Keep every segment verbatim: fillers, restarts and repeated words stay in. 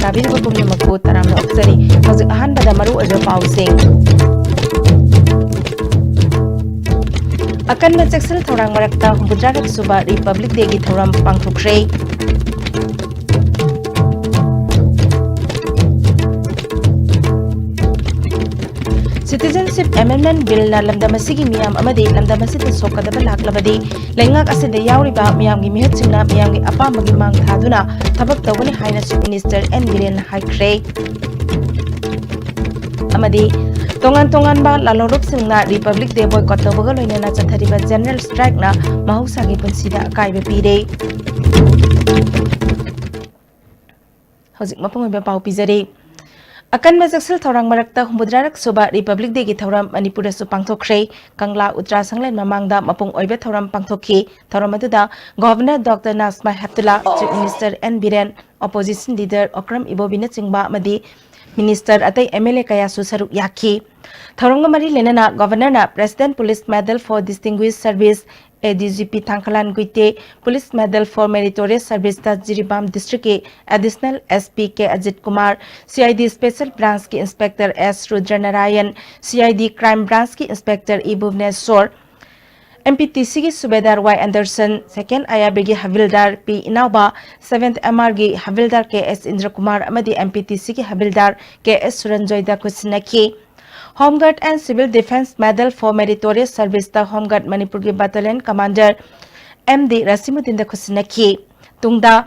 ꯇꯥꯕꯤꯔꯤꯕ ꯄꯨꯝꯅꯃꯛꯄꯨ ꯇꯔꯥꯝꯅ ꯑꯣꯛꯆꯔꯤ꯫ ꯍꯧꯖꯤꯛ ꯑꯍꯥꯟꯕꯗ ꯃꯔꯨ ꯑꯣꯏꯕ ꯄꯥꯎꯁꯤꯡ꯫ ꯑꯀꯟꯕ ꯆꯦꯛꯁꯤꯜ ꯊꯧꯔꯥꯡ ꯃꯔꯛꯇ ꯍꯨꯝꯐꯨꯇꯔꯥꯔꯛ ꯁꯨꯕ Republic Day ꯒꯤ ꯊꯧꯔꯝ ꯄꯥꯡꯊꯣꯛꯈ꯭ꯔꯦ꯫ Citizenship Amendment Bill ꯅ ꯂꯝꯗꯝ ꯑꯁꯤꯒꯤ ꯃꯤꯌꯥꯝ ꯑꯃꯗꯤ ꯂꯝꯗꯝ ꯑꯁꯤꯗ ꯁꯣꯛꯀꯗꯕ ꯂꯥꯛꯂꯕꯗꯤ ꯂꯩꯉꯥꯛ ꯑꯁꯤꯗ ꯌꯥꯎꯔꯤꯕ ꯃꯤꯌꯥꯝꯒꯤ ꯃꯤꯍꯨꯠꯁꯤꯡꯅ ꯃꯤꯌꯥꯝꯒꯤ ꯑꯄꯥꯝꯕꯒꯤ ꯃꯥꯡ ꯊꯥꯗꯨꯅ ꯊꯕꯛ ꯇꯧꯒꯅꯤ ꯍꯥꯏꯅ Chief Minister N ꯕꯤꯔꯦꯟꯅ ꯍꯥꯏꯈ꯭ꯔꯦ꯫ ꯑꯃꯗꯤ ꯇꯣꯉꯥꯟ ꯇꯣꯉꯥꯟꯕ ꯂꯥꯂꯣꯡꯂꯨꯞꯁꯤꯡꯅ Republic Day boycott ꯇꯧꯕꯒ ꯂꯣꯏꯅꯅ ꯆꯠꯊꯔꯤꯕ general strike ꯅ ꯃꯍꯧꯁꯥꯒꯤ ꯄꯨꯟꯁꯤꯗ ꯑꯀꯥꯏꯕ ꯄꯤꯔꯦ꯫ ꯍꯧꯖꯤꯛ ꯃꯄꯨꯡ ꯑꯣꯏꯕ ꯄꯥꯎ ꯄꯤꯖꯔꯤ꯫ ꯑꯀꯟꯕ ꯆꯦꯛꯁꯤꯜ ꯊꯧꯔꯥꯡ ꯃꯔꯛꯇ ꯍꯨꯝꯐꯨꯇꯔꯥꯔꯛ ꯁꯨꯕ Republic Day ꯒꯤ ꯊꯧꯔꯝ ꯃꯅꯤꯄꯨꯔꯗꯁꯨ ꯄꯥꯡꯊꯣꯛꯈ꯭ꯔꯦ꯫ ꯀꯪꯂꯥ ꯎꯇ꯭ꯔꯥ ꯁꯪꯂꯦꯟ ꯃꯃꯥꯡꯗ ꯃꯄꯨꯡ ꯑꯣꯏꯕ ꯊꯧꯔꯝ ꯄꯥꯡꯊꯣꯛꯈꯤ꯫ ꯊꯧꯔꯝ ꯑꯗꯨꯗ Governor Doctor ꯅꯥꯖꯃꯥ ꯍꯦꯞꯇꯨꯂꯥ, Chief Minister N Biren, Opposition Leader Okram ꯏꯕꯣꯕꯤꯅꯆꯤꯡꯕ ꯑꯃꯗꯤ Minister ꯑꯇꯩ M L A ꯀꯌꯥꯁꯨ ꯁꯔꯨꯛ ꯌꯥꯈꯤ꯫ ꯊꯧꯔꯝꯒ ꯃꯔꯤ ꯂꯩꯅꯅ Governor ꯅ President Police Medal for Distinguished Service, A D G P ꯊꯥꯡꯈꯂꯥꯟ ꯒꯨꯏꯇꯦ, Police Medal for Meritorious Service ꯇ ꯖꯤꯔꯤꯕꯥꯝ District ꯀꯤ Additional S P K Ajit Kumar, C I D Special Branch ꯀꯤ Inspector S ꯔꯨꯗ꯭ꯔꯅꯥꯔꯥꯌꯟ, C I D Crime Branch ꯀꯤ Inspector E ꯚꯨꯕꯅꯦꯁꯣꯔ, M P T C ꯒꯤ ꯁꯨꯕꯦꯗꯥꯔ Y ꯑꯦꯟꯗꯔꯁꯟ, Second I R B ꯒꯤ ꯍꯕꯤꯜꯗꯥꯔ P ꯏꯅꯥꯎꯕ, Seventh M R ꯒꯤ ꯍꯕꯤꯜꯗꯥꯔ K S ꯏꯟꯗ꯭ꯔꯀꯨꯃꯥꯔ ꯑꯃꯗꯤ M P T C ꯒꯤ ꯍꯕꯤꯜꯗꯥꯔ K S ꯁꯨꯔꯟꯖꯣꯏꯗ ꯈꯨꯠꯁꯤꯟꯅꯈꯤ꯫ Home Guard and Civil Defence Medal for Meritorious Service ꯇ Home Guard ꯃꯅꯤꯄꯨꯔꯒꯤ Battalion Commander M D ꯔꯁꯤꯃꯨꯗꯤꯟꯗ ꯈꯨꯠꯁꯤꯟꯅꯈꯤ꯫ ꯇꯨꯡꯗ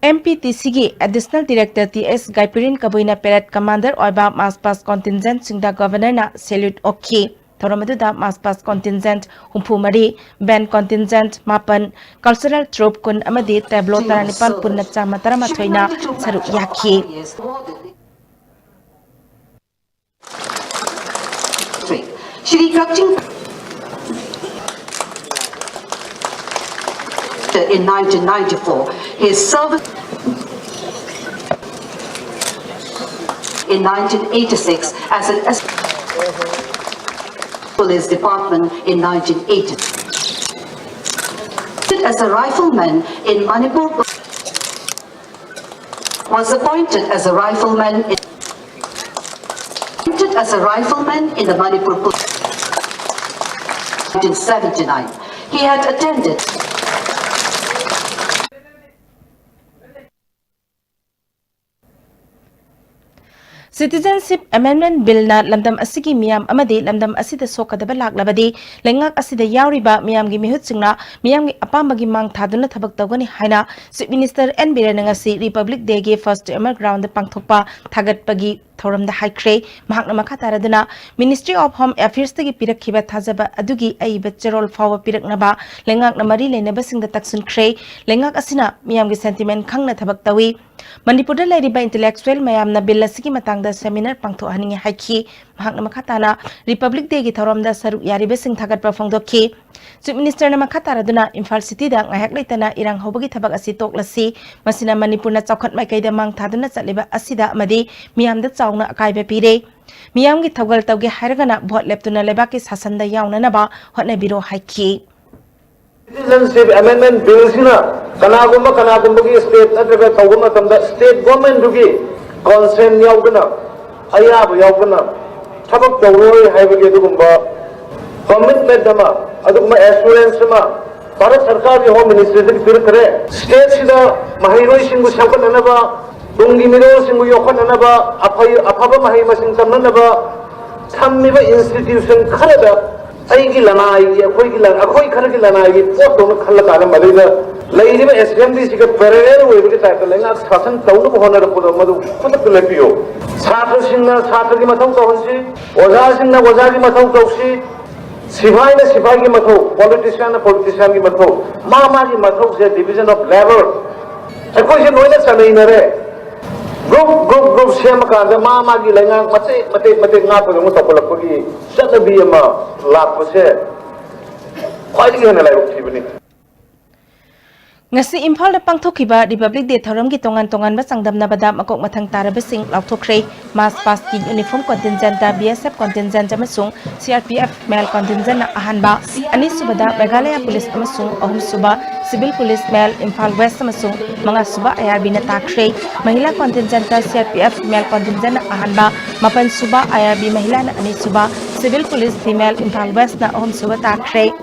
M P T C ꯒꯤ Additional Director T S ꯒꯥꯏꯄꯤꯔꯤꯟ ꯀꯕꯨꯏꯅ Parade Commander ꯑꯣꯏꯕ March Past Contingent ꯁꯤꯡꯗ Governor ꯅ salute ꯑꯣꯛꯈꯤ꯫ ꯊꯧꯔꯝ ꯑꯗꯨꯗ March Past Contingent ꯍꯨꯝꯐꯨ ꯃꯔꯤ, Band Contingent ꯃꯥꯄꯟ, Cultural Troupe ꯀꯨꯟ ꯑꯃꯗꯤ Tableau ꯇꯔꯥꯅꯤꯄꯥꯟ ꯄꯨꯟꯅ ꯆꯥꯝꯃ ꯇꯔꯥꯃꯥꯊꯣꯏꯅ ꯁꯔꯨꯛ ꯌꯥꯈꯤ꯫ Shri Kakching in nineteen ninety-four, his service in nineteen eighty-six as an S- Police Department in nineteen eighty. As a rifleman in Manipur. was appointed as a rifleman in, appointed as a rifleman in the Manipur Police. Nineteen seventy-nine. He had attended. Citizenship Amendment Billꯅ ꯂꯝꯗꯝ ꯑꯁꯤꯒꯤ ꯃꯤꯌꯥꯝ ꯑꯃꯗꯤ ꯂꯝꯗꯝ ꯑꯁꯤꯗ ꯁꯣꯛꯀꯗꯕ ꯂꯥꯛꯂꯕꯗꯤ ꯂꯩꯉꯥꯛ ꯑꯁꯤꯗ ꯌꯥꯎꯔꯤꯕ ꯃꯤꯌꯥꯝꯒꯤ ꯃꯤꯍꯨꯠꯁꯤꯡꯅ ꯃꯤꯌꯥꯝꯒꯤ ꯑꯄꯥꯝꯕꯒꯤ ꯃꯥꯡ ꯊꯥꯗꯨꯅ ꯊꯕꯛ ꯇꯧꯒꯅꯤ ꯍꯥꯏꯅ Chief Minister N ꯕꯤꯔꯦꯟꯅ ꯉꯁꯤ Republic Dayꯒꯤ First Amer Groundꯗ ꯄꯥꯡꯊꯣꯛꯄ ꯊꯥꯒꯠꯄꯒꯤ ꯊꯧꯔꯝꯗ ꯍꯥꯏꯈ꯭ꯔꯦ꯫ ꯃꯍꯥꯛꯅ ꯃꯈꯥ ꯇꯥꯔꯗꯨꯅ Ministry of Home Affairsꯇꯒꯤ ꯄꯤꯔꯛꯈꯤꯕ ꯊꯥꯖꯕ ꯑꯗꯨꯒꯤ ꯑꯏꯕ ꯆꯦꯔꯣꯜ ꯐꯥꯎꯕ ꯄꯤꯔꯛꯅꯕ ꯂꯩꯉꯥꯛꯅ ꯃꯔꯤ ꯂꯩꯅꯕꯁꯤꯡꯗ ꯇꯛꯁꯤꯟꯈ꯭ꯔꯦ꯫ ꯂꯩꯉꯥꯛ ꯑꯁꯤꯅ ꯃꯤꯌꯥꯝꯒꯤ sentiment ꯈꯪꯅ ꯊꯕꯛ ꯇꯧꯏ꯫ ꯃꯅꯤꯄꯨꯔꯗ ꯂꯩꯔꯤꯕ intellectual ꯃꯌꯥꯝꯅ bill ꯑꯁꯤꯒꯤ ꯃꯇꯥꯡꯗ seminar ꯄꯥꯡꯊꯣꯛꯍꯟꯅꯤꯡꯏ ꯍꯥꯏꯈꯤ꯫ ꯃꯍꯥꯛꯅ ꯃꯈꯥ ꯇꯥꯅ Republic Dayꯒꯤ ꯊꯧꯔꯝꯗ ꯁꯔꯨꯛ ꯌꯥꯔꯤꯕꯁꯤꯡ ꯊꯥꯒꯠꯄ ꯐꯣꯡꯗꯣꯛꯈꯤ꯫ Chief Ministerꯅ ꯃꯈꯥ ꯇꯥꯔꯗꯨꯅ ꯏꯝꯐꯥꯜ cityꯗ ꯉꯥꯏꯍꯥꯛ ꯂꯩꯇꯅ ꯏꯔꯥꯡ ꯍꯧꯕꯒꯤ ꯊꯕꯛ ꯑꯁꯤ ꯇꯣꯛꯂꯁꯤ, ꯃꯁꯤꯅ ꯃꯅꯤꯄꯨꯔꯅ ꯆꯥꯎꯈꯠ ꯃꯥꯏꯀꯩꯗ ꯃꯥꯡ ꯊꯥꯗꯨꯅ ꯆꯠꯂꯤꯕ ꯑꯁꯤꯗ ꯑꯃꯗꯤ ꯃꯤꯌꯥꯝꯗ ꯆꯥꯎꯅ ꯑꯀꯥꯏꯕ ꯄꯤꯔꯦ꯫ ꯃꯤꯌꯥꯝꯒꯤ ꯊꯧꯒꯜ ꯇꯧꯒꯦ ꯍꯥꯏꯔꯒꯅ vote ꯂꯦꯞꯇꯨꯅ ꯂꯩꯕꯥꯛꯀꯤ ꯁꯥꯁꯟꯗ ꯌꯥꯎꯅꯅꯕ ꯍꯣꯠꯅꯕꯤꯔꯣ ꯍꯥꯏꯈꯤ꯫ Citizenship Amendment Billꯁꯤꯅ ꯀꯅꯥꯒꯨꯝꯕ ꯀꯅꯥꯒꯨꯝꯕꯒꯤ state ꯅꯠꯇ꯭ꯔꯒ ꯇꯧꯕ ꯃꯇꯝꯗ state governmentꯗꯨꯒꯤ consent ꯌꯥꯎꯗꯅ, ꯑꯌꯥꯕ ꯌꯥꯎꯗꯅ ꯊꯕꯛ ꯇꯧꯔꯣꯏ ꯍꯥꯏꯕꯒꯤ ꯑꯗꯨꯒꯨꯝꯕ commitment ꯑꯃ, ꯑꯗꯨꯒꯨꯝꯕ assurance ꯑꯃ ꯚꯥꯔꯠ ꯁꯔꯀꯥꯔꯒꯤ Home Ministryꯗꯒꯤ ꯄꯤꯔꯛꯈ꯭ꯔꯦ꯫ Stateꯁꯤꯗ ꯃꯍꯩꯔꯣꯏꯁꯤꯡꯕꯨ ꯁꯦꯝꯒꯠꯅꯅꯕ, ꯇꯨꯡꯒꯤ ꯃꯤꯔꯣꯜꯁꯤꯡꯕꯨ ꯌꯣꯛꯈꯠꯅꯅꯕ, ꯑꯐꯩ-, ꯑꯐꯕ ꯃꯍꯩ ꯃꯁꯤꯡ ꯇꯝꯅꯅꯕ ꯊꯝꯃꯤꯕ institution ꯈꯔꯗ ꯑꯩꯒꯤ ꯂꯅꯥꯏꯒꯤ, ꯑꯩꯈꯣꯏꯒꯤ ꯂ-, ꯑꯩꯈꯣꯏ ꯈꯔꯒꯤ ꯂꯅꯥꯏꯒꯤ ꯄꯣꯠꯇꯧꯅ ꯈꯜꯂꯀꯥꯟꯗ ꯃꯗꯩꯗ ꯂꯩꯔꯤꯕ assemblyꯁꯤꯒ parallel ꯑꯣꯏꯕꯒꯤ typeꯇ ꯂꯩꯉꯥꯛ ꯁꯥꯁꯟ ꯇꯧꯅꯕ ꯍꯣꯠꯅꯔꯛꯄꯗꯣ ꯃꯗꯨ ꯈꯨꯗꯛꯇ ꯂꯦꯞꯄꯤꯌꯨ꯫ ꯁꯥꯇ꯭ꯔꯁꯤꯡꯅ ꯁꯥꯇ꯭ꯔꯒꯤ ꯃꯊꯧ ꯇꯧꯍꯟꯁꯤ, ꯑꯣꯖꯥꯁꯤꯡꯅ ꯑꯣꯖꯥꯒꯤ ꯃꯊꯧ ꯇꯧꯁꯤ, ꯁꯤꯐꯥꯏꯅ ꯁꯤꯐꯥꯏꯒꯤ ꯃꯊꯧ, politicianꯅ politicianꯒꯤ ꯃꯊꯧ, ꯃꯥ ꯃꯥꯒꯤ ꯃꯊꯧꯁꯦ division of labour ꯑꯩꯈꯣꯏꯁꯦ ꯂꯣꯏꯅ ꯆꯅꯩꯅꯔꯦ꯫ Group group group ꯁꯦꯝꯃꯀꯥꯟꯗ ꯃꯥ ꯃꯥꯒꯤ ꯂꯩꯉꯥꯛ ꯃꯇꯦꯛ ꯃꯇꯦꯛ ꯃꯇꯦꯛ ꯉꯥꯛꯄꯗꯧꯅ ꯇꯧꯈꯠꯂꯛꯄꯒꯤ ꯆꯠꯅꯕꯤ ꯑꯃ ꯂꯥꯛꯄꯁꯦ ꯈ꯭ꯋꯥꯏꯗꯒꯤ ꯍꯦꯟꯅ ꯂꯥꯏꯕꯛ ꯊꯤꯕꯅꯤ꯫ ꯉꯁꯤ ꯏꯝꯐꯥꯜꯗ ꯄꯥꯡꯊꯣꯛꯈꯤꯕ Republic Day ꯊꯧꯔꯝꯒꯤ ꯇꯣꯉꯥꯟ ꯇꯣꯉꯥꯟꯕ ꯆꯥꯡꯗꯝꯅꯕꯗ ꯃꯀꯣꯛ ꯃꯊꯪ ꯇꯥꯔꯕꯁꯤꯡ ꯂꯥꯎꯊꯣꯛꯈ꯭ꯔꯦ꯫ March past ꯀꯤ uniform contingent ꯇ B S F contingent ꯑꯃꯁꯨꯡ C R P F male contingent ꯅ ꯑꯍꯥꯟꯕ, ꯑꯅꯤꯁꯨꯕꯗ Meghalaya Police ꯑꯃꯁꯨꯡ ꯑꯍꯨꯝꯁꯨꯕ Civil Police male Imphal West ꯑꯃꯁꯨꯡ ꯃꯉꯥꯁꯨꯕ I R B ꯅ ꯇꯥꯈ꯭ꯔꯦ꯫ Mahila contingent ꯇ C R P F male contingent ꯅ ꯑꯍꯥꯟꯕ, ꯃꯥꯄꯟꯁꯨꯕ I R B Mahila ꯅ ꯑꯅꯤꯁꯨꯕ, Civil Police female Imphal West ꯅ ꯑꯍꯨꯝꯁꯨꯕ ꯇꯥꯈ꯭ꯔꯦ꯫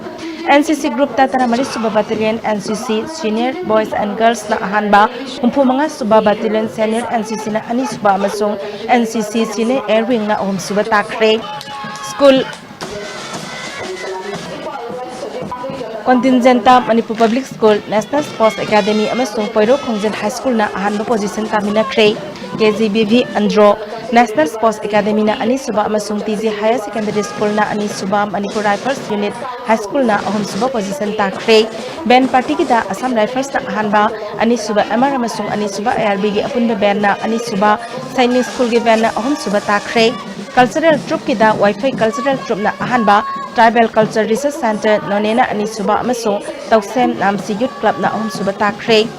N C C group ꯇ ꯇꯔꯥꯃꯔꯤꯁꯨꯕ Battalion N C C Senior Boys and Girls ꯅ ꯑꯍꯥꯟꯕ, ꯍꯨꯝꯐꯨꯃꯉꯥꯁꯨꯕ Battalion Senior N C C ꯅ ꯑꯅꯤꯁꯨꯕ ꯑꯃꯁꯨꯡ N C C Senior Air Wing ꯅ ꯑꯍꯨꯝꯁꯨꯕ ꯇꯥꯈ꯭ꯔꯦ꯫ School contingent ꯇ Manipur Public School, National Sports Academy ꯑꯃꯁꯨꯡ ꯄꯣꯏꯔꯧ ꯈꯣꯡꯖꯤꯜ High School ꯅ ꯑꯍꯥꯟꯕ position ꯇꯥꯃꯤꯟꯅꯈ꯭ꯔꯦ꯫ K G B V Andro National Sports Academy ꯅ ꯑꯅꯤꯁꯨꯕ ꯑꯃꯁꯨꯡ T G Higher Secondary School ꯅ ꯑꯅꯤꯁꯨꯕ, Manipur Rifles Unit High School ꯅ ꯑꯍꯨꯝꯁꯨꯕ position ꯇꯥꯈ꯭ꯔꯦ꯫ Band party ꯒꯤꯗ Assam Rifles ꯅ ꯑꯍꯥꯟꯕ, ꯑꯅꯤꯁꯨꯕ M R ꯑꯃꯁꯨꯡ ꯑꯅꯤꯁꯨꯕ I R B ꯒꯤ ꯑꯄꯨꯟꯕ band ꯅ ꯑꯅꯤꯁꯨꯕ, Sainik School ꯒꯤ band ꯅ ꯑꯍꯨꯝꯁꯨꯕ ꯇꯥꯈ꯭ꯔꯦ꯫ Cultural troupe ꯀꯤꯗ Waifei Cultural Troupe ꯅ ꯑꯍꯥꯟꯕ, Tribal Culture Research Centre ꯅꯣꯅꯦꯅ ꯑꯅꯤꯁꯨꯕ ꯑꯃꯁꯨꯡ ꯇꯧꯁꯦꯝ ꯅꯥꯝꯁꯤ Youth Club ꯅ ꯑꯍꯨꯝꯁꯨꯕ ꯇꯥꯈ꯭ꯔꯦ꯫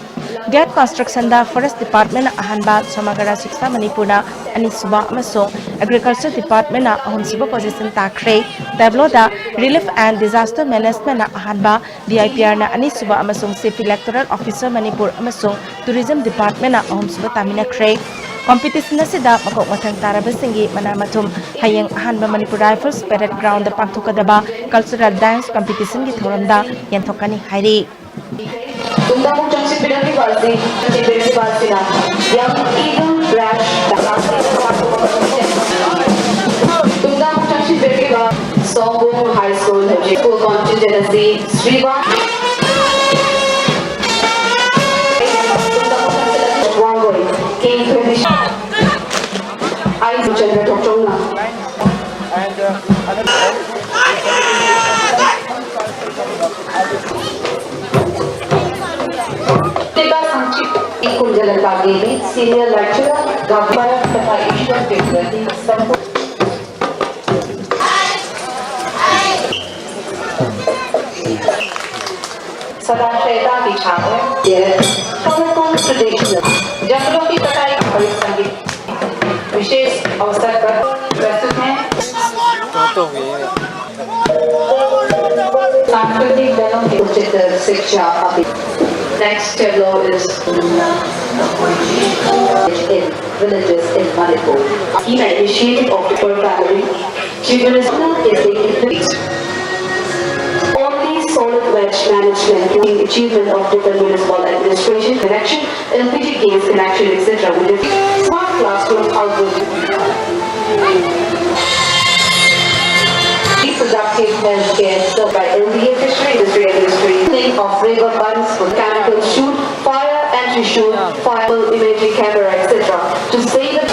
Gate construction ꯗ Forest Department ꯅ ꯑꯍꯥꯟꯕ, Samagara Shiksha Manipur ꯅ ꯑꯅꯤꯁꯨꯕ ꯑꯃꯁꯨꯡ Agriculture Department ꯅ ꯑꯍꯨꯝꯁꯨꯕ position ꯇꯥꯈ꯭ꯔꯦ꯫ Tableau the Relief and Disaster Management ꯅ ꯑꯍꯥꯟꯕ, D I P R ꯅ ꯑꯅꯤꯁꯨꯕ ꯑꯃꯁꯨꯡ Chief Electoral Officer Manipur ꯑꯃꯁꯨꯡ Tourism Department ꯅ ꯑꯍꯨꯝꯁꯨꯕ ꯇꯥꯃꯤꯟꯅꯈ꯭ꯔꯦ꯫ Competition ꯑꯁꯤꯗ ꯃꯀꯣꯛ ꯃꯊꯪ ꯇꯥꯔꯕꯁꯤꯡꯒꯤ ꯃꯅꯥ ꯃꯊꯨꯝ ꯍꯌꯦꯡ ꯑꯍꯥꯟꯕ Manipur Rifles Parade Ground ꯗ ꯄꯥꯡꯊꯣꯛꯀꯗꯕ Cultural Dance Competition ꯒꯤ ꯊꯧꯔꯝꯗ ꯌꯦꯟꯊꯣꯛꯀꯅꯤ ꯍꯥꯏꯔꯤ꯫ ꯇꯨꯡꯗ ꯑꯃꯨꯛ ꯆꯪꯁꯤꯟꯕꯤꯔꯛꯂꯤꯕ ꯑꯁꯤ, ꯆꯪꯁꯤꯟꯕꯤꯔꯛꯂꯤꯕ ꯑꯁꯤꯅ Young Eagle Crash ꯗ ꯇꯨꯡꯗ ꯑꯃꯨꯛ ꯆꯪꯁꯤꯟꯕꯤꯔꯛꯂꯤꯕ ꯁꯣꯝꯕꯨꯡ High School ꯍꯧꯖꯤꯛ school contingent ꯑꯁꯤ ꯁ꯭ꯔꯤꯕꯥ ꯋꯥꯡꯒꯣꯏ K twenty ꯑꯩ Chandra ꯊꯣꯛꯆꯣꯝꯅ ꯇꯦꯕꯥ ꯁꯪꯆꯤꯠ E ꯀꯨꯟꯖꯂꯟ ꯄꯥꯒꯦꯕꯤ Senior Lecturer governor ꯇꯊꯥ ꯏꯁ꯭ꯋꯔ ꯇꯦꯒ꯭ꯔꯗꯤ ꯁꯝꯄꯨ ꯁꯗꯥ ꯁꯦꯗꯥꯒꯤ ये colorful traditional जंगलों की कटाई का विशेष अवसर पर प्रस्तुत हैं। सांस्कृतिक दलों की उच्चतर शिक्षा अभी। Next tableau is in villages in Manipur. Scheme initiative of the Pearl family. Chief Minister is taking place. Only solid waste management, the achievement of different municipal administration connection, L P G gas connection, et cetera with the smart classroom output. Reproductive health care served by L D A fishery industry and industry. Cleaning of river banks for chemical shoot, fire entry shoot, fire imagery camera, et cetera. To save the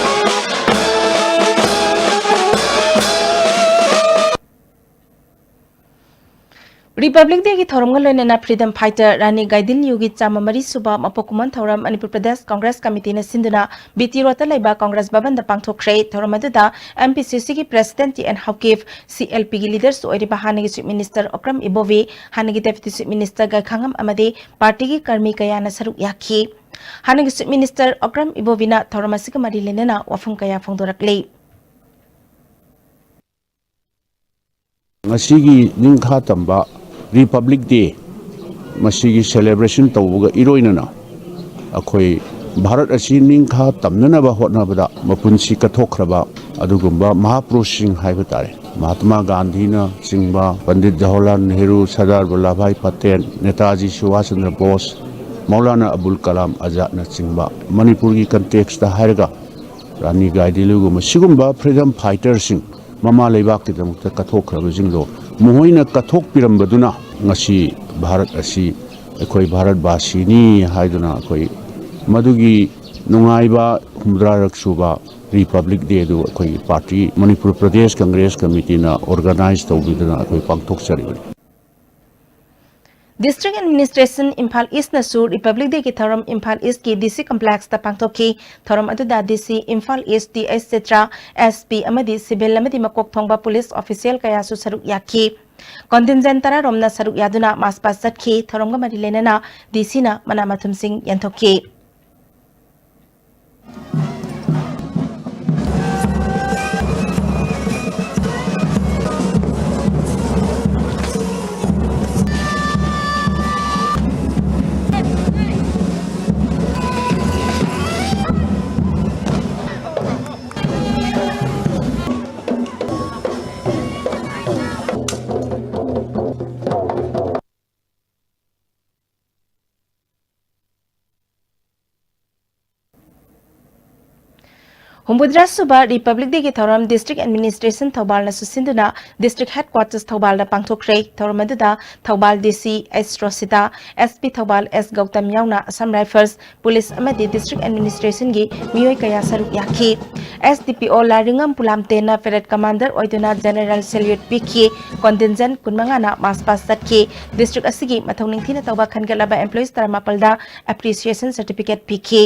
Republic Day ꯒꯤ ꯊꯧꯔꯝꯒ ꯂꯣꯏꯅꯅ Freedom Fighter ꯔꯥꯅꯤ ꯒꯥꯏꯗꯤꯟꯂꯤꯌꯨꯒꯤ ꯆꯥꯝꯃ ꯃꯔꯤ ꯁꯨꯕ ꯃꯄꯣꯛ ꯀꯨꯝꯑꯣꯟ ꯊꯧꯔꯝ ꯃꯅꯤꯄꯨꯔ ꯄ꯭ꯔꯗꯦꯁ ꯀꯪꯒ꯭ꯔꯦꯁ ꯀꯃꯤꯇꯤꯅ ꯁꯤꯟꯗꯨꯅ B T ꯔꯣꯗꯇ ꯂꯩꯕ ꯀꯪꯒ꯭ꯔꯦꯁ ꯚꯕꯟꯗ ꯄꯥꯡꯊꯣꯛꯈ꯭ꯔꯦ꯫ ꯊꯧꯔꯝ ꯑꯗꯨꯗ M P C C ꯒꯤ President T N Haokip, C L P ꯒꯤ leaders ꯑꯣꯏꯔꯤꯕ ꯍꯥꯟꯅꯒꯤ Chief Minister ꯑꯣꯀ꯭ꯔꯝ ꯏꯕꯣꯕꯤ, ꯍꯥꯟꯅꯒꯤ Deputy Chief Minister ꯒꯥꯏꯈꯥꯉꯝ ꯑꯃꯗꯤ party ꯒꯤ ꯀꯔꯃꯤ ꯀꯌꯥꯅ ꯁꯔꯨꯛ ꯌꯥꯈꯤ꯫ ꯍꯥꯟꯅꯒꯤ Chief Minister ꯑꯣꯀ꯭ꯔꯝ ꯏꯕꯣꯕꯤꯅ ꯊꯧꯔꯝ ꯑꯁꯤꯒ ꯃꯔꯤ ꯂꯩꯅꯅ ꯋꯥꯐꯝ ꯀꯌꯥ ꯐꯣꯡꯗꯣꯔꯛꯂꯤ꯫ ꯉꯁꯤꯒꯤ ꯅꯤꯡꯈꯥ ꯇꯝꯕ Republic Day, ꯃꯁꯤꯒꯤ celebration ꯇꯧꯕꯒ ꯏꯔꯣꯏꯅꯅ ꯑꯩꯈꯣꯏ ꯚꯥꯔꯠ ꯑꯁꯤ ꯅꯤꯡꯈꯥ ꯇꯝꯅꯅꯕ ꯍꯣꯠꯅꯕꯗ ꯃꯄꯨꯟꯁꯤ ꯀꯠꯊꯣꯛꯈ꯭ꯔꯕ ꯑꯗꯨꯒꯨꯝꯕ ꯃꯍꯥꯄꯨꯔꯨꯁꯁꯤꯡ ꯍꯥꯏꯕ ꯇꯥꯔꯦ, ꯃꯍꯥꯇꯃꯥ ꯒꯥꯟꯙꯤꯅ ꯆꯤꯡꯕ, ꯄꯟꯗꯤꯠ ꯖꯋꯥꯍꯔꯂꯥꯜ ꯅꯦꯍꯔꯨ, ꯁꯔꯗꯥꯔ ꯚꯜꯂꯚꯚꯥꯏ ꯄꯇꯦꯜ, ꯅꯦꯇꯥꯖꯤ ꯁꯨꯚꯥꯁ ꯆꯟꯗ꯭ꯔ ꯕꯣꯁ, ꯃꯧꯂꯥꯅꯥ ꯑꯕꯨꯜ ꯀꯂꯥꯝ ꯑꯖꯥꯗꯅ ꯆꯤꯡꯕ, ꯃꯅꯤꯄꯨꯔꯒꯤ context ꯍꯥꯏꯔꯒ ꯔꯥꯅꯤ ꯒꯥꯏꯗꯤꯟꯂꯤꯌꯨꯒꯨꯝꯕ ꯁꯤꯒꯨꯝꯕ freedom fighterꯁꯤꯡ, ꯃꯃꯥ ꯂꯩꯕꯥꯛꯀꯤꯗꯃꯛꯇ ꯀꯠꯊꯣꯛꯈ꯭ꯔꯕꯁꯤꯡꯗꯣ ꯃꯈꯣꯏꯅ ꯀꯠꯊꯣꯛꯄꯤꯔꯝꯕꯗꯨꯅ ꯉꯁꯤ ꯚꯥꯔꯠ ꯑꯁꯤ ꯑꯩꯈꯣꯏ ꯚꯥꯔꯠꯕꯥꯁꯤꯅꯤ ꯍꯥꯏꯗꯨꯅ ꯑꯩꯈꯣꯏ ꯃꯗꯨꯒꯤ ꯅꯨꯡꯉꯥꯏꯕ ꯍꯨꯝꯐꯨꯇꯔꯥꯔꯛ ꯁꯨꯕ Republic Day ꯑꯗꯨ ꯑꯩꯈꯣꯏꯒꯤ party, ꯃꯅꯤꯄꯨꯔ ꯄ꯭ꯔꯗꯦꯁ ꯀꯪꯒ꯭ꯔꯦꯁ ꯀꯃꯤꯇꯤꯅ organize ꯇꯧꯕꯤꯗꯨꯅ ꯑꯩꯈꯣꯏ ꯄꯥꯡꯊꯣꯛꯆꯔꯤꯕꯅꯤ꯫ District Administration ꯏꯝꯐꯥꯜ Eastꯅꯁꯨ Republic Dayꯒꯤ ꯊꯧꯔꯝ ꯏꯝꯐꯥꯜ Eastꯀꯤ D C Complexꯇ ꯄꯥꯡꯊꯣꯛꯈꯤ꯫ ꯊꯧꯔꯝ ꯑꯗꯨꯗ D C Imphal East T H Chitra, S P ꯑꯃꯗꯤ civil ꯑꯃꯗꯤ ꯃꯀꯣꯛ ꯊꯣꯡꯕ police official ꯀꯌꯥꯁꯨ ꯁꯔꯨꯛ ꯌꯥꯈꯤ꯫ Contingent ꯇꯔꯥꯔꯣꯝꯅ ꯁꯔꯨꯛ ꯌꯥꯗꯨꯅ march past ꯆꯠꯈꯤ꯫ ꯊꯧꯔꯝꯒ ꯃꯔꯤ ꯂꯩꯅꯅ D Cꯅ ꯃꯅꯥ ꯃꯊꯨꯝꯁꯤꯡ ꯌꯦꯟꯊꯣꯛꯈꯤ꯫ ꯍꯨꯝꯐꯨꯇꯔꯥ ꯁꯨꯕ Republic Dayꯒꯤ ꯊꯧꯔꯝ District Administration ꯊꯧꯕꯥꯜꯅꯁꯨ ꯁꯤꯟꯗꯨꯅ District Headquarters ꯊꯧꯕꯥꯜꯗ ꯄꯥꯡꯊꯣꯛꯈ꯭ꯔꯦ꯫ ꯊꯧꯔꯝ ꯑꯗꯨꯗ Thoubal D C H ꯔꯣꯁꯤꯇꯥ, S P Thoubal S Gautam ꯌꯥꯎꯅ Assam Rifles, Police ꯑꯃꯗꯤ District Administrationꯒꯤ ꯃꯤꯑꯣꯏ ꯀꯌꯥ ꯁꯔꯨꯛ ꯌꯥꯈꯤ꯫ S D P O ꯂꯥꯏꯔꯤꯉꯝ ꯄꯨꯂꯥꯝꯇꯦꯅ Parade Commander ꯑꯣꯏꯗꯨꯅ General Salute ꯄꯤꯈꯤ꯫ Contingent ꯀꯨꯟꯃꯉꯥꯅ march past ꯆꯠꯈꯤ꯫ District ꯑꯁꯤꯒꯤ ꯃꯊꯧ ꯅꯤꯡꯊꯤꯅ ꯇꯧꯕ ꯈꯟꯒꯠꯂꯕ employees ꯇꯔꯥꯃꯥꯄꯜꯗ Appreciation Certificate ꯄꯤꯈꯤ꯫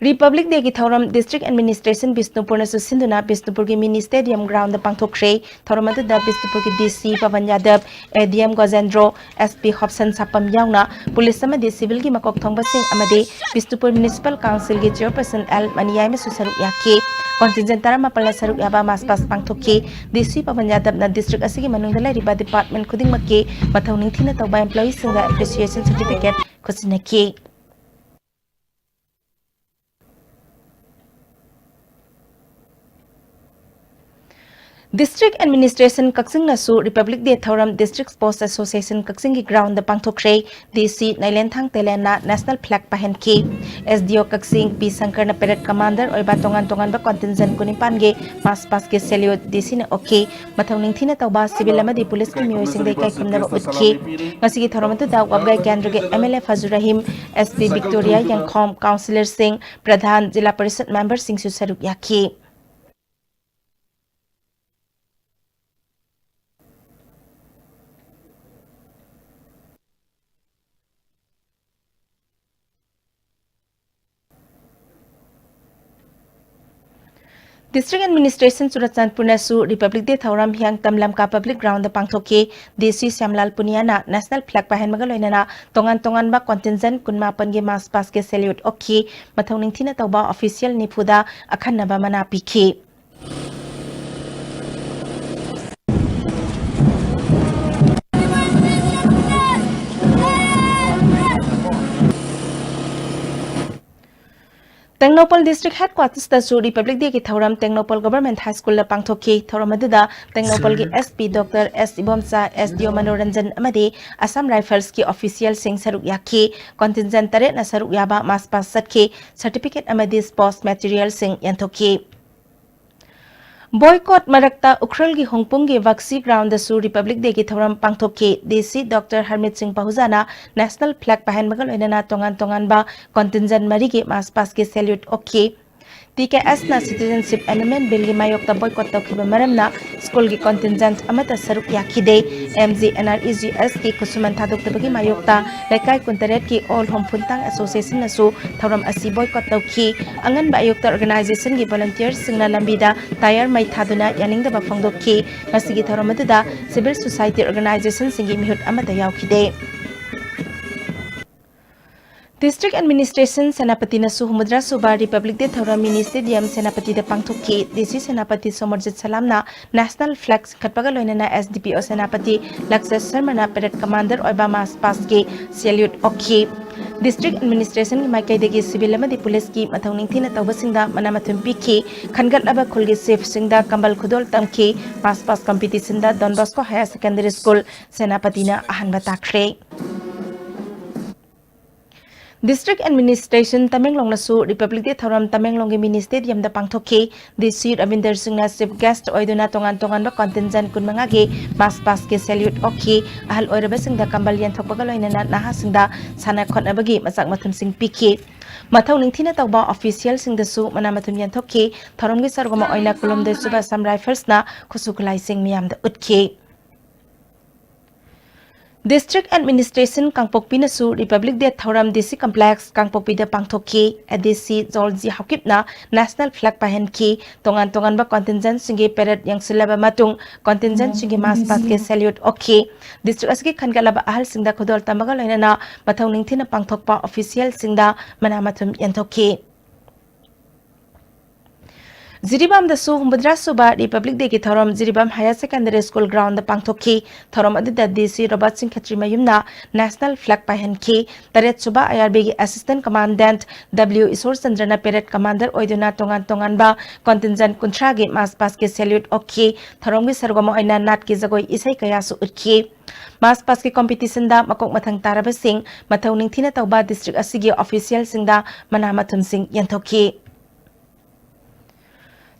Republic Dayꯒꯤ ꯊꯧꯔꯝ District Administration ꯕꯤꯁꯅꯨꯄꯨꯔꯅꯁꯨ ꯁꯤꯟꯗꯨꯅ ꯕꯤꯁꯅꯨꯄꯨꯔꯒꯤ Mini Stadium groundꯗ ꯄꯥꯡꯊꯣꯛꯈ꯭ꯔꯦ꯫ ꯊꯧꯔꯝ ꯑꯗꯨꯗ ꯕꯤꯁꯅꯨꯄꯨꯔꯒꯤ D C ꯄꯕꯟ ꯌꯥꯗꯕ, A D M ꯒꯣꯖꯦꯟꯗ꯭ꯔꯣ, S P ꯍꯣꯞꯁꯟ ꯁꯥꯄꯝ ꯌꯥꯎꯅ Police ꯑꯃꯗꯤ Civilꯒꯤ ꯃꯀꯣꯛ ꯊꯣꯡꯕꯁꯤꯡ ꯑꯃꯗꯤ ꯕꯤꯁꯅꯨꯄꯨꯔ Municipal Councilꯒꯤ Chairperson L ꯃꯅꯤꯌꯥꯏꯃꯁꯨ ꯁꯔꯨꯛ ꯌꯥꯈꯤ꯫ Contingent ꯇꯔꯥꯃꯥꯄꯜꯅ ꯁꯔꯨꯛ ꯌꯥꯕ march past ꯄꯥꯡꯊꯣꯛꯈꯤ꯫ D C ꯄꯕꯟ ꯌꯥꯗꯕꯅ district ꯑꯁꯤꯒꯤ ꯃꯅꯨꯡꯗ ꯂꯩꯔꯤꯕ department ꯈꯨꯗꯤꯡꯃꯛꯀꯤ ꯃꯊꯧ ꯅꯤꯡꯊꯤꯅ ꯇꯧꯕ employeeꯁꯤꯡꯗ Appreciation Certificate ꯈꯨꯠꯁꯤꯟꯅꯈꯤ꯫ District Administration ꯀꯛꯆꯤꯡꯅꯁꯨ Republic Day ꯊꯧꯔꯝ District Sports Association ꯀꯛꯆꯤꯡꯒꯤ groundꯗ ꯄꯥꯡꯊꯣꯛꯈ꯭ꯔꯦ꯫ D C ꯅꯥꯏꯂꯦꯟꯊꯥꯡ ꯇꯦꯂꯦꯟꯅ national flag ꯄꯥꯏꯍꯟꯈꯤ꯫ S D O ꯀꯛꯆꯤꯡ ꯄꯤ ꯁꯪꯀꯔꯅ parade commander ꯑꯣꯏꯕ ꯇꯣꯉꯥꯟ ꯇꯣꯉꯥꯟꯕ contingent ꯀꯨꯟꯅꯤꯄꯥꯟꯒꯤ march pastꯀꯤ salute D Cꯅ ꯑꯣꯛꯈꯤ꯫ ꯃꯊꯧ ꯅꯤꯡꯊꯤꯅ ꯇꯧꯕ civil ꯑꯃꯗꯤ policeꯀꯤ ꯃꯤꯑꯣꯏꯁꯤꯡꯗ ꯏꯀꯥꯏ ꯈꯨꯝꯅꯕ ꯎꯠꯈꯤ꯫ ꯉꯁꯤꯒꯤ ꯊꯧꯔꯝ ꯑꯗꯨꯗ ꯋꯥꯕꯒꯥꯏ ꯀꯦꯟꯗ꯭ꯔꯒꯤ M L A ꯐꯖꯨ Rahim, S P Victoria ꯌꯦꯡꯈꯣꯝ, councillorꯁꯤꯡ, ꯄ꯭ꯔꯙꯥꯟ, ꯖꯤꯂꯥ ꯄꯔꯤꯁꯠ memberꯁꯤꯡꯁꯨ ꯁꯔꯨꯛ ꯌꯥꯈꯤ꯫ District Administration ꯆꯨꯔꯆꯥꯟꯄꯨꯔꯅꯁꯨ Republic Day ꯊꯧꯔꯝ ꯍꯤꯌꯥꯡꯇꯝ ꯂꯝꯀꯥ Public Ground ꯗ ꯄꯥꯡꯊꯣꯛꯈꯤ꯫ DC ꯁ꯭ꯌꯥꯝꯂꯥꯜ ꯄꯨꯅꯤꯌꯥꯅ National Flag ꯄꯥꯏꯍꯟꯕꯒ ꯂꯣꯏꯅꯅ ꯇꯣꯉꯥꯟ ꯇꯣꯉꯥꯟꯕ contingent ꯀꯨꯟꯃꯥꯄꯟꯒꯤ march past ꯀꯤ salute ꯑꯣꯛꯈꯤ꯫ ꯃꯊꯧ ꯅꯤꯡꯊꯤꯅ ꯇꯧꯕ official ꯅꯤꯐꯨꯗ ꯑꯈꯟꯅꯕ ꯃꯅꯥ ꯄꯤꯈꯤ꯫ ꯇꯦꯡꯅꯧꯄꯜ District Headquarters ꯇꯁꯨ Republic Day ꯒꯤ ꯊꯧꯔꯝ ꯇꯦꯡꯅꯧꯄꯜ Government High School ꯗ ꯄꯥꯡꯊꯣꯛꯈꯤ꯫ ꯊꯧꯔꯝ ꯑꯗꯨꯗ ꯇꯦꯡꯅꯧꯄꯜꯒꯤ SP Doctor S Ibomcha, SDO Manoranjan ꯑꯃꯗꯤ Assam Rifles ꯀꯤ official ꯁꯤꯡ ꯁꯔꯨꯛ ꯌꯥꯈꯤ꯫ Contingent ꯇꯔꯦꯠꯅ ꯁꯔꯨꯛ ꯌꯥꯕ march past ꯆꯠꯈꯤ꯫ Certificate ꯑꯃꯗꯤ sports material ꯁꯤꯡ ꯌꯦꯟꯊꯣꯛꯈꯤ꯫ Boycott ꯃꯔꯛꯇ ꯎꯈ꯭ꯔꯨꯜꯒꯤ ꯍꯣꯡꯄꯨꯡꯒꯤ ꯕꯛꯁꯤ ground ꯗꯁꯨ Republic Day ꯒꯤ ꯊꯧꯔꯝ ꯄꯥꯡꯊꯣꯛꯈꯤ꯫ DC Doctor ꯍꯔꯃꯤꯠ ꯁꯤꯡ ꯄꯍꯨꯖꯥꯅ National Flag ꯄꯥꯏꯍꯟꯕꯒ ꯂꯣꯏꯅꯅ ꯇꯣꯉꯥꯟ ꯇꯣꯉꯥꯟꯕ contingent ꯃꯔꯤꯒꯤ march past ꯀꯤ salute ꯑꯣꯛꯈꯤ꯫ TKS ꯅ Citizenship Amendment Bill ꯒꯤ ꯃꯥꯌꯣꯛꯇ boycott ꯇꯧꯈꯤꯕ ꯃꯔꯝꯅ school ꯒꯤ contingent ꯑꯃꯠꯇ ꯁꯔꯨꯛ ꯌꯥꯈꯤꯗꯦ꯫ MGNREGS ꯀꯤ ꯈꯨꯠꯁꯨꯃꯟ ꯊꯥꯗꯣꯛꯇꯕꯒꯤ ꯃꯥꯌꯣꯛꯇ ꯂꯩꯀꯥꯏ ꯀꯨꯟꯇꯔꯦꯠꯀꯤ All ꯍꯣꯝꯐꯨꯟꯇꯥꯡ Association ꯅꯁꯨ ꯊꯧꯔꯝ ꯑꯁꯤ boycott ꯇꯧꯈꯤ꯫ ꯑꯉꯟꯕ ꯑꯌꯨꯛꯇ organization ꯒꯤ volunteer ꯁꯤꯡꯅ ꯂꯝꯕꯤꯗ tyre ꯃꯩ ꯊꯥꯗꯨꯅ ꯌꯥꯅꯤꯡꯗꯕ ꯐꯣꯡꯗꯣꯛꯈꯤ꯫ ꯃꯁꯤꯒꯤ ꯊꯧꯔꯝ ꯑꯗꯨꯗ civil society organization ꯁꯤꯡꯒꯤ ꯃꯤꯍꯨꯠ ꯑꯃꯠꯇ ꯌꯥꯎꯈꯤꯗꯦ꯫ District Administration ꯁꯦꯅꯥꯄꯇꯤꯅꯁꯨ ꯍꯨꯝꯐꯨꯇꯔꯥ ꯁꯨꯕ Republic Day ꯊꯧꯔꯝ Mini Stadium ꯁꯦꯅꯥꯄꯇꯤꯗ ꯄꯥꯡꯊꯣꯛꯈꯤ꯫ DC ꯁꯦꯅꯥꯄꯇꯤ ꯁꯣꯃꯔꯖꯤꯠ ꯁꯂꯥꯝꯅ National Flag ꯆꯤꯡꯈꯠꯄꯒ ꯂꯣꯏꯅꯅ SDPO ꯁꯦꯅꯥꯄꯇꯤ ꯂꯛꯁꯦꯁ ꯁꯔꯃꯅ parade commander ꯑꯣꯏꯕ march past ꯀꯤ salute ꯑꯣꯛꯈꯤ꯫ District Administration ꯒꯤ ꯃꯥꯏꯀꯩꯗꯒꯤ civil ꯑꯃꯗꯤ police ꯀꯤ ꯃꯊꯧ ꯅꯤꯡꯊꯤꯅ ꯇꯧꯕꯁꯤꯡꯗ ꯃꯅꯥ ꯃꯊꯨꯝ ꯄꯤꯈꯤ꯫ ꯈꯟꯒꯠꯂꯕ ꯈꯨꯜꯒꯤ chief ꯁꯤꯡꯗ ꯀꯝꯕꯜ ꯈꯨꯗꯣꯜ ꯇꯝꯈꯤ꯫ March past competition ꯗ Don Bosco Higher Secondary School ꯁꯦꯅꯥꯄꯇꯤꯅ ꯑꯍꯥꯟꯕ ꯇꯥꯈ꯭ꯔꯦ꯫ District Administration ꯇꯃꯦꯡꯂꯣꯡꯅꯁꯨ Republic Day ꯊꯧꯔꯝ ꯇꯃꯦꯡꯂꯣꯡꯒꯤ Mini Stadium ꯗ ꯄꯥꯡꯊꯣꯛꯈꯤ꯫ DC ꯔꯕꯤꯟꯗꯔ ꯁꯤꯡꯅ chief guest ꯑꯣꯏꯗꯨꯅ ꯇꯣꯉꯥꯟ ꯇꯣꯉꯥꯟꯕ contingent ꯀꯨꯟꯃꯉꯥꯒꯤ march past ꯀꯤ salute ꯑꯣꯛꯈꯤ꯫ ꯑꯍꯜ ꯑꯣꯏꯔꯕꯁꯤꯡꯗ ꯀꯝꯕꯜ ꯌꯦꯟꯊꯣꯛꯄꯒ ꯂꯣꯏꯅꯅ ꯅꯍꯥꯁꯤꯡꯗ ꯁꯥꯟꯅ ꯈꯣꯠꯅꯕꯒꯤ ꯃꯆꯥꯛ ꯃꯊꯨꯝꯁꯤꯡ ꯄꯤꯈꯤ꯫ ꯃꯊꯧ ꯅꯤꯡꯊꯤꯅ ꯇꯧꯕ official ꯁꯤꯡꯗꯁꯨ ꯃꯅꯥ ꯃꯊꯨꯝ ꯌꯦꯟꯊꯣꯛꯈꯤ꯫ ꯊꯧꯔꯝꯒꯤ ꯁꯔꯨꯛ ꯑꯃ ꯑꯣꯏꯅ ꯀꯨꯟꯍꯨꯝꯗꯣꯏ ꯁꯨꯕ Assam Rifles ꯅ ꯈꯨꯠꯁꯨ ꯈꯨꯠꯂꯥꯏꯁꯤꯡ ꯃꯤꯌꯥꯝꯗ ꯎꯠꯈꯤ꯫ District Administration ꯀꯥꯡꯄꯣꯛꯄꯤꯅꯁꯨ Republic Day ꯊꯧꯔꯝ D C Complex ꯀꯥꯡꯄꯣꯛꯄꯤꯗ ꯄꯥꯡꯊꯣꯛꯈꯤ꯫ A D C George G Haokipꯅ National Flag ꯄꯥꯏꯍꯟꯈꯤ꯫ ꯇꯣꯉꯥꯟ ꯇꯣꯉꯥꯟꯕ contingentꯁꯤꯡꯒꯤ parade ꯌꯦꯡꯁꯤꯜꯂꯕ ꯃꯇꯨꯡ, contingentꯁꯤꯡꯒꯤ march pastꯀꯤ salute ꯑꯣꯛꯈꯤ꯫ District ꯑꯁꯤꯒꯤ ꯈꯟꯒꯠꯂꯕ ꯑꯍꯜꯁꯤꯡꯗ ꯈꯨꯗꯣꯜ ꯇꯝꯕꯒ ꯂꯣꯏꯅꯅ ꯃꯊꯧ ꯅꯤꯡꯊꯤꯅ ꯄꯥꯡꯊꯣꯛꯄ officialꯁꯤꯡꯗ ꯃꯅꯥ ꯃꯊꯨꯝ ꯌꯦꯟꯊꯣꯛꯈꯤ꯫ ꯖꯤꯔꯤꯕꯥꯝꯗꯁꯨ ꯍꯨꯝꯐꯨꯇꯔꯥ ꯁꯨꯕ Republic Dayꯒꯤ ꯊꯧꯔꯝ ꯖꯤꯔꯤꯕꯥꯝ Higher Secondary School groundꯗ ꯄꯥꯡꯊꯣꯛꯈꯤ꯫ ꯊꯧꯔꯝ ꯑꯗꯨꯗ D C ꯔꯣꯕꯥꯔꯠ ꯁꯤꯡ ꯈꯦꯇ꯭ꯔꯤꯃꯌꯨꯝꯅ National Flag ꯄꯥꯏꯍꯟꯈꯤ꯫ ꯇꯔꯦꯠ ꯁꯨꯕ I R Bꯒꯤ Assistant Commandant W ꯏꯁꯣꯔꯆꯟꯗ꯭ꯔꯅ parade commander ꯑꯣꯏꯗꯨꯅ ꯇꯣꯉꯥꯟ ꯇꯣꯉꯥꯟꯕ contingent ꯀꯨꯟꯊ꯭ꯔꯥꯒꯤ march pastꯀꯤ salute ꯑꯣꯛꯈꯤ꯫ ꯊꯧꯔꯝꯒꯤ ꯁꯔꯨꯛ ꯑꯃ ꯑꯣꯏꯅ ꯅꯥꯠꯀꯤ ꯖꯒꯣꯏ ꯏꯁꯩ ꯀꯌꯥꯁꯨ ꯎꯠꯈꯤ꯫ March pastꯀꯤ competitionꯗ ꯃꯀꯣꯛ ꯃꯊꯪ ꯇꯥꯔꯕꯁꯤꯡ ꯃꯊꯧ ꯅꯤꯡꯊꯤꯅ ꯇꯧꯕ district ꯑꯁꯤꯒꯤ officialꯁꯤꯡꯗ ꯃꯅꯥ ꯃꯊꯨꯝꯁꯤꯡ ꯌꯦꯟꯊꯣꯛꯈꯤ꯫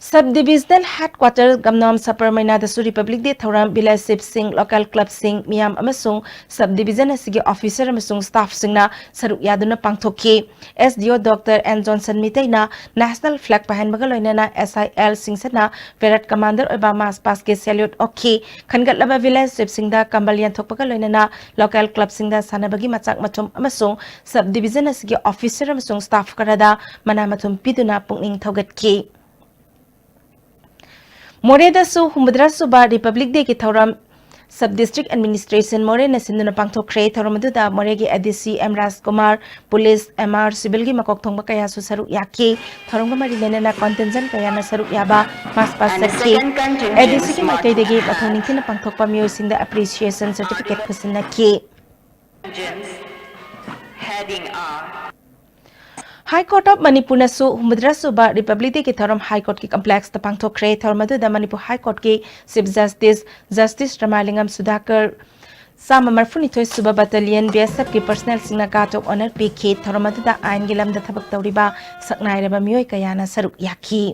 Sub Divisional Headquarter ꯒꯝꯅꯥꯝ ꯁꯄꯔ ꯃꯩꯅꯥꯗꯁꯨ Republic Day ꯊꯧꯔꯝ village chiefꯁꯤꯡ, local clubꯁꯤꯡ, ꯃꯤꯌꯥꯝ ꯑꯃꯁꯨꯡ sub division ꯑꯁꯤꯒꯤ officer ꯑꯃꯁꯨꯡ staffꯁꯤꯡꯅ ꯁꯔꯨꯛ ꯌꯥꯗꯨꯅ ꯄꯥꯡꯊꯣꯛꯈꯤ꯫ S D O Doctor N Johnson ꯃꯤꯇꯩꯅ National Flag ꯄꯥꯏꯍꯟꯕꯒ ꯂꯣꯏꯅꯅ S I L ꯁꯤꯡꯁꯅ parade commander ꯑꯣꯏꯕ march pastꯀꯤ salute ꯑꯣꯛꯈꯤ꯫ ꯈꯟꯒꯠꯂꯕ village chiefꯁꯤꯡꯗ ꯀꯝꯕꯜ ꯌꯦꯟꯊꯣꯛꯄꯒ ꯂꯣꯏꯅꯅ local clubꯁꯤꯡꯗ ꯁꯥꯟꯅꯕꯒꯤ ꯃꯆꯥꯛ ꯃꯊꯨꯝ ꯑꯃꯁꯨꯡ sub division ꯑꯁꯤꯒꯤ officer ꯑꯃꯁꯨꯡ staff ꯈꯔꯗ ꯃꯅꯥ ꯃꯊꯨꯝ ꯄꯤꯗꯨꯅ ꯄꯨꯛꯅꯤꯡ ꯊꯧꯒꯠꯈꯤ꯫ ꯃꯣꯔꯦꯗꯁꯨ ꯍꯨꯝꯐꯨꯇꯔꯥ ꯁꯨꯕ Republic Dayꯒꯤ ꯊꯧꯔꯝ Sub District Administration ꯃꯣꯔꯦꯅ ꯁꯤꯟꯗꯨꯅ ꯄꯥꯡꯊꯣꯛꯈ꯭ꯔꯦ꯫ ꯊꯧꯔꯝ ꯑꯗꯨꯗ ꯃꯣꯔꯦꯒꯤ A D C M Rajkumar, police, M R, civilꯒꯤ ꯃꯀꯣꯛ ꯊꯣꯡꯕ ꯀꯌꯥꯁꯨ ꯁꯔꯨꯛ ꯌꯥꯈꯤ꯫ ꯊꯧꯔꯝꯒ ꯃꯔꯤ ꯂꯩꯅꯅ contingent ꯀꯌꯥꯅ ꯁꯔꯨꯛ ꯌꯥꯕ march past ꯆꯠꯈꯤ꯫ A D Cꯒꯤ ꯃꯥꯏꯀꯩꯗꯒꯤ ꯃꯊꯧ ꯅꯤꯡꯊꯤꯅ ꯄꯥꯡꯊꯣꯛꯄ ꯃꯤꯑꯣꯏꯁꯤꯡꯗ appreciation certificate ꯈꯨꯠꯁꯤꯟꯅꯈꯤ꯫ High Court of ꯃꯅꯤꯄꯨꯔꯅꯁꯨ ꯍꯨꯝꯐꯨꯇꯔꯥ ꯁꯨꯕ Republic Dayꯒꯤ ꯊꯧꯔꯝ High Courtꯀꯤ complexꯇ ꯄꯥꯡꯊꯣꯛꯈ꯭ꯔꯦ꯫ ꯊꯧꯔꯝ ꯑꯗꯨꯗ Manipur High Courtꯀꯤ Chief Justice, Justice ꯔꯃꯥꯂꯤꯡꯒꯝ ꯁꯨꯙꯥꯀꯔ, ꯆꯥꯝꯃ ꯃꯔꯤꯐꯨꯅꯤꯊꯣꯏ ꯁꯨꯕ Battalion, B S Fꯀꯤ personnelꯁꯤꯡꯅ guard of honour ꯄꯤꯈꯤ꯫ ꯊꯧꯔꯝ ꯑꯗꯨꯗ ꯑꯥꯏꯟꯒꯤ ꯂꯝꯗ ꯊꯕꯛ ꯇꯧꯔꯤꯕ ꯁꯛꯅꯥꯏꯔꯕ ꯃꯤꯑꯣꯏ ꯀꯌꯥꯅ ꯁꯔꯨꯛ ꯌꯥꯈꯤ꯫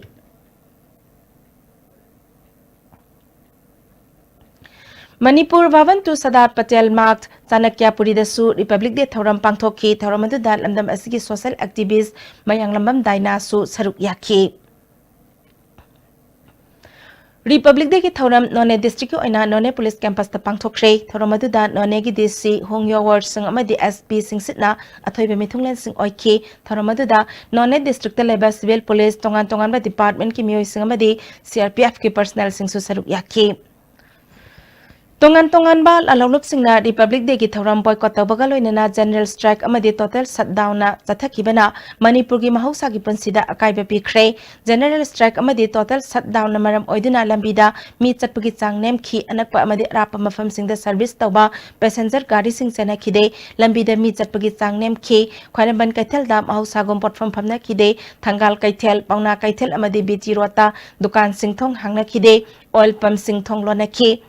Manipur ꯚꯕꯟ to Sardar Patel ꯃꯥꯔꯒ ꯆꯥꯅꯀ꯭ꯌꯥꯄꯨꯔꯤꯗꯁꯨ Republic Day ꯊꯧꯔꯝ ꯄꯥꯡꯊꯣꯛꯈꯤ꯫ ꯊꯧꯔꯝ ꯑꯗꯨꯗ ꯂꯝꯗꯝ ꯑꯁꯤꯒꯤ social activist ꯃꯌꯥꯡꯂꯝꯕꯝ ꯗꯥꯏꯅꯥꯁꯨ ꯁꯔꯨꯛ ꯌꯥꯈꯤ꯫ Republic Day ꯒꯤ ꯊꯧꯔꯝ ꯅꯣꯅꯦ district ꯀꯤ ꯑꯣꯏꯅ ꯅꯣꯅꯦ police campus ꯇ ꯄꯥꯡꯊꯣꯛꯈ꯭ꯔꯦ꯫ ꯊꯧꯔꯝ ꯑꯗꯨꯗ ꯅꯣꯅꯦꯒꯤ D C ꯍꯣꯡꯌꯣ ꯋꯔꯁꯤꯡ ꯑꯃꯗꯤ S P ꯁꯤꯡꯁꯤꯠꯅ ꯑꯊꯣꯏꯕ ꯃꯤꯊꯨꯡꯂꯦꯟꯁꯤꯡ ꯑꯣꯏꯈꯤ꯫ ꯊꯧꯔꯝ ꯑꯗꯨꯗ ꯅꯣꯅꯦ district ꯇ ꯂꯩꯕ civil police, ꯇꯣꯉꯥꯟ ꯇꯣꯉꯥꯟꯕ department ꯀꯤ ꯃꯤꯑꯣꯏꯁꯤꯡ ꯑꯃꯗꯤ C R P F ꯀꯤ personnel ꯁꯤꯡꯁꯨ ꯁꯔꯨꯛ ꯌꯥꯈꯤ꯫ ꯇꯣꯉꯥꯟ ꯇꯣꯉꯥꯟꯕ ꯂꯥꯜꯍꯧꯂꯨꯞꯁꯤꯡꯅ Republic Day ꯒꯤ ꯊꯧꯔꯝ boycott ꯇꯧꯕꯒ ꯂꯣꯏꯅꯅ general strike ꯑꯃꯗꯤ total shutdown ꯅ ꯆꯠꯊꯈꯤꯕꯅ ꯃꯅꯤꯄꯨꯔꯒꯤ ꯃꯍꯧꯁꯥꯒꯤ ꯄꯨꯟꯁꯤꯗ ꯑꯀꯥꯏꯕ ꯄꯤꯈ꯭ꯔꯦ꯫ General strike ꯑꯃꯗꯤ total shutdown ꯅ ꯃꯔꯝ ꯑꯣꯏꯗꯨꯅ ꯂꯝꯕꯤꯗ ꯃꯤ ꯆꯠꯄꯒꯤ ꯆꯥꯡ ꯅꯦꯝꯈꯤ꯫ ꯑꯅꯛꯄ ꯑꯃꯗꯤ ꯑꯔꯥꯞꯄ ꯃꯐꯝꯁꯤꯡꯗ service ꯇꯧꯕ passenger ꯒꯥꯔꯤꯁꯤꯡ ꯆꯦꯟꯅꯈꯤꯗꯦ꯫ ꯂꯝꯕꯤꯗ ꯃꯤ ꯆꯠꯄꯒꯤ ꯆꯥꯡ ꯅꯦꯝꯈꯤ꯫ ꯈ꯭ꯋꯥꯏꯔꯝꯕꯟ ꯀꯩꯊꯦꯜꯗ ꯃꯍꯧꯁꯥꯒꯨꯝ ꯄꯣꯠꯐꯝ ꯐꯝꯅꯈꯤꯗꯦ꯫ ꯊꯪꯒꯥꯜ ꯀꯩꯊꯦꯜ, ꯄꯥꯎꯅꯥ ꯀꯩꯊꯦꯜ ꯑꯃꯗꯤ B T road ꯇ ꯗꯨꯀꯥꯟꯁꯤꯡ ꯊꯣꯡ ꯍꯥꯡꯅꯈꯤꯗꯦ꯫ Oil pump ꯁꯤꯡ ꯊꯣꯡ ꯂꯣꯟꯅꯈꯤ꯫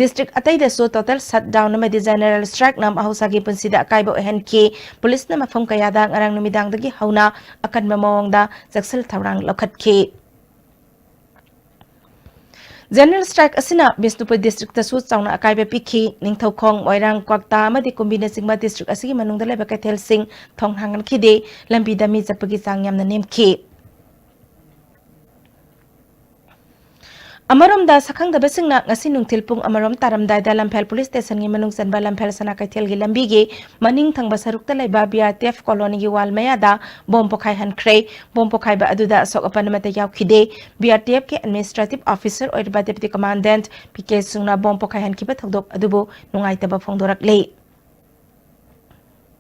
District ꯑꯇꯩꯗꯁꯨ total shutdown ꯑꯃꯗꯤ general strike ꯅ ꯃꯍꯧꯁꯥꯒꯤ ꯄꯨꯟꯁꯤꯗ ꯑꯀꯥꯏꯕ ꯑꯣꯏꯍꯟꯈꯤ꯫ Police ꯅ ꯃꯐꯝ ꯀꯌꯥꯗ ꯉꯔꯥꯡ ꯅꯨꯃꯤꯗꯥꯡꯗꯒꯤ ꯍꯧꯅ ꯑꯀꯟꯕ ꯃꯑꯣꯡꯗ ꯆꯦꯛꯁꯤꯜ ꯊꯧꯔꯥꯡ ꯂꯧꯈꯠꯈꯤ꯫ General strike ꯑꯁꯤꯅ ꯕꯤꯁꯅꯨꯄꯨꯔ district ꯇꯁꯨ ꯆꯥꯎꯅ ꯑꯀꯥꯏꯕ ꯄꯤꯈꯤ꯫ ꯅꯤꯡꯊꯧꯈꯣꯡ, ꯃꯣꯏꯔꯥꯡ, ꯀ꯭ꯋꯥꯛꯇꯥ ꯑꯃꯗꯤ ꯀꯨꯝꯕꯤꯅꯆꯤꯡꯕ district ꯑꯁꯤꯒꯤ ꯃꯅꯨꯡꯗ ꯂꯩꯕ ꯀꯩꯊꯦꯜꯁꯤꯡ ꯊꯣꯡ ꯍꯥꯡꯍꯟꯈꯤꯗꯦ꯫ ꯂꯝꯕꯤꯗ ꯃꯤ ꯆꯠꯄꯒꯤ ꯆꯥꯡ ꯌꯥꯝꯅ ꯅꯦꯝꯈꯤ꯫ ꯑꯃꯔꯣꯝꯗ, ꯁꯛꯈꯪꯗꯕꯁꯤꯡꯅ ꯉꯁꯤ ꯅꯨꯡꯊꯤꯜ ꯄꯨꯡ ꯑꯃꯔꯣꯝ ꯇꯥꯔꯝꯗꯥꯏꯗ ꯂꯝꯐꯦꯜ police station ꯒꯤ ꯃꯅꯨꯡ ꯆꯟꯕ ꯂꯝꯐꯦꯜ ꯁꯅꯥ ꯀꯩꯊꯦꯜꯒꯤ ꯂꯝꯕꯤꯒꯤ ꯃꯅꯤꯡ ꯊꯪꯕ ꯁꯔꯨꯛꯇ ꯂꯩꯕ B R T F colony ꯒꯤ wall ꯃꯌꯥꯗ bomb ꯄꯣꯈꯥꯏꯍꯟꯈ꯭ꯔꯦ꯫ Bomb ꯄꯣꯈꯥꯏꯕ ꯑꯗꯨꯗ ꯑꯁꯣꯛ ꯑꯄꯟ ꯑꯃꯠꯇ ꯌꯥꯎꯈꯤꯗꯦ꯫ B R T F ꯀꯤ administrative officer ꯑꯣꯏꯔꯤꯕ Deputy Commandant P K ꯁꯨꯡꯅ bomb ꯄꯣꯈꯥꯏꯍꯟꯈꯤꯕ ꯊꯧꯗꯣꯛ ꯑꯗꯨꯕꯨ ꯅꯨꯡꯉꯥꯏꯇꯕ ꯐꯣꯡꯗꯣꯔꯛꯂꯤ꯫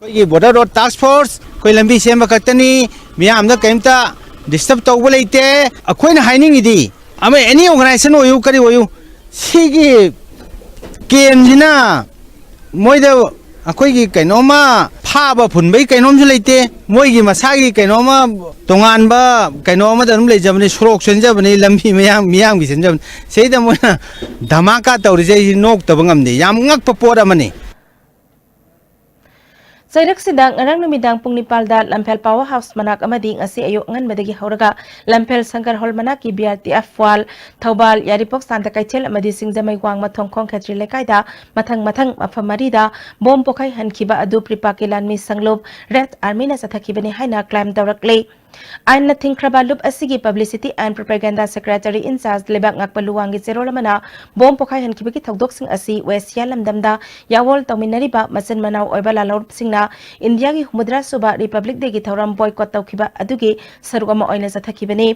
ꯑꯩꯈꯣꯏꯒꯤ border road task force, ꯑꯩꯈꯣꯏ ꯂꯝꯕꯤ ꯁꯦꯝꯕ ꯈꯛꯇꯅꯤ, ꯃꯤꯌꯥꯝꯗ ꯀꯔꯤꯝꯇ disturb ꯇꯧꯕ ꯂꯩꯇꯦ꯫ ꯑꯩꯈꯣꯏꯅ ꯍꯥꯏꯅꯤꯡꯉꯤꯗꯤ, ꯑꯃ any organization ꯑꯣꯏꯌꯨ, ꯀꯔꯤ ꯑꯣꯏꯌꯨ, ꯁꯤꯒꯤ camp ꯁꯤꯅ ꯃꯣꯏꯗ ꯑꯩꯈꯣꯏꯒꯤ ꯀꯩꯅꯣꯝꯃ ꯐꯥꯕ ꯐꯨꯟꯕꯒꯤ ꯀꯩꯅꯣꯝꯁꯨ ꯂꯩꯇꯦ꯫ ꯃꯣꯏꯒꯤ ꯃꯁꯥꯒꯤ ꯀꯩꯅꯣꯝꯃ ꯇꯣꯉꯥꯟꯕ ꯀꯩꯅꯣ ꯑꯃꯗ ꯑꯗꯨꯝ ꯂꯩꯖꯕꯅꯤ, ꯁꯣꯔꯣꯛ ꯆꯦꯟꯖꯕꯅꯤ, ꯂꯝꯕꯤ ꯃꯌꯥꯝ ꯃꯤꯌꯥꯝꯒꯤ ꯆꯦꯟꯖꯕꯅꯤ꯫ ꯁꯤꯗꯩꯗ ꯃꯣꯏꯅ ꯙꯃꯥꯀꯥ ꯇꯧꯔꯤꯁꯦ ꯑꯩ ꯅꯣꯛꯇꯕ ꯉꯝꯗꯦ꯫ ꯌꯥꯝ ꯉꯛꯄ ꯄꯣꯠ ꯑꯃꯅꯤ꯫ ꯆꯩꯔꯛꯁꯤꯗ ꯉꯔꯥꯡ ꯅꯨꯃꯤꯗꯥꯡ ꯄꯨꯡ ꯅꯤꯄꯥꯜꯗ ꯂꯝꯐꯦꯜ power house ꯃꯅꯥꯛ ꯑꯃꯗꯤ ꯉꯁꯤ ꯑꯌꯨꯛ ꯑꯉꯟꯕꯗꯒꯤ ꯍꯧꯔꯒ ꯂꯝꯐꯦꯜ ꯁꯪꯀꯔ hall ꯃꯅꯥꯛꯀꯤ B R T F wall, ꯊꯧꯕꯥꯜ, ꯌꯥꯏꯔꯤꯄꯣꯛ ꯁꯥꯟꯇ ꯀꯩꯊꯦꯜ ꯑꯃꯗꯤ ꯁꯤꯡꯖꯃꯩ ꯋꯥꯡꯃ ꯊꯣꯡꯈꯣꯡ ꯈꯦꯇ꯭ꯔꯤ ꯂꯩꯀꯥꯏꯗ ꯃꯊꯪ ꯃꯊꯪ ꯃꯐꯝ ꯃꯔꯤꯗ bomb ꯄꯣꯈꯥꯏꯍꯟꯈꯤꯕ ꯑꯗꯨ ꯄ꯭ꯔꯤꯄꯥꯛꯀꯤ ꯂꯥꯟꯃꯤ ꯁꯪꯂꯨꯞ Red Army ꯅ ꯆꯠꯊꯈꯤꯕꯅꯤ ꯍꯥꯏꯅ claim ꯇꯧꯔꯛꯂꯤ꯫ ꯑꯥꯏꯟꯅ ꯊꯤꯡꯈ꯭ꯔꯕ ꯂꯨꯞ ꯑꯁꯤꯒꯤ Publicity and Propaganda Secretary in charge ꯂꯩꯕꯥꯛ ꯉꯥꯛꯄ ꯂꯨꯋꯥꯡꯒꯤ ꯆꯦꯔꯣꯜ ꯑꯃꯅ ꯕꯣꯝ ꯄꯣꯈꯥꯏꯍꯟꯈꯤꯕꯒꯤ ꯊꯧꯗꯣꯛꯁꯤꯡ ꯑꯁꯤ ꯋꯦꯁꯤꯌꯥ ꯂꯝꯗꯝꯗ ꯌꯥꯋꯣꯜ ꯇꯧꯃꯤꯟꯅꯔꯤꯕ ꯃꯆꯤꯟ ꯃꯅꯥꯎ ꯑꯣꯏꯕ ꯂꯥꯜꯍꯧꯂꯨꯞꯁꯤꯡꯅ ꯏꯟꯗꯤꯌꯥꯒꯤ ꯍꯨꯝꯐꯨꯇꯔꯥ ꯁꯨꯕ Republic Day ꯒꯤ ꯊꯧꯔꯝ boycott ꯇꯧꯈꯤꯕ ꯑꯗꯨꯒꯤ ꯁꯔꯨꯛ ꯑꯃ ꯑꯣꯏꯅ ꯆꯠꯊꯈꯤꯕꯅꯤ꯫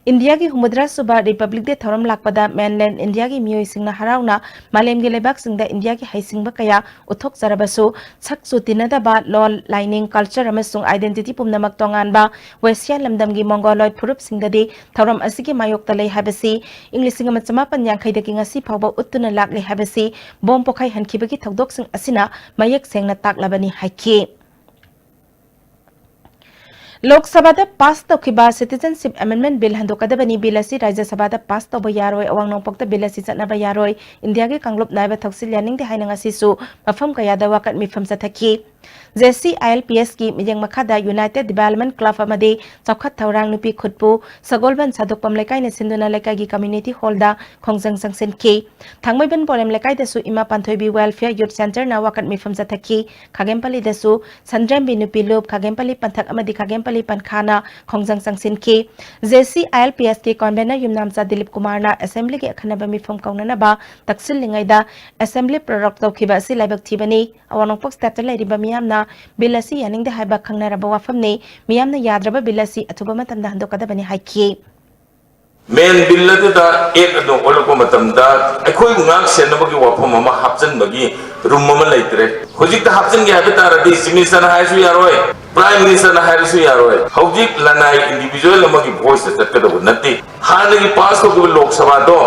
ꯏꯟꯗꯤꯌꯥꯒꯤ ꯍꯨꯝꯐꯨꯇꯔꯥ ꯁꯨꯕ Republic Day ꯊꯧꯔꯝ ꯂꯥꯛꯄꯗ mainland ꯏꯟꯗꯤꯌꯥꯒꯤ ꯃꯤꯑꯣꯏꯁꯤꯡꯅ ꯍꯔꯥꯎꯅ ꯃꯥꯂꯦꯝꯒꯤ ꯂꯩꯕꯥꯛꯁꯤꯡꯗ ꯏꯟꯗꯤꯌꯥꯒꯤ ꯍꯩꯁꯤꯡꯕ ꯀꯌꯥ ꯎꯠꯊꯣꯛꯆꯔꯕꯁꯨ, ꯁꯛꯁꯨ ꯇꯤꯟꯅꯗꯕ ꯂꯣꯜ, ꯂꯥꯏꯅꯤꯡ, culture ꯑꯃꯁꯨꯡ identity ꯄꯨꯝꯅꯃꯛ ꯇꯣꯉꯥꯟꯕ ꯋꯦꯁꯤꯌꯥ ꯂꯝꯗꯝꯒꯤ Mongoloid ꯐꯨꯔꯨꯞꯁꯤꯡꯗꯗꯤ ꯊꯧꯔꯝ ꯑꯁꯤꯒꯤ ꯃꯥꯌꯣꯛꯇ ꯂꯩ ꯍꯥꯏꯕꯁꯤ ꯏꯪ ꯂꯤꯁꯤꯡ ꯑꯃ ꯆꯃꯥꯄꯟ ꯌꯥꯡꯈꯩꯗꯒꯤ ꯉꯁꯤ ꯐꯥꯎꯕ ꯎꯠꯇꯨꯅ ꯂꯥꯛꯂꯤ ꯍꯥꯏꯕꯁꯤ ꯕꯣꯝ ꯄꯣꯈꯥꯏꯍꯟꯈꯤꯕꯒꯤ ꯊꯧꯗꯣꯛꯁꯤꯡ ꯑꯁꯤꯅ ꯃꯌꯦꯛ ꯁꯦꯡꯅ ꯇꯥꯛꯂꯕꯅꯤ ꯍꯥꯏꯈꯤ꯫ ꯂꯣꯛ ꯁꯚꯥꯗ pass ꯇꯧꯈꯤꯕ Citizenship Amendment Bill ꯍꯟꯗꯣꯛꯀꯗꯕꯅꯤ꯫ Bill ꯑꯁꯤ ꯔꯥꯖ꯭ꯌ ꯁꯚꯥꯗ pass ꯇꯧꯕ ꯌꯥꯔꯣꯏ꯫ ꯑꯋꯥꯡ ꯅꯣꯡꯄꯣꯛꯇ bill ꯑꯁꯤ ꯆꯠꯅꯕ ꯌꯥꯔꯣꯏ꯫ ꯏꯟꯗꯤꯌꯥꯒꯤ ꯀꯥꯡꯂꯨꯞ ꯅꯥꯏꯕ ꯊꯧꯁꯤꯜ ꯌꯥꯅꯤꯡꯗꯦ ꯍꯥꯏꯅ ꯉꯁꯤꯁꯨ ꯃꯐꯝ ꯀꯌꯥꯗ ꯋꯥꯀꯠ ꯃꯤꯐꯝ ꯆꯠꯊꯈꯤ꯫ J C I L P S ꯀꯤ ꯃꯤꯠꯌꯦꯡ ꯃꯈꯥꯗ United Development Club ꯑꯃꯗꯤ ꯆꯥꯎꯈꯠ ꯊꯧꯔꯥꯡ ꯅꯨꯄꯤ ꯈꯨꯠꯄꯨ ꯁꯒꯣꯜꯕꯟ ꯁꯥꯗꯣꯛꯄꯝ ꯂꯩꯀꯥꯏꯅ ꯁꯤꯟꯗꯨꯅ ꯂꯩꯀꯥꯏꯒꯤ community hall ꯗ ꯈꯣꯡꯖꯪ ꯆꯪꯁꯤꯟꯈꯤ꯫ ꯊꯥꯡꯃꯩꯕꯟ ꯄꯣꯂꯦꯝ ꯂꯩꯀꯥꯏꯗꯁꯨ ꯏꯃꯥ ꯄꯥꯟꯊꯣꯏꯕꯤ Welfare Youth Centre ꯅ ꯋꯥꯀꯠ ꯃꯤꯐꯝ ꯆꯠꯊꯈꯤ꯫ ꯈꯥꯒꯦꯝꯄꯜꯂꯤꯗꯁꯨ ꯁꯟꯗ꯭ꯔꯦꯝꯕꯤ ꯅꯨꯄꯤ ꯂꯨꯞ, ꯈꯥꯒꯦꯝꯄꯜꯂꯤ ꯄꯟꯊꯛ ꯑꯃꯗꯤ ꯈꯥꯒꯦꯝꯄꯜꯂꯤ ꯄꯟꯈꯥꯅ ꯈꯣꯡꯖꯪ ꯆꯪꯁꯤꯟꯈꯤ꯫ J C I L P S ꯀꯤ convener ꯌꯨꯝꯅꯥꯝꯆꯥ ꯗꯤꯂꯤꯞ ꯀꯨꯃꯥꯔꯅ assembly ꯒꯤ ꯑꯈꯟꯅꯕ ꯃꯤꯐꯝ ꯀꯧꯅꯅꯕ ꯇꯛꯁꯤꯜꯂꯤꯉꯩꯗ assembly prorogue ꯇꯧꯈꯤꯕ ꯑꯁꯤ ꯂꯥꯏꯕꯛ ꯊꯤꯕꯅꯤ꯫ ꯑꯋꯥꯡ ꯅꯣꯡꯄꯣꯛ state ꯇ ꯂꯩꯔꯤꯕ ꯃꯤꯌꯥꯝꯅ bill ꯑꯁꯤ ꯌꯥꯅꯤꯡꯗꯦ ꯍꯥꯏꯕ ꯈꯪꯅꯔꯕ ꯋꯥꯐꯝꯅꯤ꯫ ꯃꯤꯌꯥꯝꯅ ꯌꯥꯗ꯭ꯔꯕ bill ꯑꯁꯤ ꯑꯊꯨꯕ ꯃꯇꯝꯗ ꯍꯟꯗꯣꯛꯀꯗꯕꯅꯤ ꯍꯥꯏꯈꯤ꯫ Main bill ꯑꯗꯨꯗ act ꯑꯗꯨ ꯑꯣꯜꯂꯛꯄ ꯃꯇꯝꯗ ꯑꯩꯈꯣꯏꯕꯨ ꯉꯥꯛ ꯁꯦꯟꯅꯕꯒꯤ ꯋꯥꯐꯝ ꯑꯃ ꯍꯥꯞꯆꯤꯟꯕꯒꯤ room ꯑꯃ ꯂꯩꯇ꯭ꯔꯦ꯫ ꯍꯧꯖꯤꯛꯇ ꯍꯥꯞꯆꯤꯟꯒꯦ ꯍꯥꯏꯕ ꯇꯥꯔꯗꯤ Chief Minister ꯅ ꯍꯥꯏꯔꯁꯨ ꯌꯥꯔꯣꯏ, Prime Minister ꯅ ꯍꯥꯏꯔꯁꯨ ꯌꯥꯔꯣꯏ꯫ ꯍꯧꯖꯤꯛ ꯂꯅꯥꯏ individual ꯑꯃꯒꯤ voice ꯇ ꯆꯠꯀꯗꯧꯕ ꯅꯠꯇꯦ꯫ ꯍꯥꯟꯅꯒꯤ pass ꯇꯧꯈꯤꯕ ꯂꯣꯛ ꯁꯚꯥꯗꯣ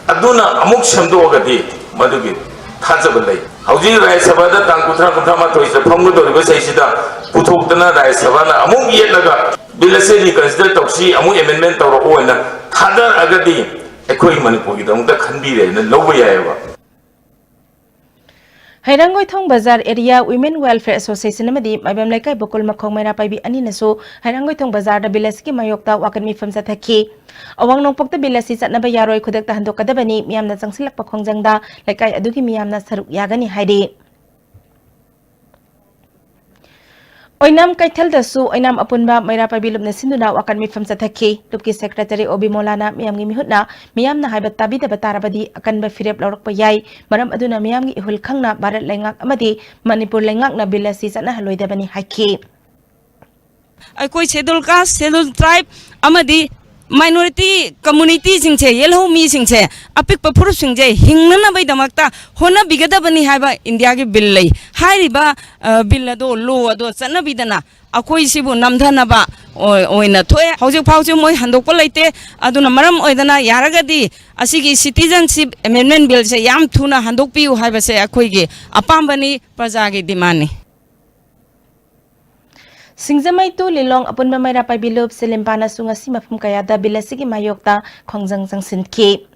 ꯑꯗꯨꯅ ꯑꯃꯨꯛ ꯁꯦꯝꯗꯣꯛꯑꯒꯗꯤ ꯃꯗꯨꯒꯤ ꯊꯥꯖꯕ ꯂꯩ꯫ ꯍꯧꯖꯤꯛ ꯔꯥꯖ꯭ꯌ ꯁꯚꯥꯗ ꯇꯥꯡ ꯀꯨꯟꯊ꯭ꯔꯥ, ꯀꯨꯟꯊ꯭ꯔꯥ ꯃꯥꯊꯣꯏꯁꯤꯗ ꯐꯝꯒꯗꯧꯔꯤꯕ ꯆꯍꯤꯁꯤꯗ ꯄꯨꯊꯣꯛꯇꯅ ꯔꯥꯖ꯭ꯌ ꯁꯚꯥꯅ ꯑꯃꯨꯛ ꯌꯦꯠꯂꯒ bill ꯑꯁꯤ reconsider ꯇꯧꯁꯤ, ꯑꯃꯨꯛ amendment ꯇꯧꯔꯛꯑꯣ ꯍꯥꯏꯅ ꯊꯥꯗꯔꯛꯑꯒꯗꯤ ꯑꯩꯈꯣꯏ ꯃꯅꯤꯄꯨꯔꯒꯤꯗꯃꯛꯇ ꯈꯟꯕꯤꯔꯦ ꯍꯥꯏꯅ ꯂꯧꯕ ꯌꯥꯏꯑꯕ꯫ ꯍꯩꯔꯥꯡꯒꯣꯏꯊꯣꯡ ꯕꯖꯥꯔ area Women Welfare Association ꯑꯃꯗꯤ ꯃꯥꯏꯕꯝ ꯂꯩꯀꯥꯏ ꯕꯣꯀꯨꯜ ꯃꯈꯣꯡ ꯃꯩꯔꯥ ꯄꯥꯏꯕꯤ ꯑꯅꯤꯅꯁꯨ ꯍꯩꯔꯥꯡꯒꯣꯏꯊꯣꯡ ꯕꯖꯥꯔꯗ bill ꯑꯁꯤꯒꯤ ꯃꯥꯌꯣꯛꯇ ꯋꯥꯀꯠ ꯃꯤꯐꯝ ꯆꯠꯊꯈꯤ꯫ ꯑꯋꯥꯡ ꯅꯣꯡꯄꯣꯛꯇ bill ꯑꯁꯤ ꯆꯠꯅꯕ ꯌꯥꯔꯣꯏ, ꯈꯨꯗꯛꯇ ꯍꯟꯗꯣꯛꯀꯗꯕꯅꯤ, ꯃꯤꯌꯥꯝꯅ ꯆꯪꯁꯤꯜꯂꯛꯄ ꯈꯣꯡꯖꯪꯗ ꯂꯩꯀꯥꯏ ꯑꯗꯨꯒꯤ ꯃꯤꯌꯥꯝꯅ ꯁꯔꯨꯛ ꯌꯥꯒꯅꯤ ꯍꯥꯏꯔꯤ꯫ ꯑꯣꯏꯅꯥꯝ ꯀꯩꯊꯦꯜꯗꯁꯨ ꯑꯣꯏꯅꯥꯝ ꯑꯄꯨꯟꯕ ꯃꯩꯔꯥ ꯄꯥꯏꯕꯤ ꯂꯨꯞꯅ ꯁꯤꯟꯗꯨꯅ ꯋꯥꯀꯠ ꯃꯤꯐꯝ ꯆꯠꯊꯈꯤ꯫ ꯂꯨꯞꯀꯤ ꯁꯦꯀ꯭ꯔꯦꯇꯔꯤ ꯑꯣ ꯕꯤ ꯃꯣꯂꯥꯅ ꯃꯤꯌꯥꯝꯒꯤ ꯃꯤꯍꯨꯠꯅ ꯃꯤꯌꯥꯝꯅ ꯍꯥꯏꯕ ꯇꯥꯕꯤꯗꯕ ꯇꯥꯔꯕꯗꯤ ꯑꯀꯟꯕ ꯐꯤꯔꯦꯞ ꯂꯧꯔꯛꯄ ꯌꯥꯏ, ꯃꯔꯝ ꯑꯗꯨꯅ ꯃꯤꯌꯥꯝꯒꯤ ꯏꯍꯨꯜ ꯈꯪꯅ ꯚꯥꯔꯠ ꯂꯩꯉꯥꯛ ꯑꯃꯗꯤ ꯃꯅꯤꯄꯨꯔ ꯂꯩꯉꯥꯛꯅ ꯕꯤꯜ ꯑꯁꯤ ꯆꯠꯅꯍꯜꯂꯣꯏꯗꯕꯅꯤ ꯍꯥꯏꯈꯤ꯫ ꯑꯩꯈꯣꯏ Scheduled Caste, Scheduled Tribe ꯑꯃꯗꯤ minority communityꯁꯤꯡꯁꯦ, ꯌꯦꯜꯍꯧ ꯃꯤꯁꯤꯡꯁꯦ, ꯑꯄꯤꯛꯄ ꯐꯨꯔꯨꯞꯁꯤꯡꯁꯦ ꯍꯤꯡꯅꯅꯕꯒꯤꯗꯃꯛꯇ ꯍꯣꯠꯅꯕꯤꯒꯗꯕꯅꯤ ꯍꯥꯏꯕ ꯏꯟꯗꯤꯌꯥꯒꯤ ꯕꯤꯜ ꯂꯩ꯫ ꯍꯥꯏꯔꯤꯕ, ꯑ, ꯕꯤꯜ ꯑꯗꯣ, ꯂꯣ ꯑꯗꯣ ꯆꯠꯅꯕꯤꯗꯅ ꯑꯩꯈꯣꯏ ꯁꯤꯕꯨ ꯅꯝꯊꯅꯕ ꯑꯣꯏ-, ꯑꯣꯏꯅ ꯊꯣꯛꯑꯦ꯫ ꯍꯧꯖꯤꯛ ꯐꯥꯎꯁꯤ ꯃꯣꯏ ꯍꯟꯗꯣꯛꯄ ꯂꯩꯇꯦ꯫ ꯑꯗꯨꯅ ꯃꯔꯝ ꯑꯣꯏꯗꯅ ꯌꯥꯔꯒꯗꯤ ꯑꯁꯤꯒꯤ Citizenship Amendment Billꯁꯦ ꯌꯥꯝ ꯊꯨꯅ ꯍꯟꯗꯣꯛꯄꯤꯌꯨ ꯍꯥꯏꯕꯁꯦ ꯑꯩꯈꯣꯏꯒꯤ ꯑꯄꯥꯝꯕꯅꯤ, ꯄ꯭ꯔꯖꯥꯒꯤ demandꯅꯤ꯫ ꯁꯤꯡꯖꯃꯩ to ꯂꯤꯂꯣꯡ ꯑꯄꯨꯟꯕ ꯃꯩꯔꯥ ꯄꯥꯏꯕꯤ ꯂꯨꯞ ꯁꯤꯂꯤꯝꯄꯥꯅꯁꯨ ꯉꯁꯤ ꯃꯐꯝ ꯀꯌꯥꯗ ꯕꯤꯜ ꯑꯁꯤꯒꯤ ꯃꯥꯌꯣꯛꯇ ꯈꯣꯡꯖꯪ ꯆꯪꯁꯤꯟꯈꯤ꯫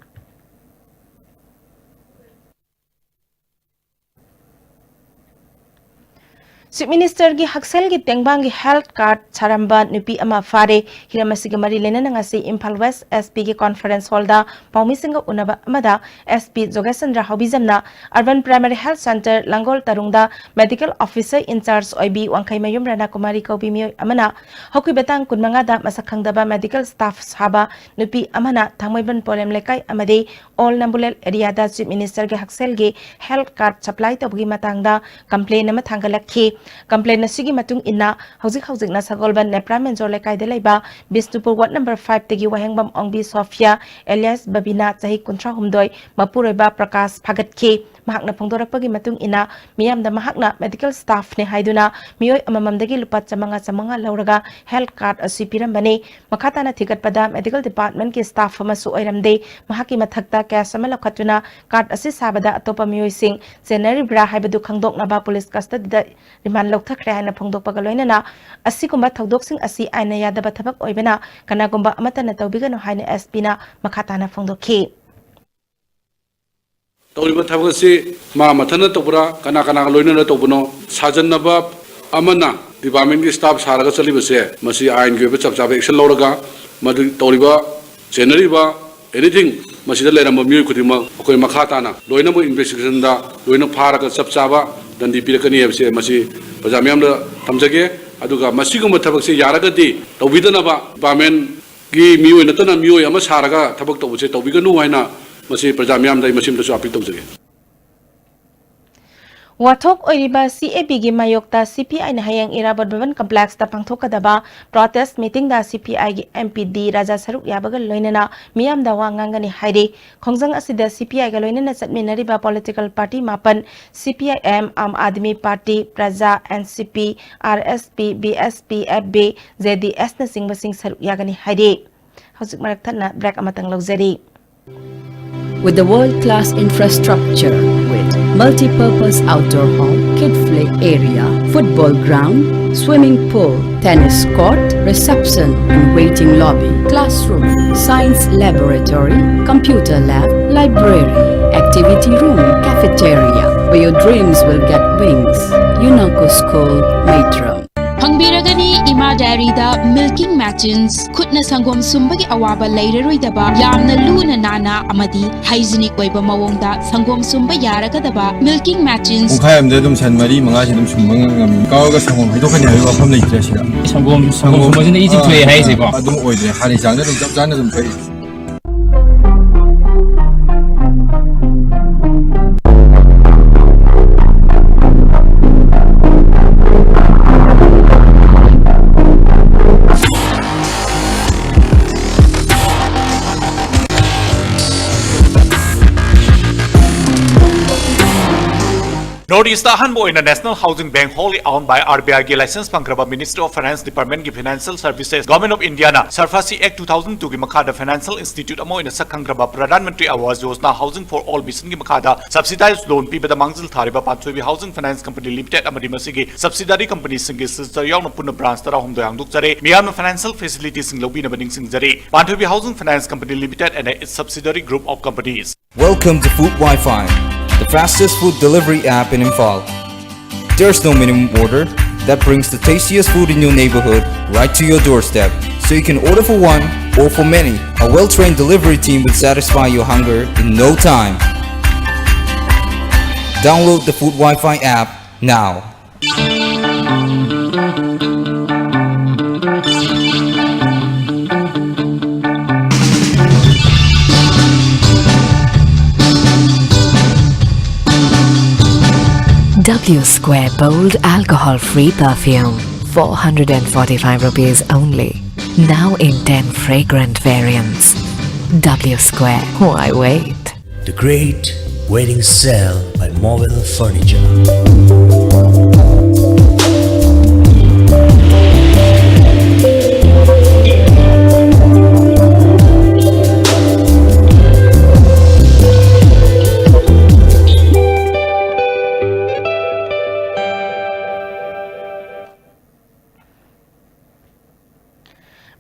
Chief Ministerꯒꯤ ꯍꯛꯁꯦꯜꯒꯤ ꯇꯦꯡꯕꯥꯡꯒꯤ health card ꯁꯥꯔꯝꯕ ꯅꯨꯄꯤ ꯑꯃ ꯐꯥꯔꯦ꯫ ꯍꯤꯔꯝ ꯑꯁꯤꯒ ꯃꯔꯤ ꯂꯩꯅꯅ ꯉꯁꯤ ꯏꯝꯐꯥꯜ West S Pꯒꯤ conference hallꯗ ꯄꯥꯎꯃꯤꯁꯤꯡꯒ ꯎꯅꯕ ꯑꯃꯗ S P ꯖꯣꯒꯦꯁꯆꯟꯗ꯭ꯔ ꯍꯥꯎꯕꯤꯖꯝꯅ Urban Primary Health Centre Langol ꯇꯔꯨꯡꯗ medical officer in charge ꯑꯣꯏꯕꯤ ꯋꯥꯡꯈꯩꯃꯌꯨꯝ ꯔꯅꯥꯀꯨꯃꯥꯔꯤ ꯀꯧꯕꯤ ꯃꯤꯑꯣꯏ ꯑꯃꯅ ꯍꯧꯈꯤꯕ ꯇꯥꯡ ꯀꯨꯟꯃꯉꯥꯗ ꯃꯁꯛ ꯈꯪꯗꯕ medical staff ꯁꯥꯕ ꯅꯨꯄꯤ ꯑꯃꯅ ꯊꯥꯡꯃꯩꯕꯟ ꯄꯣꯂꯦꯝ ꯂꯩꯀꯥꯏ ꯑꯃꯗꯤ ꯑꯣꯜ ꯅꯝꯕꯨꯂꯦꯜ areaꯗ Chief Ministerꯒꯤ ꯍꯛꯁꯦꯜꯒꯤ health card supply ꯇꯧꯕꯒꯤ ꯃꯇꯥꯡꯗ complaint ꯑꯃ ꯊꯥꯡꯒꯠꯂꯛꯈꯤ꯫ Complaint ꯑꯁꯤꯒꯤ ꯃꯇꯨꯡ ꯏꯟꯅ ꯍꯧꯖꯤꯛ ꯍꯧꯖꯤꯛꯅ ꯁꯒꯣꯜꯕꯟ ꯅꯦꯄ꯭ꯔꯥ ꯃꯦꯟꯖꯣꯔ ꯂꯩꯀꯥꯏꯗ ꯂꯩꯕ ꯕꯤꯁꯅꯨꯄꯨꯔ ward number fiveꯇꯒꯤ ꯋꯥꯍꯦꯡꯕꯝ ꯑꯣꯡꯕꯤ ꯁꯣꯐꯤꯌꯥ alias ꯕꯕꯤꯅꯥ ꯆꯍꯤ ꯀꯨꯟꯊ꯭ꯔꯥꯍꯨꯝꯗꯣꯏ ꯃꯄꯨꯔꯣꯏꯕ ꯄ꯭ꯔꯀꯥꯁ ꯐꯥꯒꯠꯈꯤ꯫ ꯃꯍꯥꯛꯅ ꯐꯣꯡꯗꯣꯔꯛꯄꯒꯤ ꯃꯇꯨꯡ ꯏꯟꯅ ꯃꯤꯌꯥꯝꯗ ꯃꯍꯥꯛꯅ medical staffꯅꯦ ꯍꯥꯏꯗꯨꯅ ꯃꯤꯑꯣꯏ ꯑꯃꯃꯝꯗꯒꯤ ꯂꯨꯄꯥ ꯆꯥꯃꯉꯥ ꯆꯥꯃꯉꯥ ꯂꯧꯔꯒ health card ꯑꯁꯤ ꯄꯤꯔꯝꯕꯅꯤ꯫ ꯃꯈꯥ ꯇꯥꯅ ꯊꯤꯒꯠꯄꯗ medical departmentꯀꯤ staff ꯑꯃꯁꯨ ꯑꯣꯏꯔꯝꯗꯦ꯫ ꯃꯍꯥꯛꯀꯤ ꯃꯊꯛꯇ cash ꯑꯃ ꯂꯧꯈꯠꯇꯨꯅ card ꯑꯁꯤ ꯁꯥꯕꯗ ꯑꯇꯣꯞꯄ ꯃꯤꯑꯣꯏꯁꯤꯡ ꯆꯦꯟꯅꯔꯤꯕ꯭ꯔꯥ ꯍꯥꯏꯕꯗꯨ ꯈꯪꯗꯣꯛꯅꯕ police custodyꯗ remand ꯂꯧꯊꯈ꯭ꯔꯦ ꯍꯥꯏꯅ ꯐꯣꯡꯗꯣꯛꯄꯒ ꯂꯣꯏꯅꯅ ꯑꯁꯤꯒꯨꯝꯕ ꯊꯧꯗꯣꯛꯁꯤꯡ ꯑꯁꯤ ꯑꯥꯏꯟꯅ ꯌꯥꯗꯕ ꯊꯕꯛ ꯑꯣꯏꯕꯅ ꯀꯅꯥꯒꯨꯝꯕ ꯑꯃꯠꯇꯅ ꯇꯧꯕꯤꯒꯅꯨ ꯍꯥꯏꯅ S Pꯅ ꯃꯈꯥ ꯇꯥꯅ ꯐꯣꯡꯗꯣꯛꯈꯤ꯫ ꯇꯧꯔꯤꯕ ꯊꯕꯛ ꯑꯁꯤ ꯃꯥ ꯃꯊꯟꯇ ꯇꯧꯕ꯭ꯔꯥ, ꯀꯅꯥ ꯀꯅꯥꯒ ꯂꯣꯏꯅꯅ ꯇꯧꯕꯅꯣ? ꯁꯥꯖꯟꯅꯕ ꯑꯃꯅ departmentꯀꯤ staff ꯁꯥꯔꯒ ꯆꯠꯂꯤꯕꯁꯦ, ꯃꯁꯤ ꯑꯥꯏꯟꯒꯤ ꯑꯣꯏꯕ ꯆꯞ ꯆꯥꯕ action ꯂꯧꯔꯒ, ꯃꯗꯨ ꯇꯧꯔꯤꯕ ꯆꯦꯟꯅꯔꯤꯕ anything ꯃꯁꯤꯗ ꯂꯩꯔꯝꯕ ꯃꯤꯑꯣꯏ ꯈꯨꯗꯤꯡꯃꯛ ꯑꯩꯈꯣꯏ ꯃꯈꯥ ꯇꯥꯅ ꯂꯣꯏꯅꯃꯛ ꯏꯟꯚꯦꯁꯇꯤꯒꯦꯁꯟꯗ ꯂꯣꯏꯅ ꯐꯥꯔꯒ ꯆꯞ ꯆꯥꯕ ꯗꯟꯗꯤ ꯄꯤꯔꯛꯀꯅꯤ ꯍꯥꯏꯕꯁꯦ ꯃꯁꯤ ꯄ꯭ꯔꯖꯥ ꯃꯤꯌꯥꯝꯗ ꯊꯝꯖꯒꯦ꯫ ꯑꯗꯨꯒ ꯃꯁꯤꯒꯨꯝꯕ ꯊꯕꯛꯁꯦ ꯌꯥꯔꯒꯗꯤ ꯇꯧꯕꯤꯗꯅꯕ ꯗꯤꯄꯥꯔꯠꯃꯦꯟꯒꯤ ꯃꯤꯑꯣꯏ ꯅꯠꯇꯅ ꯃꯤꯑꯣꯏ ꯑꯃ ꯁꯥꯔꯒ ꯊꯕꯛ ꯇꯧꯕꯁꯦ ꯇꯧꯕꯤꯒꯅꯨ ꯍꯥꯏꯅ ꯃꯁꯤ ꯄ꯭ꯔꯖꯥ ꯃꯤꯌꯥꯝꯗ ꯑꯩ ꯃꯁꯤꯃꯇꯁꯨ ꯑꯥꯄꯤꯜ ꯇꯧꯖꯒꯦ꯫ ꯋꯥꯊꯣꯛ ꯑꯣꯏꯔꯤꯕ ꯁꯤ ꯑꯦ ꯕꯤꯒꯤ ꯃꯥꯌꯣꯛꯇ ꯁꯤ ꯄꯤ ꯑꯥꯏꯅ ꯍꯌꯦꯡ ꯏꯔꯥꯕꯣꯠ ꯚꯕꯟ ꯀꯝꯄ꯭ꯂꯦꯛꯁꯇ ꯄꯥꯡꯊꯣꯛꯀꯗꯕ ꯄ꯭ꯔꯣꯇꯦꯁ ꯃꯤꯇꯤꯡꯗ ꯁꯤ ꯄꯤ ꯑꯥꯏꯒꯤ ꯑꯦꯝ ꯄꯤ ꯗꯤ ꯔꯥꯖꯥ ꯁꯔꯨꯛ ꯌꯥꯕꯒ ꯂꯣꯏꯅꯅ ꯃꯤꯌꯥꯝꯗ ꯋꯥ ꯉꯥꯡꯒꯅꯤ ꯍꯥꯏꯔꯤ꯫ ꯈꯣꯡꯖꯪ ꯑꯁꯤꯗ ꯁꯤ ꯄꯤ ꯑꯥꯏꯒ ꯂꯣꯏꯅꯅ ꯆꯠꯃꯤꯟꯅꯔꯤꯕ ꯄꯣꯂꯤꯇꯤꯀꯦꯜ ꯄꯥꯔꯇꯤ ꯃꯥꯄꯟ, C P I M, Aam Aadmi party, Praja, N C P, R S P, B S P, F B, J D ꯑꯦꯁꯅꯆꯤꯡꯕꯁꯤꯡ ꯁꯔꯨꯛ ꯌꯥꯒꯅꯤ ꯍꯥꯏꯔꯤ꯫ ꯍꯧꯖꯤꯛ ꯃꯔꯛ ꯊꯠꯅ ꯕ꯭ꯔꯦꯛ ꯑꯃꯇꯪ ꯂꯧꯖꯔꯤ꯫ With the world-class infrastructure, with multi-purpose outdoor hall, kid play area, football ground, swimming pool, tennis court, reception and waiting lobby, classroom, science laboratory, computer lab, library, activity room, cafeteria, where your dreams will get wings. Unako School, Maitram. ꯐꯪꯕꯤꯔꯒꯅꯤ ꯏꯃꯥ ꯗꯥꯏꯔꯤꯗ milking machines. ꯈꯨꯠꯅ ꯁꯪꯒꯣꯝ ꯁꯨꯝꯕꯒꯤ ꯑꯋꯥꯕ ꯂꯩꯔꯔꯣꯏꯗꯕ, ꯌꯥꯝꯅ ꯂꯨꯅ ꯅꯥꯟꯅ ꯑꯃꯗꯤ hygienic ꯑꯣꯏꯕ ꯃꯑꯣꯡꯗ ꯁꯪꯒꯣꯝ ꯁꯨꯝꯕ ꯌꯥꯔꯒꯗꯕ ꯃꯤꯜꯀꯤꯡ ꯃꯦꯆꯤꯟꯁ꯫ ꯄꯨꯡꯈꯥꯏ ꯑꯃꯗ ꯑꯗꯨꯝ ꯁꯟ ꯃꯔꯤ ꯃꯉꯥꯁꯤ ꯑꯗꯨꯝ ꯁꯨꯝꯕ ꯉꯝꯃꯤ꯫ ꯀꯥꯎꯔꯒ ꯁꯪꯒꯣꯝ ꯍꯩꯗꯣꯛꯀꯅꯤ ꯍꯥꯏꯕꯒꯤ ꯋꯥꯐꯝ ꯂꯩꯇ꯭ꯔꯦ ꯁꯤꯗ꯫ ꯁꯪꯒꯣꯝ ꯁꯪꯒꯣꯝ ꯁꯨꯝꯕꯁꯤꯅ ꯏ ꯆꯤꯛꯊꯣꯛꯑꯦ ꯍꯥꯏꯁꯦꯀꯣ꯫ ꯑꯗꯨꯝ ꯑꯣꯏꯗ꯭ꯔꯦ, ꯍꯥꯟꯅꯒꯤ ꯆꯥꯡꯗ ꯑꯗꯨꯝ ꯆꯞ ꯆꯥꯅ ꯑꯗꯨꯝ ꯊꯣꯛꯏ꯫ North East ꯑꯍꯥꯟꯕ ꯑꯣꯏꯅ National Housing Bank, wholly owned by R B I ꯒꯤ license ꯐꯪꯈ꯭ꯔꯕ Ministry of Finance Department ꯒꯤ Financial Services, Government of India ꯅ SARFAESI Act two thousand two ꯒꯤ ꯃꯈꯥꯗ financial institute ꯑꯃ ꯑꯣꯏꯅ ꯁꯛ ꯈꯪꯈ꯭ꯔꯕ Pradhan Mantri Awas Yojana Housing for All Mission ꯒꯤ ꯃꯈꯥꯗ subsidized loan ꯄꯤꯕꯗ ꯃꯥꯡꯖꯤꯜ ꯊꯥꯔꯤꯕ ꯄꯥꯟꯊꯣꯏꯕꯤ Housing Finance Company Limited ꯑꯃꯗꯤ ꯃꯁꯤꯒꯤ subsidiary company ꯁꯤꯡꯒꯤ sister ꯌꯥꯎꯅ ꯄꯨꯟꯅ branch ꯇꯔꯥꯍꯨꯝꯗꯣꯏ ꯍꯥꯡꯗꯣꯛꯆꯔꯦ꯫ ꯃꯤꯌꯥꯝꯅ financial facility ꯁꯤꯡ ꯂꯧꯕꯤꯅꯕ ꯅꯤꯡꯁꯤꯡꯖꯔꯤ꯫ ꯄꯥꯟꯊꯣꯏꯕꯤ Housing Finance Company Limited and its subsidiary group of companies. Welcome to Food Wi-Fi, the fastest food delivery app in Imphal. There's no minimum order, that brings the tastiest food in your neighborhood right to your doorstep. So you can order for one or for many. A well-trained delivery team will satisfy your hunger in no time. Download the Food Wi-Fi app now. W Square Bold Alcohol Free Perfume, four hundred and forty-five rupees only. Now in ten fragrant variants. W Square, why wait? The Great Wedding Sale by Mobile Furniture.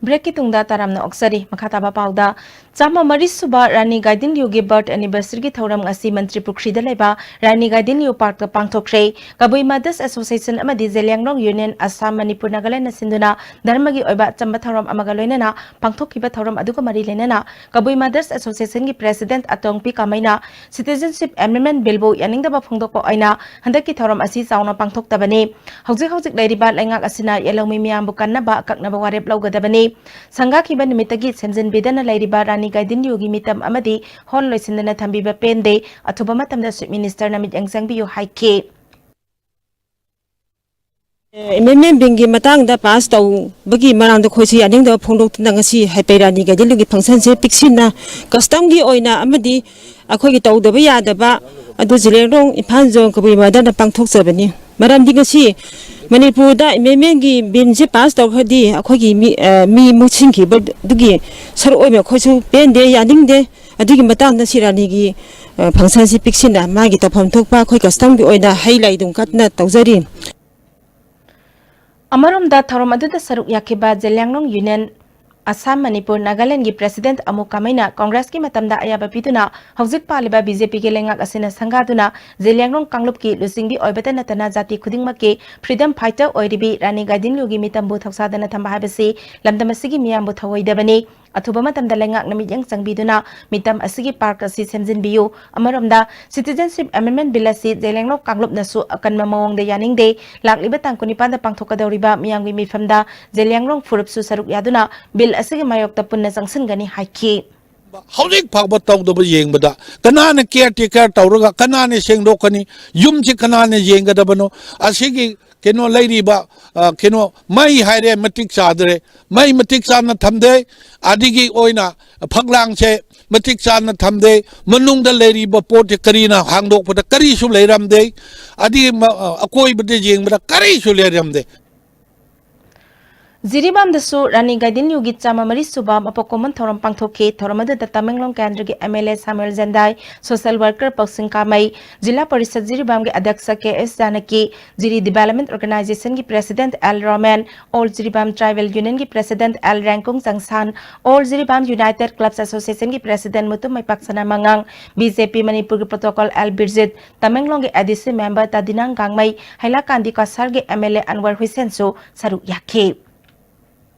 ꯕ꯭ꯔꯦꯛꯀꯤ ꯇꯨꯡꯗ ꯇꯔꯥꯝꯅ ꯑꯣꯛꯆꯔꯤ꯫ ꯃꯈꯥ ꯇꯥꯕ ꯄꯥꯎꯗ, ꯆꯥꯝꯃ ꯃꯔꯤ ꯁꯨꯕ ꯔꯥꯅꯤ ꯒꯥꯏꯗꯤꯟꯂꯤꯌꯨꯒꯤ birth ꯑꯦꯅꯤꯚꯔꯁꯔꯤꯒꯤ ꯊꯧꯔꯝ ꯉꯁꯤ ꯃꯟꯇ꯭ꯔꯤ ꯄꯨꯈ꯭ꯔꯤꯗ ꯂꯩꯕ ꯔꯥꯅꯤ ꯒꯥꯏꯗꯤꯟꯂꯤꯌꯨ ꯄꯥꯔꯛꯇ ꯄꯥꯡꯊꯣꯛꯈ꯭ꯔꯦ꯫ ꯀꯕꯨꯏ ꯃꯗꯔꯁ ꯑꯦꯁꯣꯁꯤꯌꯦꯁꯟ ꯑꯃꯗꯤ ꯖꯦꯂꯤꯌꯥꯡꯔꯣꯡ ꯌꯨꯅꯤꯌꯟ ꯑꯁꯥꯝ, ꯃꯅꯤꯄꯨꯔ, ꯅꯥꯒꯥꯂꯦꯟꯅ ꯁꯤꯟꯗꯨꯅ ꯙꯔꯃꯒꯤ ꯑꯣꯏꯕ ꯑꯆꯝꯕ ꯊꯧꯔꯝ ꯑꯃꯒ ꯂꯣꯏꯅꯅ ꯄꯥꯡꯊꯣꯛꯈꯤꯕ ꯊꯧꯔꯝ ꯑꯗꯨꯒ ꯃꯔꯤ ꯂꯩꯅꯅ ꯀꯕꯨꯏ ꯃꯗꯔꯁ ꯑꯦꯁꯣꯁꯤꯌꯦꯁꯟꯒꯤ ꯄ꯭ꯔꯦꯁꯤꯗꯦꯟꯠ ꯑꯇꯣꯡꯄꯤ ꯀꯥꯃꯩꯅ ꯁꯤꯇꯤꯖꯦꯟꯁꯤꯞ ꯑꯦꯃꯦꯟꯗꯃꯦꯟꯠ ꯕꯤꯜꯕꯨ ꯌꯥꯅꯤꯡꯗꯕ ꯐꯣꯡꯗꯣꯛꯄ ꯑꯣꯏꯅ ꯍꯟꯗꯛꯀꯤ ꯊꯧꯔꯝ ꯑꯁꯤ ꯆꯥꯎꯅ ꯄꯥꯡꯊꯣꯛꯇꯕꯅꯤ꯫ ꯍꯧꯖꯤꯛ ꯍꯧꯖꯤꯛ ꯂꯩꯔꯤꯕ ꯂꯩꯉꯥꯛ ꯑꯁꯤꯅ ꯌꯦꯜꯍꯧꯃꯤ ꯃꯤꯌꯥꯝꯕꯨ ꯀꯟꯅꯕ ꯑꯀꯛꯅꯕ ꯋꯥꯔꯦꯞ ꯂꯧꯒꯗꯕꯅꯤ꯫ ꯁꯪꯒꯥꯈꯤꯕ ꯅꯨꯃꯤꯠꯇꯒꯤ ꯁꯦꯝꯖꯤꯟꯕꯤꯗꯅ ꯂꯩꯔꯤꯕ ꯔꯥꯅꯤ ꯒꯥꯏꯗꯤꯟꯂꯤꯌꯨꯒꯤ ꯃꯤꯇꯝ ꯑꯃꯗꯤ ꯍꯣꯜ ꯂꯣꯏꯁꯤꯟꯗꯅ ꯊꯝꯕꯤꯕ ꯄꯦꯟꯗꯦ꯫ ꯑꯊꯨꯕ ꯃꯇꯝꯗ ꯆꯤꯐ ꯃꯤꯅꯤꯁꯇꯔꯅ ꯃꯤꯠꯌꯦꯡ ꯆꯪꯕꯤꯌꯨ ꯍꯥꯏꯈꯤ꯫ ꯑꯦꯃꯦꯟꯃꯦꯟ ꯕꯤꯜꯒꯤ ꯃꯇꯥꯡꯗ ꯄꯥꯁ ꯇꯧꯕꯒꯤ ꯃꯔꯥꯡꯗ ꯑꯩꯈꯣꯏꯁꯨ ꯌꯥꯅꯤꯡꯗꯕ ꯐꯣꯡꯗꯣꯛꯇꯨꯅ ꯉꯁꯤ ꯍꯥꯏꯄꯩ ꯔꯥꯅꯤ ꯒꯥꯏꯗꯤꯟꯂꯤꯌꯨꯒꯤ ꯐꯪꯁꯟꯁꯦ ꯄꯤꯛꯁꯤꯟꯅ ꯀꯁꯇꯝꯒꯤ ꯑꯣꯏꯅ ꯑꯃꯗꯤ ꯑꯩꯈꯣꯏꯒꯤ ꯇꯧꯗꯕ ꯌꯥꯗꯕ ꯑꯗꯨ ꯖꯦꯂꯤꯌꯥꯡꯔꯣꯡ ꯏꯝꯐꯥꯜ ꯖꯣꯟ ꯀꯕꯨꯏ ꯃꯗꯔꯅ ꯄꯥꯡꯊꯣꯛꯆꯕꯅꯤ꯫ ꯃꯔꯝꯗꯤ ꯉꯁꯤ ꯃꯅꯤꯄꯨꯔꯗ ꯑꯦꯃꯦꯟꯃꯦꯟꯒꯤ ꯕꯤꯜꯁꯦ ꯄꯥꯁ ꯇꯧꯈ꯭ꯔꯗꯤ ꯑꯩꯈꯣꯏꯒꯤ ꯃꯤ ꯑ, ꯃꯤ ꯃꯨꯠꯁꯤꯟꯈꯤꯕꯗꯨꯒꯤ ꯁꯔꯨꯛ ꯑꯣꯏꯅ ꯑꯩꯈꯣꯏꯁꯨ ꯄꯦꯟꯗꯦ, ꯌꯥꯅꯤꯡꯗꯦ꯫ ꯑꯗꯨꯒꯤ ꯃꯇꯥꯡꯗ ꯁꯤ ꯔꯥꯅꯤꯒꯤ ꯑ, ꯐꯪꯁꯟꯁꯤ ꯄꯤꯛꯁꯤꯟꯅ ꯃꯥꯒꯤ ꯇꯧꯐꯝ ꯊꯣꯛꯄ ꯑꯩꯈꯣꯏ ꯀꯁꯇꯝꯒꯤ ꯑꯣꯏꯅ ꯍꯩ ꯂꯩ ꯑꯗꯨꯝ ꯀꯠꯇꯅ ꯇꯧꯖꯔꯤ꯫ ꯑꯃꯔꯣꯝꯗ ꯊꯧꯔꯝ ꯑꯗꯨꯗ ꯁꯔꯨꯛ ꯌꯥꯈꯤꯕ ꯖꯦꯂꯤꯌꯥꯡꯔꯣꯡ ꯌꯨꯅꯤꯌꯟ ꯑꯁꯥꯝ, ꯃꯅꯤꯄꯨꯔ, ꯅꯥꯒꯥꯂꯦꯟꯒꯤ ꯄ꯭ꯔꯦꯁꯤꯗꯦꯟꯠ ꯑꯃꯨ ꯀꯥꯃꯩꯅ ꯀꯣꯡꯒ꯭ꯔꯦꯁꯀꯤ ꯃꯇꯝꯗ ꯑꯌꯥꯕ ꯄꯤꯗꯨꯅ ꯍꯧꯖꯤꯛ ꯄꯥꯜꯂꯤꯕ ꯕꯤ ꯖꯦ ꯄꯤꯒꯤ ꯂꯩꯉꯥꯛ ꯑꯁꯤꯅ ꯁꯪꯒꯥꯗꯨꯅ ꯖꯦꯂꯤꯌꯥꯡꯔꯣꯡ ꯀꯥꯡꯂꯨꯞꯀꯤ ꯂꯨꯆꯤꯡꯕꯤ ꯑꯣꯏꯕꯇ ꯅꯠꯇꯅ ꯖꯥꯇꯤ ꯈꯨꯗꯤꯡꯃꯛꯀꯤ ꯐ꯭ꯔꯤꯗꯝ ꯐꯥꯏꯇꯔ ꯑꯣꯏꯔꯤꯕꯤ ꯔꯥꯅꯤ ꯒꯥꯏꯗꯤꯟꯂꯤꯌꯨꯒꯤ ꯃꯤꯇꯝꯕꯨ ꯊꯧꯁꯥꯗꯅ ꯊꯝꯕ ꯍꯥꯏꯕꯁꯤ ꯂꯝꯗꯝ ꯑꯁꯤꯒꯤ ꯃꯤꯌꯥꯝꯕꯨ ꯊꯧꯑꯣꯏꯗꯕꯅꯤ꯫ ꯑꯊꯨꯕ ꯃꯇꯝꯗ ꯂꯩꯉꯥꯛꯅ ꯃꯤꯠꯌꯦꯡ ꯆꯪꯕꯤꯗꯨꯅ ꯃꯤꯇꯝ ꯑꯁꯤꯒꯤ ꯄꯥꯔꯛ ꯑꯁꯤ ꯁꯦꯝꯖꯤꯟꯕꯤꯌꯨ꯫ ꯑꯃꯔꯣꯝꯗ, ꯁꯤꯇꯤꯖꯦꯟꯁꯤꯞ ꯑꯦꯃꯦꯟꯗꯃꯦꯟꯠ ꯕꯤꯜ ꯑꯁꯤ ꯖꯦꯂꯤꯌꯥꯡꯔꯣꯡ ꯀꯥꯡꯂꯨꯞꯅꯁꯨ ꯑꯀꯟꯕ ꯃꯑꯣꯡꯗ ꯌꯥꯅꯤꯡꯗꯦ꯫ ꯂꯥꯛꯂꯤꯕ ꯇꯥꯡ ꯀꯨꯟꯅꯤꯄꯥꯟꯗ ꯄꯥꯡꯊꯣꯛꯀꯗꯧꯔꯤꯕ ꯃꯤꯌꯥꯝꯒꯤ ꯃꯤꯐꯝꯗ ꯖꯦꯂꯤꯌꯥꯡꯔꯣꯡ ꯐꯨꯔꯨꯞꯁꯨ ꯁꯔꯨꯛ ꯌꯥꯗꯨꯅ ꯕꯤꯜ ꯑꯁꯤꯒꯤ ꯃꯥꯌꯣꯛꯇ ꯄꯨꯟꯅ ꯆꯪꯁꯤꯟꯒꯅꯤ ꯍꯥꯏꯈꯤ꯫ ꯍꯧꯖꯤꯛ ꯐꯥꯎꯕ ꯇꯧꯗꯕ ꯌꯦꯡꯕꯗ ꯀꯅꯥꯅ ꯀꯤꯌꯔ ꯇꯦꯀꯔ ꯇꯧꯔꯒ ꯀꯅꯥꯅ ꯁꯦꯡꯗꯣꯛꯀꯅꯤ? ꯌꯨꯝꯁꯤ ꯀꯅꯥꯅ ꯌꯦꯡꯒꯗꯕꯅꯣ? ꯑꯁꯤꯒꯤ ꯀꯩꯅꯣ ꯂꯩꯔꯤꯕ, ꯑ, ꯀꯩꯅꯣ ꯃꯩ ꯍꯥꯏꯔꯦ ꯃꯇꯤꯛ ꯆꯥꯗ꯭ꯔꯦ, ꯃꯩ ꯃꯇꯤꯛ ꯆꯥꯅ ꯊꯝꯗꯦ, ꯑꯗꯒꯤ ꯑꯣꯏꯅ ꯐꯛꯂꯥꯡꯁꯦ ꯃꯇꯤꯛ ꯆꯥꯅ ꯊꯝꯗꯦ, ꯃꯅꯨꯡꯗ ꯂꯩꯔꯤꯕ ꯄꯣꯠꯁꯦ ꯀꯔꯤꯅ ꯍꯥꯡꯗꯣꯛꯄꯗ ꯀꯔꯤꯁꯨ ꯂꯩꯔꯝꯗꯦ, ꯑꯗꯒꯤ ꯃ-, ꯑ, ꯑꯀꯣꯏꯕꯗ ꯌꯦꯡꯕꯗ ꯀꯔꯤꯁꯨ ꯂꯩꯔꯝꯗꯦ꯫ ꯖꯤꯔꯤꯕꯥꯝꯗꯁꯨ ꯔꯥꯅꯤ ꯒꯥꯏꯗꯤꯟꯂꯤꯌꯨꯒꯤ ꯆꯥꯝꯃ ꯃꯔꯤ ꯁꯨꯕ ꯃꯄꯣꯛ ꯀꯨꯝꯑꯣꯟ ꯊꯧꯔꯝ ꯄꯥꯡꯊꯣꯛꯈꯤ꯫ ꯊꯧꯔꯝ ꯑꯗꯨꯗ ꯇꯃꯦꯡꯂꯣꯡ ꯀꯦꯟꯗ꯭ꯔꯒꯤ M L A Samuel Jendai, social worker Pousing Kamei, zilla parishad ꯖꯤꯔꯤꯕꯥꯝꯒꯤ ꯑꯗ꯭ꯌꯛꯁ K S Janaki, Jiri development ꯑꯣꯔꯒꯅꯥꯏꯖꯦꯁꯟꯒꯤ president L Romen, all Jiribam tribal ꯌꯨꯅꯤꯌꯟꯒꯤ ꯄ꯭ꯔꯦꯁꯤꯗꯦꯟꯠ ꯑꯦꯜ ꯔꯦꯡꯀꯨꯡ ꯆꯪꯁꯥꯟ, ꯑꯣꯜ ꯖꯤꯔꯤꯕꯥꯝ ꯌꯨꯅꯥꯏꯇꯦꯗ ꯀ꯭ꯂꯕꯁ ꯑꯦꯁꯣꯁꯤꯌꯦꯁꯟꯒꯤ ꯄ꯭ꯔꯦꯁꯤꯗꯦꯟꯠ ꯃꯨꯇꯨꯝ ꯃꯩꯄꯥꯛꯁꯅꯥ ꯃꯉꯥꯡ, ꯕꯤ ꯖꯦ ꯄꯤ ꯃꯅꯤꯄꯨꯔꯒꯤ ꯄ꯭ꯔꯣꯇꯣꯀꯣꯜ ꯑꯦꯜ ꯕꯤꯔꯖꯤꯠ, ꯇꯃꯦꯡꯂꯣꯡꯒꯤ A D C member Tadinang Gangmei, ꯍꯩꯂꯥꯀꯥꯟꯗꯤ ꯀꯁꯥꯔꯒꯤ ꯑꯦꯝ ꯑꯦꯜ ꯑꯦ ꯑꯟꯋꯔ ꯍꯨꯏꯁꯦꯟꯁꯨ ꯁꯔꯨꯛ ꯌꯥꯈꯤ꯫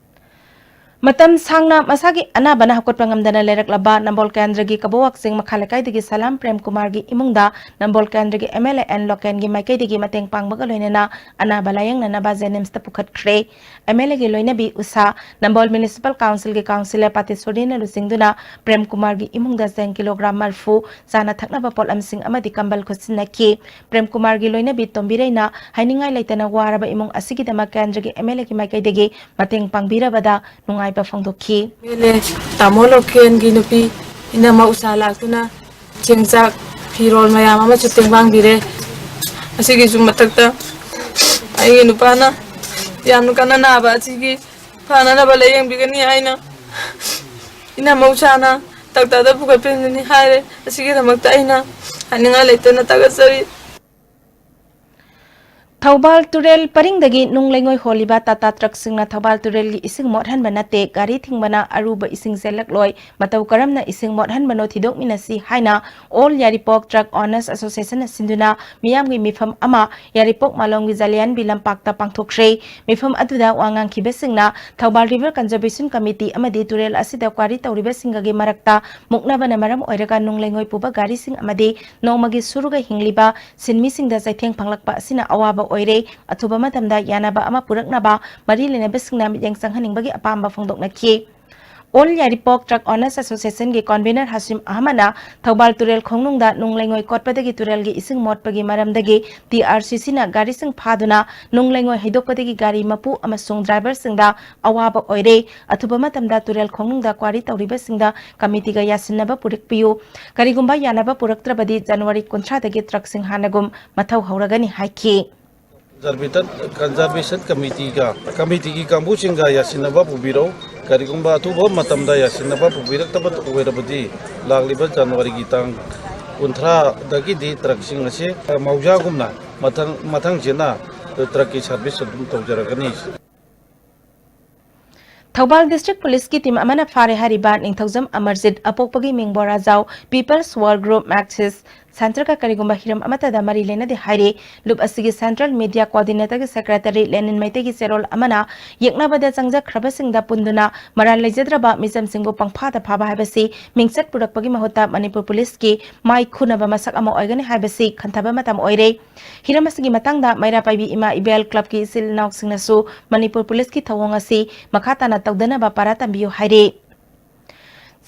ꯃꯇꯝ ꯁꯥꯡꯅ ꯃꯁꯥꯒꯤ ꯑꯅꯥꯕꯅ ꯍꯧꯒꯠꯄ ꯉꯝꯗꯅ ꯂꯩꯔꯛꯂꯕ ꯅꯝꯕꯣꯜ ꯀꯦꯟꯗ꯭ꯔꯒꯤ ꯀꯕꯣꯋꯥꯛꯆꯤꯡ ꯃꯈꯥ ꯂꯩꯀꯥꯏꯗꯒꯤ ꯁꯂꯥꯝ ꯄ꯭ꯔꯦꯝ ꯀꯨꯃꯥꯔꯒꯤ ꯏꯃꯨꯡꯗ ꯅꯝꯕꯣꯜ ꯀꯦꯟꯗ꯭ꯔꯒꯤ ꯑꯦꯝ ꯑꯦꯜ ꯑꯦ ꯑꯦꯟ ꯂꯣꯀꯦꯟꯒꯤ ꯃꯥꯏꯀꯩꯗꯒꯤ ꯃꯇꯦꯡ ꯄꯥꯡꯕꯒ ꯂꯣꯏꯅꯅ ꯑꯅꯥꯕ ꯂꯥꯌꯦꯡꯅꯅꯕ ꯖꯦꯅꯤꯝꯁꯇ ꯄꯨꯈꯠꯈ꯭ꯔꯦ꯫ ꯑꯦꯝ ꯑꯦꯜ ꯑꯦꯒꯤ ꯂꯣꯏꯅꯕꯤ ꯎꯁꯥ, ꯅꯝꯕꯣꯜ ꯃ꯭ꯌꯨꯅꯤꯁꯤꯄꯥꯜ ꯀꯥꯎꯟꯁꯤꯜꯒꯤ ꯀꯥꯎꯟꯁꯤꯂꯔ ꯄꯥꯇꯦꯁꯣꯔꯤꯅ ꯂꯨꯆꯤꯡꯗꯨꯅ ꯄ꯭ꯔꯦꯝ ꯀꯨꯃꯥꯔꯒꯤ ꯏꯃꯨꯡꯗ ꯆꯦꯡ ꯀꯤꯂꯣꯒ꯭ꯔꯥꯝ ꯃꯔꯐꯨ, ꯆꯥꯅ ꯊꯛꯅꯕ ꯄꯣꯠꯂꯝꯁꯤꯡ ꯑꯃꯗꯤ ꯀꯝꯕꯜ ꯈꯨꯠꯁꯤꯟꯅꯈꯤ꯫ ꯄ꯭ꯔꯦꯝ ꯀꯨꯃꯥꯔꯒꯤ ꯂꯣꯏꯅꯕꯤ ꯇꯣꯝꯕꯤꯔꯩꯅ ꯍꯥꯏꯅꯤꯡꯉꯥꯏ ꯂꯩꯇꯅ ꯋꯥꯔꯕ ꯏꯃꯨꯡ ꯑꯁꯤꯒꯤꯗꯃꯛ ꯀꯦꯟꯗ꯭ꯔꯒꯤ ꯑꯦꯝ ꯑꯦꯜ ꯑꯦꯒꯤ ꯃꯥꯏꯀꯩꯗꯒꯤ ꯃꯇꯦꯡ ꯄꯥꯡꯕꯤꯔꯕꯗ ꯅꯨꯡꯉꯥꯏꯕ ꯐꯣꯡꯗꯣꯛꯈꯤ꯫ ꯑꯦꯝ ꯑꯦꯜ ꯑꯦ ꯇꯥꯃꯣ ꯂꯣꯀꯦꯟꯒꯤ ꯅꯨꯄꯤ ꯏꯅꯝꯃ ꯎꯁꯥ ꯂꯥꯛꯇꯨꯅ ꯆꯦꯡ ꯆꯥꯛ ꯐꯤꯔꯣꯜ ꯃꯌꯥꯝ ꯑꯃꯁꯨ ꯇꯦꯡꯕꯥꯡꯕꯤꯔꯦ꯫ ꯑꯁꯤꯒꯤꯁꯨ ꯃꯊꯛꯇ ꯑꯩꯒꯤ ꯅꯨꯄꯥꯅ ꯌꯥꯝꯅ ꯀꯟꯅ ꯅꯥꯕ ꯑꯁꯤꯒꯤ ꯐꯅꯅꯕ ꯂꯥꯌꯦꯡꯕꯤꯒꯅꯤ ꯍꯥꯏꯅ ꯏꯅꯝꯃ ꯎꯁꯥꯅ ꯗꯥꯛꯇꯔꯗ ꯄꯨꯈꯠꯄꯤꯒꯅꯤ ꯍꯥꯏꯔꯦ꯫ ꯑꯁꯤꯒꯤꯗꯃꯛꯇ ꯑꯩꯅ ꯍꯥꯏꯅꯤꯡꯉꯥꯏ ꯂꯩꯇꯅ ꯊꯥꯒꯠꯆꯔꯤ꯫ ꯊꯧꯕꯥꯜ ꯇꯨꯔꯦꯜ ꯄꯔꯤꯡꯗꯒꯤ ꯅꯨꯡ ꯂꯩꯉꯣꯏ ꯍꯣꯜꯂꯤꯕ ꯇꯥꯇꯥ ꯇ꯭ꯔꯛꯁꯤꯡꯅ ꯊꯧꯕꯥꯜ ꯇꯨꯔꯦꯜꯒꯤ ꯏꯁꯤꯡ ꯃꯣꯠꯍꯟꯕ ꯅꯠꯇꯦ, ꯒꯥꯔꯤ ꯊꯤꯡꯕꯅ ꯑꯔꯨꯕ ꯏꯁꯤꯡ ꯆꯦꯜꯂꯛꯂꯣꯏ, ꯃꯇꯧ ꯀꯔꯝꯅ ꯏꯁꯤꯡ ꯃꯣꯠꯍꯟꯕꯅꯣ ꯊꯤꯗꯣꯛꯃꯤꯟꯅꯁꯤ ꯍꯥꯏꯅ All Yairipok Truck Owners Association ꯅ ꯁꯤꯟꯗꯨꯅ ꯃꯤꯌꯥꯝꯒꯤ ꯃꯤꯐꯝ ꯑꯃ ꯌꯥꯏꯔꯤꯄꯣꯛ ꯃꯥꯂꯣꯝꯒꯤ ꯖꯥꯂꯤꯌꯥꯟꯕꯤ ꯂꯝꯄꯥꯛꯇ ꯄꯥꯡꯊꯣꯛꯈ꯭ꯔꯦ꯫ ꯃꯤꯐꯝ ꯑꯗꯨꯗ ꯋꯥ ꯉꯥꯡꯈꯤꯕꯁꯤꯡꯅ ꯊꯧꯕꯥꯜ River Conservation Committee ꯑꯃꯗꯤ ꯇꯨꯔꯦꯜ ꯑꯁꯤꯗ quarry ꯇꯧꯔꯤꯕꯁꯤꯡꯒꯒꯤ ꯃꯔꯛꯇ ꯃꯨꯛꯅꯕꯅ ꯃꯔꯝ ꯑꯣꯏꯔꯒ ꯅꯨꯡ ꯂꯩꯉꯣꯏ ꯄꯨꯕ ꯒꯥꯔꯤꯁꯤꯡ ꯑꯃꯗꯤ ꯅꯣꯡꯃꯒꯤ ꯁꯨꯔꯒ ꯍꯤꯡꯂꯤꯕ ꯁꯤꯟꯃꯤꯁꯤꯡꯗ ꯆꯩꯊꯦꯡ ꯐꯪꯂꯛꯄ ꯑꯁꯤꯅ ꯑꯋꯥꯕ ꯑꯣꯏꯔꯦ꯫ ꯑꯊꯨꯕ ꯃꯇꯝꯗ ꯌꯥꯅꯕ ꯑꯃ ꯄꯨꯔꯛꯅꯕ ꯃꯔꯤ ꯂꯩꯅꯕꯁꯤꯡꯅ ꯃꯤꯠꯌꯦꯡ ꯆꯪꯍꯟꯅꯤꯡꯕꯒꯤ ꯑꯄꯥꯝꯕ ꯐꯣꯡꯗꯣꯛꯅꯈꯤ꯫ All Yairipok Truck Owners Association ꯒꯤ convener ꯍꯥꯁꯤꯝ ꯑꯍꯃꯗꯅ ꯊꯧꯕꯥꯜ ꯇꯨꯔꯦꯜ ꯈꯣꯡꯅꯨꯡꯗ ꯅꯨꯡ ꯂꯩꯉꯣꯏ ꯀꯣꯠꯄꯗꯒꯤ ꯇꯨꯔꯦꯜꯒꯤ ꯏꯁꯤꯡ ꯃꯣꯠꯄꯒꯤ ꯃꯔꯝꯗꯒꯤ T R C C ꯅ ꯒꯥꯔꯤꯁꯤꯡ ꯐꯥꯗꯨꯅ ꯅꯨꯡ ꯂꯩꯉꯣꯏ ꯍꯩꯗꯣꯛꯄꯗꯒꯤ ꯒꯥꯔꯤ ꯃꯄꯨ ꯑꯃꯁꯨꯡ driver ꯁꯤꯡꯗ ꯑꯋꯥꯕ ꯑꯣꯏꯔꯦ꯫ ꯑꯊꯨꯕ ꯃꯇꯝꯗ ꯇꯨꯔꯦꯜ ꯈꯣꯡꯅꯨꯡꯗ quarry ꯇꯧꯔꯤꯕꯁꯤꯡꯗ committee ꯒ ꯌꯥꯁꯤꯟꯅꯕ ꯄꯨꯔꯛꯄꯤꯌꯨ꯫ ꯀꯔꯤꯒꯨꯝꯕ ꯌꯥꯅꯕ ꯄꯨꯔꯛꯇ꯭ꯔꯕꯗꯤ January ꯀꯨꯟꯊ꯭ꯔꯥꯗꯒꯤ ꯇ꯭ꯔꯛꯁꯤꯡ ꯍꯥꯟꯅꯒꯨꯝ ꯃꯊꯧ ꯍꯧꯔꯒꯅꯤ ꯍꯥꯏꯈꯤ꯫ Conservation, Conservation Committee ꯒ, committee ꯒꯤ ꯀꯥꯡꯕꯨꯁꯤꯡꯒ ꯌꯥꯁꯤꯟꯅꯕ ꯄꯨꯕꯤꯔꯧ꯫ ꯀꯔꯤꯒꯨꯝꯕ ꯑꯊꯨꯕ ꯃꯇꯝꯗ ꯌꯥꯁꯤꯟꯅꯕ ꯄꯨꯕꯤꯔꯛꯇꯕ ꯑꯣꯏꯔꯕꯗꯤ, ꯂꯥꯛꯂꯤꯕ January ꯒꯤ ꯇꯥꯡ ꯀꯨꯟꯊ꯭ꯔꯥꯗꯒꯤꯗꯤ ꯇ꯭ꯔꯛꯁꯤꯡ ꯑꯁꯤ ꯃꯍꯧꯁꯥꯒꯨꯝꯅ ꯃꯊꯪ, ꯃꯊꯪꯁꯤꯅ ꯇ꯭ꯔꯛꯀꯤ service ꯑꯗꯨꯝ ꯇꯧꯖꯔꯛꯀꯅꯤ꯫ ꯊꯧꯕꯥꯜ District Police ꯀꯤ team ꯑꯃꯅ ꯐꯥꯔꯦ ꯍꯥꯏꯔꯤꯕ ꯅꯤꯡꯊꯧꯖꯝ ꯑꯃꯔꯖꯤꯠ, ꯑꯄꯣꯛꯄꯒꯤ ꯃꯤꯡ ꯕꯣꯔꯥꯖꯥꯎ, People's World Group Marxist Centre ꯒ ꯀꯔꯤꯒꯨꯝꯕ ꯍꯤꯔꯝ ꯑꯃꯠꯇꯗ ꯃꯔꯤ ꯂꯩꯅꯗꯦ ꯍꯥꯏꯔꯤ꯫ ꯂꯨꯞ ꯑꯁꯤꯒꯤ Central Media Coordinator ꯒꯤ secretary ꯂꯦꯅꯤꯟ ꯃꯩꯇꯩꯒꯤ ꯆꯦꯔꯣꯜ ꯑꯃꯅ ꯌꯦꯛꯅꯕꯗ ꯆꯪꯖꯈ꯭ꯔꯕꯁꯤꯡꯗ ꯄꯨꯟꯗꯨꯅ ꯃꯔꯥꯜ ꯂꯩꯖꯗ꯭ꯔꯕ ꯃꯤꯆꯝꯁꯤꯡꯕꯨ ꯄꯪꯐꯥꯗ ꯐꯥꯕ ꯍꯥꯏꯕꯁꯤ ꯃꯤꯡꯆꯠ ꯄꯨꯔꯛꯄꯒꯤ ꯃꯍꯨꯠꯇ ꯃꯅꯤꯄꯨꯔ Police ꯀꯤ ꯃꯥꯏ ꯈꯨꯅꯕ ꯃꯁꯛ ꯑꯃ ꯑꯣꯏꯒꯅꯤ ꯍꯥꯏꯕꯁꯤ ꯈꯟꯊꯕ ꯃꯇꯝ ꯑꯣꯏꯔꯦ꯫ ꯍꯤꯔꯝ ꯑꯁꯤꯒꯤ ꯃꯇꯥꯡꯗ ꯃꯩꯔꯥ ꯄꯥꯏꯕꯤ ꯏꯃꯥ ꯏꯕꯦꯜ club ꯀꯤ ꯏꯆꯤꯜ ꯏꯅꯥꯎꯁꯤꯡꯅꯁꯨ ꯃꯅꯤꯄꯨꯔ Police ꯀꯤ ꯊꯧꯑꯣꯡ ꯑꯁꯤ ꯃꯈꯥ ꯇꯥꯅ ꯇꯧꯗꯅꯕ ꯄꯥꯔꯥ ꯇꯝꯕꯤꯌꯨ ꯍꯥꯏꯔꯤ꯫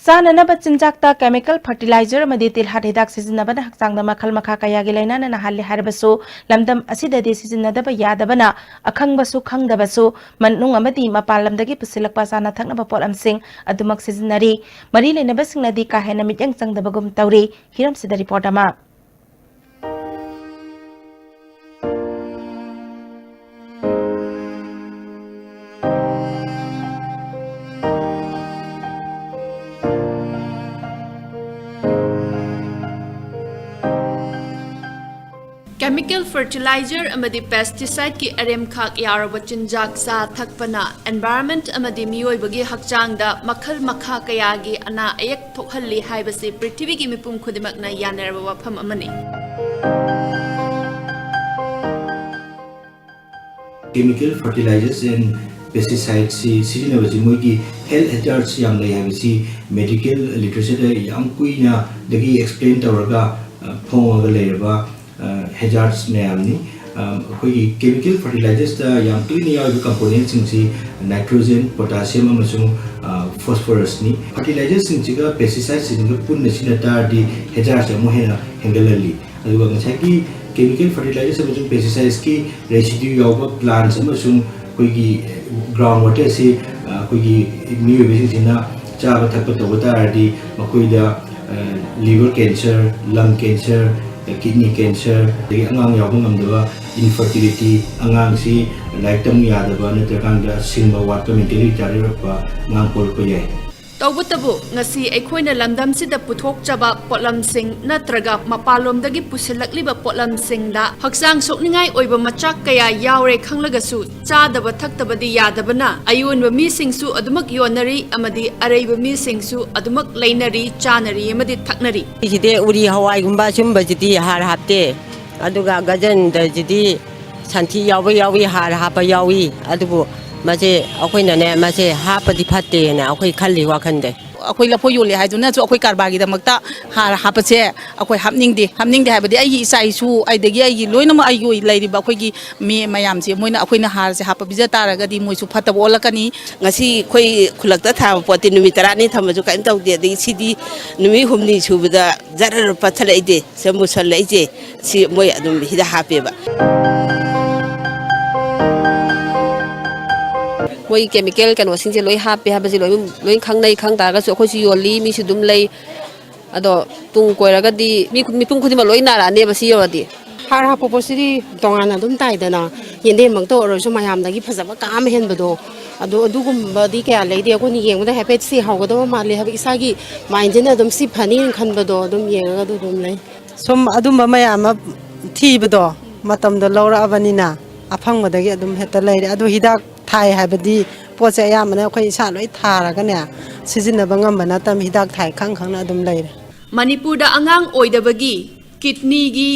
ꯆꯥꯅꯅꯕ ꯆꯤꯟꯖꯥꯛꯇ chemical fertilizer ꯑꯃꯗꯤ ꯇꯤꯜꯍꯥꯠ ꯍꯤꯗꯥꯛ ꯁꯤꯖꯤꯟꯅꯕꯅ ꯍꯛꯆꯥꯡꯗ ꯃꯈꯜ ꯃꯈꯥ ꯀꯌꯥꯒꯤ ꯂꯥꯏꯅꯥꯅ ꯅꯥꯍꯜꯂꯤ ꯍꯥꯏꯔꯕꯁꯨ, ꯂꯝꯗꯝ ꯑꯁꯤꯗꯗꯤ ꯁꯤꯖꯤꯟꯅꯗꯕ ꯌꯥꯗꯕꯅ ꯑꯈꯪꯕꯁꯨ ꯈꯪꯗꯕꯁꯨ, ꯃꯅꯨꯡ ꯑꯃꯗꯤ ꯃꯄꯥꯟ ꯂꯝꯗꯒꯤ ꯄꯨꯁꯤꯜꯂꯛꯄ ꯆꯥꯅ ꯊꯛꯅꯕ ꯄꯣꯠꯂꯝꯁꯤꯡ ꯑꯗꯨꯃꯛ ꯁꯤꯖꯤꯟꯅꯔꯤ꯫ ꯃꯔꯤ ꯂꯩꯅꯕꯁꯤꯡꯅꯗꯤ ꯀꯥ ꯍꯦꯟꯅ ꯃꯤꯠꯌꯦꯡ ꯆꯪꯗꯕꯒꯨꯝ ꯇꯧꯔꯤ꯫ ꯍꯤꯔꯝꯁꯤꯗ report ꯑꯃ꯫ Chemical fertilizer ꯑꯃꯗꯤ pesticideꯀꯤ ꯑꯔꯦꯝꯈꯥꯛ ꯌꯥꯎꯔꯕ ꯆꯤꯟꯖꯥꯛ ꯆꯥ ꯊꯛꯄꯅ environment ꯑꯃꯗꯤ ꯃꯤꯑꯣꯏꯕꯒꯤ ꯍꯛꯆꯥꯡꯗ ꯃꯈꯜ ꯃꯈꯥ ꯀꯌꯥꯒꯤ ꯑꯅꯥ ꯑꯌꯦꯛ ꯊꯣꯛꯍꯜꯂꯤ ꯍꯥꯏꯕꯁꯤ ꯄ꯭ꯔꯤꯊꯤꯕꯤꯒꯤ ꯃꯤꯄꯨꯝ ꯈꯨꯗꯤꯡꯃꯛꯅ ꯌꯥꯅꯔꯕ ꯋꯥꯐꯝ ꯑꯃꯅꯤ꯫ Chemical fertilizers and pesticides ꯁꯤ ꯁꯤꯖꯤꯟꯅꯕꯁꯤ ꯃꯣꯏꯒꯤ health hazards ꯌꯥꯝ ꯂꯩ ꯍꯥꯏꯕꯁꯤ medical literatureꯗ ꯌꯥꯝ ꯀꯨꯏꯅꯗꯒꯤ explain ꯇꯧꯔꯒ ꯐꯣꯡꯉꯒ ꯂꯩꯔꯕ hazards ꯃꯌꯥꯝꯅꯤ꯫ ꯑꯩꯈꯣꯏꯒꯤ chemical fertilizers ꯇ ꯌꯥꯝ ꯇꯣꯏꯅ ꯌꯥꯎꯔꯤꯕ component ꯁꯤꯡꯁꯤ nitrogen, potassium ꯑꯃꯁꯨꯡ phosphorus ꯅꯤ꯫ Fertilizers ꯁꯤꯡꯁꯤꯒ pesticides ꯁꯤꯡꯁꯤꯒ ꯄꯨꯟꯅ ꯁꯤꯖꯤꯟꯅ ꯇꯥꯔꯗꯤ hazards ꯁꯦ ꯑꯃꯨꯛ ꯍꯦꯟꯅ ꯍꯦꯟꯒꯠꯍꯜꯂꯤ꯫ ꯑꯗꯨꯒ ꯉꯁꯥꯏꯒꯤ chemical fertilizers ꯑꯃꯁꯨꯡ pesticides ꯀꯤ residue ꯌꯥꯎꯕ plants ꯑꯃꯁꯨꯡ ꯑꯩꯈꯣꯏꯒꯤ ground water ꯁꯤ ꯑꯩꯈꯣꯏꯒꯤ ꯃꯤꯑꯣꯏꯕꯁꯤꯡꯁꯤꯅ ꯆꯥꯕ ꯊꯛꯄ ꯇꯧꯕ ꯇꯥꯔꯗꯤ ꯃꯈꯣꯏꯗ liver cancer, lung cancer, kidney cancer, ꯑꯗꯒꯤ ꯑꯉꯥꯡ ꯌꯥꯎꯕ ꯉꯝꯗꯕ infertility, ꯑꯉꯥꯡꯁꯤ ꯂꯥꯏꯔꯤꯛ ꯇꯝ ꯌꯥꯗꯕ ꯅꯠꯇ꯭ꯔꯀꯥꯟꯗ ꯁꯤꯡꯕ ꯋꯥꯠꯄ, mentally retarded ꯑꯣꯏꯔꯛꯄ ꯑꯉꯥꯡ ꯄꯣꯛꯂꯛꯄ ꯌꯥꯏ꯫ ꯇꯧꯕꯇꯕꯨ ꯉꯁꯤ ꯑꯩꯈꯣꯏꯅ ꯂꯝꯗꯝꯁꯤꯗ ꯄꯨꯊꯣꯛꯆꯕ ꯄꯣꯠꯂꯝꯁꯤꯡ ꯅꯠꯇ꯭ꯔꯒ ꯃꯄꯥꯟꯂꯣꯝꯗꯒꯤ ꯄꯨꯁꯤꯜꯂꯛꯂꯤꯕ ꯄꯣꯠꯂꯝꯁꯤꯡꯗ ꯍꯛꯆꯥꯡ ꯁꯣꯛꯅꯤꯡꯉꯥꯏ ꯑꯣꯏꯕ ꯃꯆꯥꯛ ꯀꯌꯥ ꯌꯥꯎꯔꯦ ꯈꯪꯂꯒꯁꯨ ꯆꯥꯗꯕ ꯊꯛꯇꯕꯗꯤ ꯌꯥꯗꯕꯅ ꯑꯌꯣꯟꯕ ꯃꯤꯁꯤꯡꯁꯨ ꯑꯗꯨꯃꯛ ꯌꯣꯟꯅꯔꯤ ꯑꯃꯗꯤ ꯑꯔꯩꯕ ꯃꯤꯁꯤꯡꯁꯨ ꯑꯗꯨꯃꯛ ꯂꯩꯅꯔꯤ, ꯆꯥꯅꯔꯤ ꯑꯃꯗꯤ ꯊꯛꯅꯔꯤ꯫ ꯁꯤꯗꯤ ꯎꯔꯤ ꯍꯋꯥꯏꯒꯨꯝꯕ ꯁꯨꯝꯕꯁꯤꯗꯤ ꯍꯥꯔ ꯍꯥꯞꯇꯦ꯫ ꯑꯗꯨꯒ ꯒꯖꯟꯗꯁꯤꯗꯤ ꯁꯟꯊꯤ ꯌꯥꯎꯕ ꯌꯥꯎꯏ, ꯍꯥꯔ ꯍꯥꯞꯄ ꯌꯥꯎꯏ꯫ ꯑꯗꯨꯕꯨ ꯃꯁꯦ ꯑꯩꯈꯣꯏꯅꯅꯦ ꯃꯁꯦ ꯍꯥꯞꯄꯗꯤ ꯐꯠꯇꯦꯅ ꯑꯩꯈꯣꯏ ꯈꯜꯂꯤ ꯋꯥꯈꯜꯗ꯫ ꯑꯩꯈꯣꯏ ꯂꯐꯣꯏ ꯌꯣꯜꯂꯤ ꯍꯥꯏꯗꯨꯅꯁꯨ ꯑꯩꯈꯣꯏ ꯀꯔꯕꯥꯔꯒꯤꯗꯃꯛꯇ ꯍꯥꯔ ꯍꯥꯞꯄꯁꯦ ꯑꯩꯈꯣꯏ ꯍꯥꯞꯅꯤꯡꯗꯦ꯫ ꯍꯥꯞꯅꯤꯡꯗꯦ ꯍꯥꯏꯕꯗꯤ ꯑꯩꯒꯤ ꯏꯆꯥ ꯏꯁꯨ ꯑꯗꯒꯤ ꯑꯩꯒꯤ ꯂꯣꯏꯅꯃꯛ ꯑꯩꯒꯤ ꯑꯣꯏ ꯂꯩꯔꯤꯕ ꯑꯩꯈꯣꯏꯒꯤ ꯃꯤ ꯃꯌꯥꯝꯁꯦ ꯃꯣꯏꯅ ꯑꯩꯈꯣꯏꯅ ꯍꯥꯔꯁꯦ ꯍꯥꯞꯄ ꯄꯤꯖ ꯇꯥꯔꯒꯗꯤ ꯃꯣꯏꯁꯨ ꯐꯠꯇꯕ ꯑꯣꯜꯂꯛꯀꯅꯤ꯫ ꯉꯁꯤ ꯑꯩꯈꯣꯏ ꯈꯨꯜꯂꯛꯇ ꯊꯥꯕ ꯄꯣꯠꯇꯤ ꯅꯨꯃꯤꯠ ꯇꯔꯥꯅꯤ ꯊꯝꯃꯁꯨ ꯀꯔꯤꯝ ꯇꯧꯗꯦ꯫ ꯑꯗꯒꯤ ꯁꯤꯗꯤ ꯅꯨꯃꯤꯠ ꯍꯨꯝꯅꯤ ꯁꯨꯕꯗ ꯖꯔ ꯄꯠꯊꯠꯂꯛꯏꯁꯦ꯫ ꯁꯦ ꯃꯨꯁꯜꯂꯛꯏꯁꯦ ꯁꯤ ꯃꯣꯏ ꯑꯗꯨꯝ ꯍꯤꯗꯥꯛ ꯍꯥꯞꯄꯦꯕ꯫ ꯃꯣꯏ ꯀꯦꯃꯤꯀꯦꯜ ꯀꯩꯅꯣꯁꯤꯡꯁꯦ ꯂꯣꯏ ꯍꯥꯞꯄꯦ ꯍꯥꯏꯕꯁꯦ ꯂꯣꯏ ꯂꯣꯏ ꯈꯪꯅꯩ꯫ ꯈꯪ ꯇꯥꯔꯒꯁꯨ ꯑꯩꯈꯣꯏꯁꯨ ꯌꯣꯜꯂꯤ, ꯃꯤꯁꯨ ꯑꯗꯨꯝ ꯂꯩ꯫ ꯑꯗꯣ ꯇꯨꯡ ꯀꯣꯏꯔꯒꯗꯤ ꯃꯤ ꯃꯤꯄꯨꯝ ꯈꯨꯗꯤꯡꯃꯛ ꯂꯣꯏ ꯅꯥꯔꯛꯑꯅꯦꯕ ꯁꯤ ꯌꯧꯔꯗꯤ꯫ ꯍꯥꯔ ꯍꯥꯞꯄ ꯄꯣꯠꯁꯤꯗꯤ ꯇꯣꯉꯥꯟꯅ ꯑꯗꯨꯝ ꯇꯥꯏꯗꯅ, ꯌꯦꯟꯗꯦꯝꯃꯛꯇ ꯑꯣꯏꯔꯁꯨ ꯃꯌꯥꯝꯗꯒꯤ ꯐꯖꯕ ꯀꯥ ꯑꯃ ꯍꯦꯟꯕꯗꯣ꯫ ꯑꯗꯣ ꯑꯗꯨꯒꯨꯝꯕꯗꯤ ꯀꯌꯥ ꯂꯩꯗꯦ꯫ ꯑꯩꯈꯣꯏꯅ ꯌꯦꯡꯕꯗ ꯍꯥꯏꯐꯦꯠ ꯁꯤ ꯍꯥꯎꯒꯗꯕ ꯃꯥꯜꯂꯤ ꯍꯥꯏꯕ ꯏꯁꯥꯒꯤ ꯃꯥꯏꯟꯁꯤꯅ ꯑꯗꯨꯝ ꯁꯤ ꯐꯅꯤꯅ ꯈꯟꯕꯗꯣ ꯑꯗꯨꯝ ꯌꯦꯡꯉꯒ ꯑꯗꯨ ꯑꯗꯨꯝ ꯂꯩ꯫ ꯁꯨꯝ ꯑꯗꯨꯝꯕ ꯃꯌꯥꯝ ꯑꯃ ꯊꯤꯕꯗꯣ ꯃꯇꯝꯗꯣ ꯂꯧꯔꯛꯑꯕꯅꯤꯅ ꯑꯐꯪꯕꯗꯒꯤ ꯑꯗꯨꯝ ꯍꯦꯛꯇ ꯂꯩꯔꯦ꯫ ꯑꯗꯨ ꯍꯤꯗꯥꯛ ꯊꯥꯏ ꯍꯥꯏꯕꯗꯤ ꯄꯣꯠꯁꯦ ꯑꯌꯥꯝꯕꯅ ꯑꯩꯈꯣꯏ ꯏꯁꯥ ꯂꯣꯏ ꯊꯥꯔꯒꯅꯦ ꯁꯤꯖꯤꯟꯅꯕ ꯉꯝꯕ ꯅꯠꯇꯕ ꯍꯤꯗꯥꯛ ꯊꯥꯏ ꯈꯪ ꯈꯪꯅ ꯑꯗꯨꯝ ꯂꯩꯔꯦ꯫ ꯃꯅꯤꯄꯨꯔꯗ ꯑꯉꯥꯡ ꯑꯣꯏꯗꯕꯒꯤ, ꯀꯤꯗꯅꯤꯒꯤ,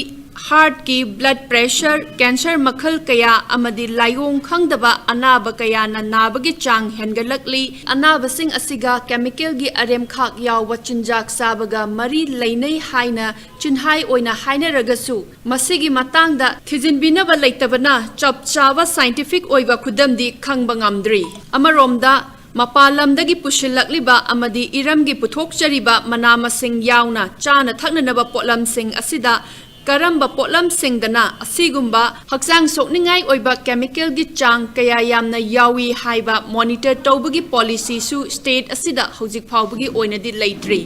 ꯍꯥꯔꯠꯀꯤ, ꯕ꯭ꯂꯗ ꯄ꯭ꯔꯦꯁꯔ, ꯀꯦꯟꯁꯔ ꯃꯈꯜ ꯀꯌꯥ ꯑꯃꯗꯤ ꯂꯥꯏꯑꯣꯡ ꯈꯪꯗꯕ ꯑꯅꯥꯕ ꯀꯌꯥꯅ ꯅꯥꯕꯒꯤ ꯆꯥꯡ ꯍꯦꯟꯒꯠꯂꯛꯂꯤ꯫ ꯑꯅꯥꯕꯁꯤꯡ ꯑꯁꯤꯒ ꯀꯦꯃꯤꯀꯦꯜꯒꯤ ꯑꯔꯦꯝꯈꯥꯛ ꯌꯥꯎꯕ ꯆꯤꯟꯖꯥꯛ ꯆꯥꯕꯒ ꯃꯔꯤ ꯂꯩꯅꯩ ꯍꯥꯏꯅ ꯆꯤꯟꯍꯥꯏ ꯑꯣꯏꯅ ꯍꯥꯏꯅꯔꯒꯁꯨ, ꯃꯁꯤꯒꯤ ꯃꯇꯥꯡꯗ ꯊꯤꯖꯤꯟꯕꯤꯅꯕ ꯂꯩꯇꯕꯅ ꯆꯞ ꯆꯥꯕ ꯁꯥꯏꯟꯇꯤꯐꯤꯛ ꯑꯣꯏꯕ ꯈꯨꯗꯝꯗꯤ ꯈꯪꯕ ꯉꯝꯗ꯭ꯔꯤ꯫ ꯑꯃꯔꯣꯝꯗ, ꯃꯄꯥꯟ ꯂꯝꯗꯒꯤ ꯄꯨꯁꯤꯜꯂꯛꯂꯤꯕ ꯑꯃꯗꯤ ꯏꯔꯝꯒꯤ ꯄꯨꯊꯣꯛꯆꯔꯤꯕ ꯃꯅꯥ ꯃꯁꯤꯡ ꯌꯥꯎꯅ ꯆꯥꯅ ꯊꯛꯅꯅꯕ ꯄꯣꯠꯂꯝꯁꯤꯡ ꯑꯁꯤꯗ ꯀꯔꯝꯕ ꯄꯣꯠꯂꯝꯁꯤꯡꯗꯅ ꯑꯁꯤꯒꯨꯝꯕ ꯍꯛꯆꯥꯡ ꯁꯣꯛꯅꯤꯡꯉꯥꯏ ꯑꯣꯏꯕ ꯀꯦꯃꯤꯀꯦꯜꯒꯤ ꯆꯥꯡ ꯀꯌꯥ ꯌꯥꯝꯅ ꯌꯥꯎꯏ ꯍꯥꯏꯕ ꯃꯣꯅꯤꯇꯔ ꯇꯧꯕꯒꯤ ꯄꯣꯂꯤꯁꯤꯁꯨ ꯁ꯭ꯇꯦꯠ ꯑꯁꯤꯗ ꯍꯧꯖꯤꯛ ꯐꯥꯎꯕꯒꯤ ꯑꯣꯏꯅꯗꯤ ꯂꯩꯇ꯭ꯔꯤ꯫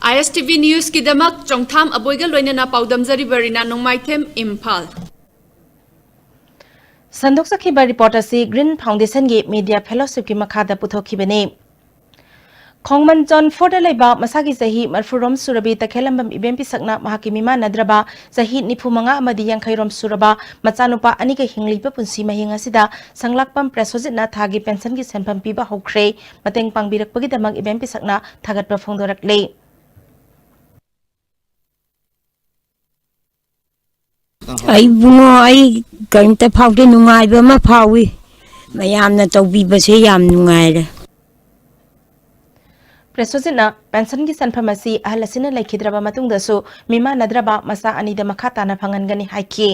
ꯑꯥꯏ ꯑꯦꯁ ꯇꯤ ꯚꯤ ꯅ꯭ꯌꯨꯁꯀꯤꯗꯃꯛ ꯆꯣꯡꯊꯥꯝ ꯑꯕꯣꯏꯒ ꯂꯣꯏꯅꯅ ꯄꯥꯎꯗꯝꯖꯔꯤꯕ ꯔꯤꯅꯥ ꯅꯣꯡꯃꯥꯏꯊꯦꯝ, ꯏꯝꯐꯥꯜ꯫ ꯁꯟꯗꯣꯛꯆꯈꯤꯕ ꯔꯤꯄꯣꯔꯠ ꯑꯁꯤ ꯒ꯭ꯔꯤꯟ ꯐꯥꯎꯟꯗꯦꯁꯟꯒꯤ ꯃꯤꯗꯤꯌꯥ ꯐꯦꯂꯣꯁꯤꯞꯀꯤ ꯃꯈꯥꯗ ꯄꯨꯊꯣꯛꯈꯤꯕꯅꯤ꯫ ꯈꯣꯡꯃꯟ ꯖꯣꯟ ꯐꯣꯔꯗ ꯂꯩꯕ ꯃꯁꯥꯒꯤ ꯆꯍꯤ ꯃꯔꯤꯐꯨꯔꯣꯝ ꯁꯨꯔꯕꯤ ꯇꯈꯦꯜꯂꯝꯕꯝ ꯏꯕꯦꯝ ꯄꯤꯁꯛꯅ ꯃꯍꯥꯛꯀꯤ ꯃꯤꯃꯥꯟꯅꯗ꯭ꯔꯕ ꯆꯍꯤ ꯅꯤꯐꯨ ꯃꯉꯥ ꯑꯃꯗꯤ ꯌꯥꯡꯈꯩꯔꯣꯝ ꯁꯨꯔꯕ ꯃꯆꯥꯅꯨꯄꯥ ꯑꯅꯤꯒ ꯍꯤꯡꯂꯤꯕ ꯄꯨꯟꯁꯤ ꯃꯍꯤꯡ ꯑꯁꯤꯗ ꯁꯪꯂꯥꯛꯄꯝ ꯄ꯭ꯔꯦꯁ ꯍꯧꯖꯤꯛꯅ ꯊꯥꯒꯤ ꯄꯦꯟꯁꯟꯒꯤ ꯁꯦꯟꯐꯝ ꯄꯤꯕ ꯍꯧꯈ꯭ꯔꯦ꯫ ꯃꯇꯦꯡ ꯄꯥꯡꯕꯤꯔꯛꯄꯒꯤꯗꯃꯛ ꯏꯕꯦꯝ ꯄꯤꯁꯛꯅ ꯊꯥꯒꯠꯄ ꯐꯣꯡꯗꯣꯔꯛꯂꯤ꯫ ꯑꯩ ꯏꯕꯨꯡꯉꯣ, ꯑꯩ ꯀꯔꯤꯝꯇ ꯐꯥꯎꯗꯦ, ꯅꯨꯡꯉꯥꯏꯕ ꯑꯃ ꯐꯥꯎꯏ꯫ ꯃꯌꯥꯝꯅ ꯇꯧꯕꯤꯕꯁꯦ ꯌꯥꯝ ꯅꯨꯡꯉꯥꯏꯔꯦ꯫ ꯄ꯭ꯔꯦꯁ ꯍꯧꯖꯤꯛꯅ ꯄꯦꯟꯁꯟꯒꯤ ꯁꯦꯟꯐꯝ ꯑꯁꯤ ꯑꯍꯜ ꯑꯁꯤꯅ ꯂꯩꯈꯤꯗ꯭ꯔꯕ ꯃꯇꯨꯡꯗꯁꯨ ꯃꯤꯃꯥꯟꯅꯗ꯭ꯔꯕ ꯃꯆꯥ ꯑꯅꯤꯗ ꯃꯈꯥ ꯇꯥꯅ ꯐꯪꯍꯟꯒꯅꯤ ꯍꯥꯏꯈꯤ꯫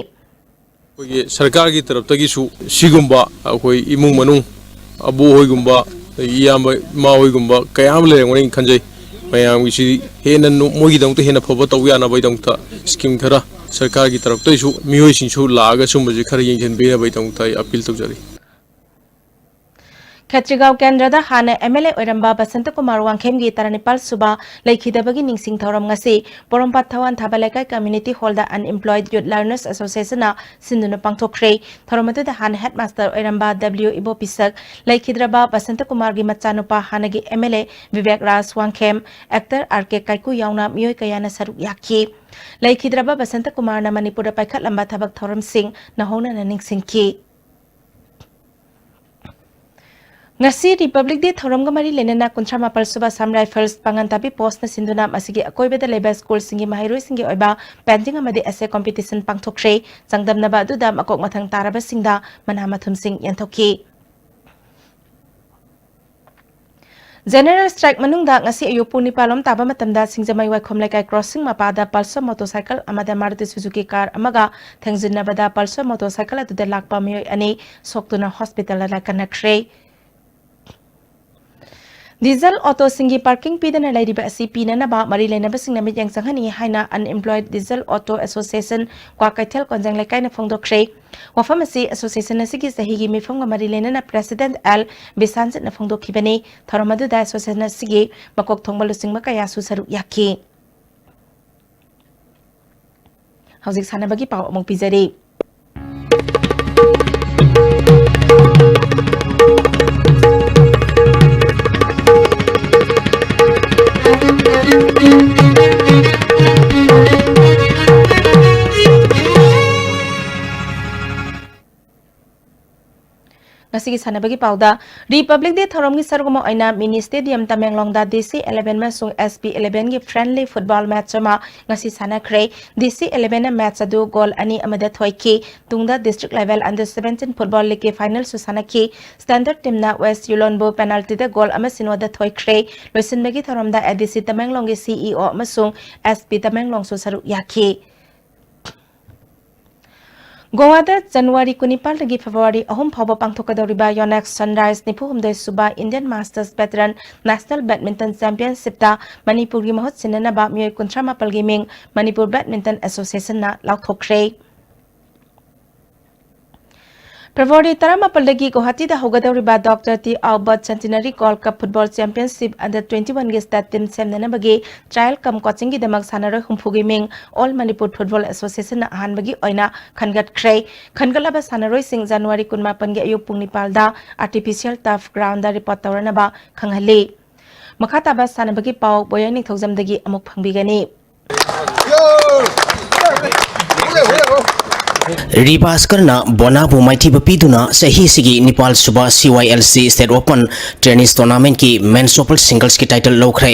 ꯑꯩꯈꯣꯏꯒꯤ ꯁꯔꯀꯥꯔꯒꯤ ꯇꯔꯞꯇꯒꯤꯁꯨ ꯁꯤꯒꯨꯝꯕ ꯑꯩꯈꯣꯏ ꯏꯃꯨꯡ ꯃꯅꯨꯡ, ꯑꯕꯣꯛ ꯍꯣꯏꯒꯨꯝꯕ, ꯑꯗꯒꯤ ꯏꯌꯥꯝꯕ ꯏꯃꯥ ꯍꯣꯏꯒꯨꯝꯕ ꯀꯌꯥ ꯑꯃ ꯂꯩꯔꯝꯒꯅꯤ ꯈꯟꯖꯩ꯫ ꯃꯌꯥꯝꯒꯤꯁꯤ ꯍꯦꯟꯅ ꯅꯨ-, ꯃꯣꯏꯒꯤꯗꯃꯛꯇ ꯍꯦꯟꯅ ꯐꯕ ꯇꯧꯕ ꯌꯥꯅꯕꯒꯤꯗꯃꯛꯇ ꯁ꯭ꯀꯤꯝ ꯈꯔ ꯁꯔꯀꯥꯔꯒꯤ ꯇꯔꯞꯇꯒꯤꯁꯨ ꯃꯤꯑꯣꯏꯁꯤꯡꯁꯨ ꯂꯥꯛꯑꯒ ꯁꯨꯝꯕꯁꯤ ꯈꯔ ꯌꯦꯡꯁꯤꯟꯕꯤꯅꯕꯒꯤꯗꯃꯛꯇ ꯑꯩ ꯑꯄꯤꯜ ꯇꯧꯖꯔꯤ꯫ ꯈꯦꯇ꯭ꯔꯤꯒꯥꯎ ꯀꯦꯟꯗ꯭ꯔꯗ ꯍꯥꯟꯅ ꯑꯦꯝ ꯑꯦꯜ ꯑꯦ ꯑꯣꯏꯔꯝꯕ ꯕꯁꯟꯇ ꯀꯨꯃꯥꯔ ꯋꯥꯡꯈꯦꯝꯒꯤ ꯇꯔꯥꯅꯤꯄꯥꯜ ꯁꯨꯕ ꯂꯩꯈꯤꯗꯕꯒꯤ ꯅꯤꯡꯁꯤꯡ ꯊꯧꯔꯝ ꯉꯁꯤ ꯄꯣꯔꯣꯝꯄꯥꯠ ꯊꯋꯥꯟ ꯊꯥꯕ ꯂꯩꯀꯥꯏ Community Hallꯗ Unemployed Youth Learners Associationꯅ ꯁꯤꯟꯗꯨꯅ ꯄꯥꯡꯊꯣꯛꯈ꯭ꯔꯦ꯫ ꯊꯧꯔꯝ ꯑꯗꯨꯗ ꯍꯥꯟꯅ headmaster ꯑꯣꯏꯔꯝꯕ W ꯏꯕꯣꯄꯤꯁꯛ, ꯂꯩꯈꯤꯗ꯭ꯔꯕ ꯕꯁꯟꯇ ꯀꯨꯃꯥꯔꯒꯤ ꯃꯆꯥꯅꯨꯄꯥ ꯍꯥꯟꯅꯒꯤ M L A Bibek Raj Wangkhem, actor R K ꯀꯥꯏꯀꯨ ꯌꯥꯎꯅ ꯃꯤꯑꯣꯏ ꯀꯌꯥꯅ ꯁꯔꯨꯛ ꯌꯥꯈꯤ꯫ ꯂꯩꯈꯤꯗ꯭ꯔꯕ ꯕꯁꯟꯇ ꯀꯨꯃꯥꯔꯅ ꯃꯅꯤꯄꯨꯔꯗ ꯄꯥꯏꯈꯠꯂꯝꯕ ꯊꯕꯛ ꯊꯧꯔꯝꯁꯤꯡ ꯅꯧꯍꯧꯅꯅ ꯅꯤꯡꯁꯤꯡꯈꯤ꯫ ꯉꯁꯤ Republic Day ꯊꯧꯔꯝꯒ ꯃꯔꯤ ꯂꯩꯅꯅ ꯀꯨꯟꯊ꯭ꯔꯥ ꯃꯥꯄꯜ ꯁꯨꯕ Assam Rifles ꯄꯥꯉꯟ ꯇꯥꯕꯤ post ꯅ ꯁꯤꯟꯗꯨꯅ ꯃꯁꯤꯒꯤ ꯑꯀꯣꯏꯕꯗ ꯂꯩꯕ school ꯁꯤꯡꯒꯤ ꯃꯍꯩꯔꯣꯏꯁꯤꯡꯒꯤ ꯑꯣꯏꯕ painting ꯑꯃꯗꯤ essay competition ꯄꯥꯡꯊꯣꯛꯈ꯭ꯔꯦ꯫ ꯆꯥꯡꯗꯝꯅꯕ ꯑꯗꯨꯗ ꯃꯀꯣꯛ ꯃꯊꯪ ꯇꯥꯔꯕꯁꯤꯡꯗ ꯃꯅꯥ ꯃꯊꯨꯝꯁꯤꯡ ꯌꯦꯟꯊꯣꯛꯈꯤ꯫ General strike ꯃꯅꯨꯡꯗ ꯉꯁꯤ ꯑꯌꯨꯛ ꯄꯨꯡ ꯅꯤꯄꯥꯜ ꯂꯣꯝ ꯇꯥꯕ ꯃꯇꯝꯗ ꯁꯤꯡꯖꯃꯩ ꯋꯥꯏꯈꯣꯝ ꯂꯩꯀꯥꯏ crossing ꯃꯄꯥꯗ Pulsar motorcycle ꯑꯃꯗ Maruti Suzuki car ꯑꯃꯒ ꯊꯦꯡꯖꯤꯟꯅꯕꯗ Pulsar motorcycle ꯑꯗꯨꯗ ꯂꯥꯛꯄ ꯃꯤꯑꯣꯏ ꯑꯅꯤ ꯁꯣꯛꯇꯨꯅ hospital ꯗ ꯂꯥꯏꯀꯠꯅꯈ꯭ꯔꯦ꯫ Diesel auto ꯁꯤꯡꯒꯤ parking ꯄꯤꯗꯅ ꯂꯩꯔꯤꯕ ꯑꯁꯤ ꯄꯤꯅꯅꯕ ꯃꯔꯤ ꯂꯩꯅꯕꯁꯤꯡꯅ ꯃꯤꯠꯌꯦꯡ ꯆꯪꯍꯟꯅꯤꯡꯏ ꯍꯥꯏꯅ Unemployed Diesel Auto Association Kwakeithel ꯀꯣꯟꯖꯦꯡ ꯂꯩꯀꯥꯏꯅ ꯐꯣꯡꯗꯣꯛꯈ꯭ꯔꯦ꯫ ꯋꯥꯐꯝ ꯑꯁꯤ association ꯑꯁꯤꯒꯤ ꯆꯍꯤꯒꯤ ꯃꯤꯐꯝꯒ ꯃꯔꯤ ꯂꯩꯅꯅ president L ꯕꯤꯁꯥꯟꯖꯤꯠꯅ ꯐꯣꯡꯗꯣꯛꯈꯤꯕꯅꯤ꯫ ꯊꯧꯔꯝ ꯑꯗꯨꯗ association ꯑꯁꯤꯒꯤ ꯃꯀꯣꯛ ꯊꯣꯡꯕ ꯂꯨꯆꯤꯡꯕ ꯀꯌꯥꯁꯨ ꯁꯔꯨꯛ ꯌꯥꯈꯤ꯫ ꯍꯧꯖꯤꯛ ꯁꯥꯟꯅꯕꯒꯤ ꯄꯥꯎ ꯑꯃꯨꯛ ꯄꯤꯖꯔꯤ꯫ ꯉꯁꯤꯒꯤ ꯁꯥꯟꯅꯕꯒꯤ ꯄꯥꯎꯗ, Republic Day ꯊꯧꯔꯝꯒꯤ ꯁꯔꯨꯛ ꯑꯃ ꯑꯣꯏꯅ Mini Stadium ꯇꯃꯦꯡꯂꯣꯡꯗ D C eleven ꯑꯃꯁꯨꯡ S P eleven ꯒꯤ friendly football match ꯑꯃ ꯉꯁꯤ ꯁꯥꯟꯅꯈ꯭ꯔꯦ꯫ D C eleven ꯅ match ꯑꯗꯨ goal ꯑꯅꯤ ꯑꯃꯗ ꯊꯣꯏꯈꯤ꯫ ꯇꯨꯡꯗ district level under seventeen football league ꯀꯤ final ꯁꯨ ꯁꯥꯟꯅꯈꯤ꯫ Standard team ꯅ West Yulon ꯕꯨ penalty ꯗ goal ꯑꯃ ꯁꯤꯅꯣꯗ ꯊꯣꯏꯈ꯭ꯔꯦ꯫ ꯂꯣꯏꯁꯤꯟꯕꯒꯤ ꯊꯧꯔꯝꯗ A D C ꯇꯃꯦꯡꯂꯣꯡꯒꯤ C E O ꯑꯃꯁꯨꯡ S P ꯇꯃꯦꯡꯂꯣꯡꯁꯨ ꯁꯔꯨꯛ ꯌꯥꯈꯤ꯫ ꯒꯣꯋꯥꯗ January ꯀꯨꯟꯅꯤꯄꯥꯜꯗꯒꯤ February ꯑꯍꯨꯝ ꯐꯥꯎꯕ ꯄꯥꯡꯊꯣꯛꯀꯗꯧꯔꯤꯕ Yonex Sunrise ꯅꯤꯐꯨ ꯍꯨꯝꯗꯣꯏ ꯁꯨꯕ Indian Masters Veteran National Badminton Championship ꯇ ꯃꯅꯤꯄꯨꯔꯒꯤ ꯃꯍꯨꯠ ꯁꯤꯟꯅꯅꯕ ꯃꯤꯑꯣꯏ ꯀꯨꯟꯊ꯭ꯔꯥ ꯃꯥꯄꯜꯒꯤ ꯃꯤꯡ ꯃꯅꯤꯄꯨꯔ Badminton Association ꯅ ꯂꯥꯎꯊꯣꯛꯈ꯭ꯔꯦ꯫ ꯐꯦꯕ꯭ꯔꯨꯋꯥꯔꯤ ꯇꯔꯥꯃꯥꯄꯜꯗꯒꯤ ꯒꯨꯋꯥꯍꯥꯇꯤꯗ ꯍꯧꯒꯗꯧꯔꯤꯕ ꯗꯣꯛꯇꯔ ꯇꯤ ꯑꯥꯎꯕꯠ centenary gold cup football championship under twenty ꯋꯥꯟꯒꯤ ꯁ꯭ꯇꯦꯠ ꯇꯤꯝ ꯁꯦꯝꯅꯅꯕꯒꯤ ꯇ꯭ꯔꯥꯌꯦꯜ ꯀꯝ ꯀꯣꯆꯤꯡꯒꯤꯗꯃꯛ ꯁꯥꯟꯅꯔꯣꯏ ꯍꯨꯝꯐꯨꯒꯤ ꯃꯤꯡ ꯑꯣꯜ ꯃꯅꯤꯄꯨꯔ ꯐꯨꯠꯕꯣꯜ ꯑꯦꯁꯣꯁꯤꯌꯦꯁꯟꯅ ꯑꯍꯥꯟꯕꯒꯤ ꯑꯣꯏꯅ ꯈꯟꯒꯠꯈ꯭ꯔꯦ꯫ ꯈꯟꯒꯠꯂꯕ ꯁꯥꯟꯅꯔꯣꯏꯁꯤꯡ ꯖꯅꯋꯥꯔꯤ ꯀꯨꯟꯃꯥꯄꯟꯒꯤ ꯑꯌꯨꯛ ꯄꯨꯡ ꯅꯤꯄꯥꯜꯗ ꯑꯥꯔꯇꯤꯐꯤꯁꯤꯌꯦꯜ ꯇꯔꯐ ꯒ꯭ꯔꯥꯎꯟꯗ ꯔꯤꯄꯣꯔꯠ ꯇꯧꯔꯅꯕ ꯈꯪꯍꯜꯂꯤ꯫ ꯃꯈꯥ ꯇꯥꯕ ꯁꯥꯟꯅꯕꯒꯤ ꯄꯥꯎ ꯕꯣꯌꯥꯏ ꯅꯤꯡꯊꯧꯖꯝꯗꯒꯤ ꯑꯃꯨꯛ ꯐꯪꯕꯤꯒꯅꯤ꯫ ꯔꯤꯕꯥꯁꯀꯔꯅ ꯕꯣꯅꯥꯕꯨ ꯃꯥꯏꯊꯤꯕ ꯄꯤꯗꯨꯅ ꯆꯍꯤꯁꯤꯒꯤ ꯅꯤꯄꯥꯜ ꯁꯨꯕ C Y L C state open tennis ꯇꯣꯔꯅꯥꯃꯦꯟꯠꯀꯤ ꯃꯦꯟꯁ ꯗꯕꯜꯁ ꯁꯤꯡꯒꯜꯁꯀꯤ ꯇꯥꯏꯇꯜ ꯂꯧꯈ꯭ꯔꯦ꯫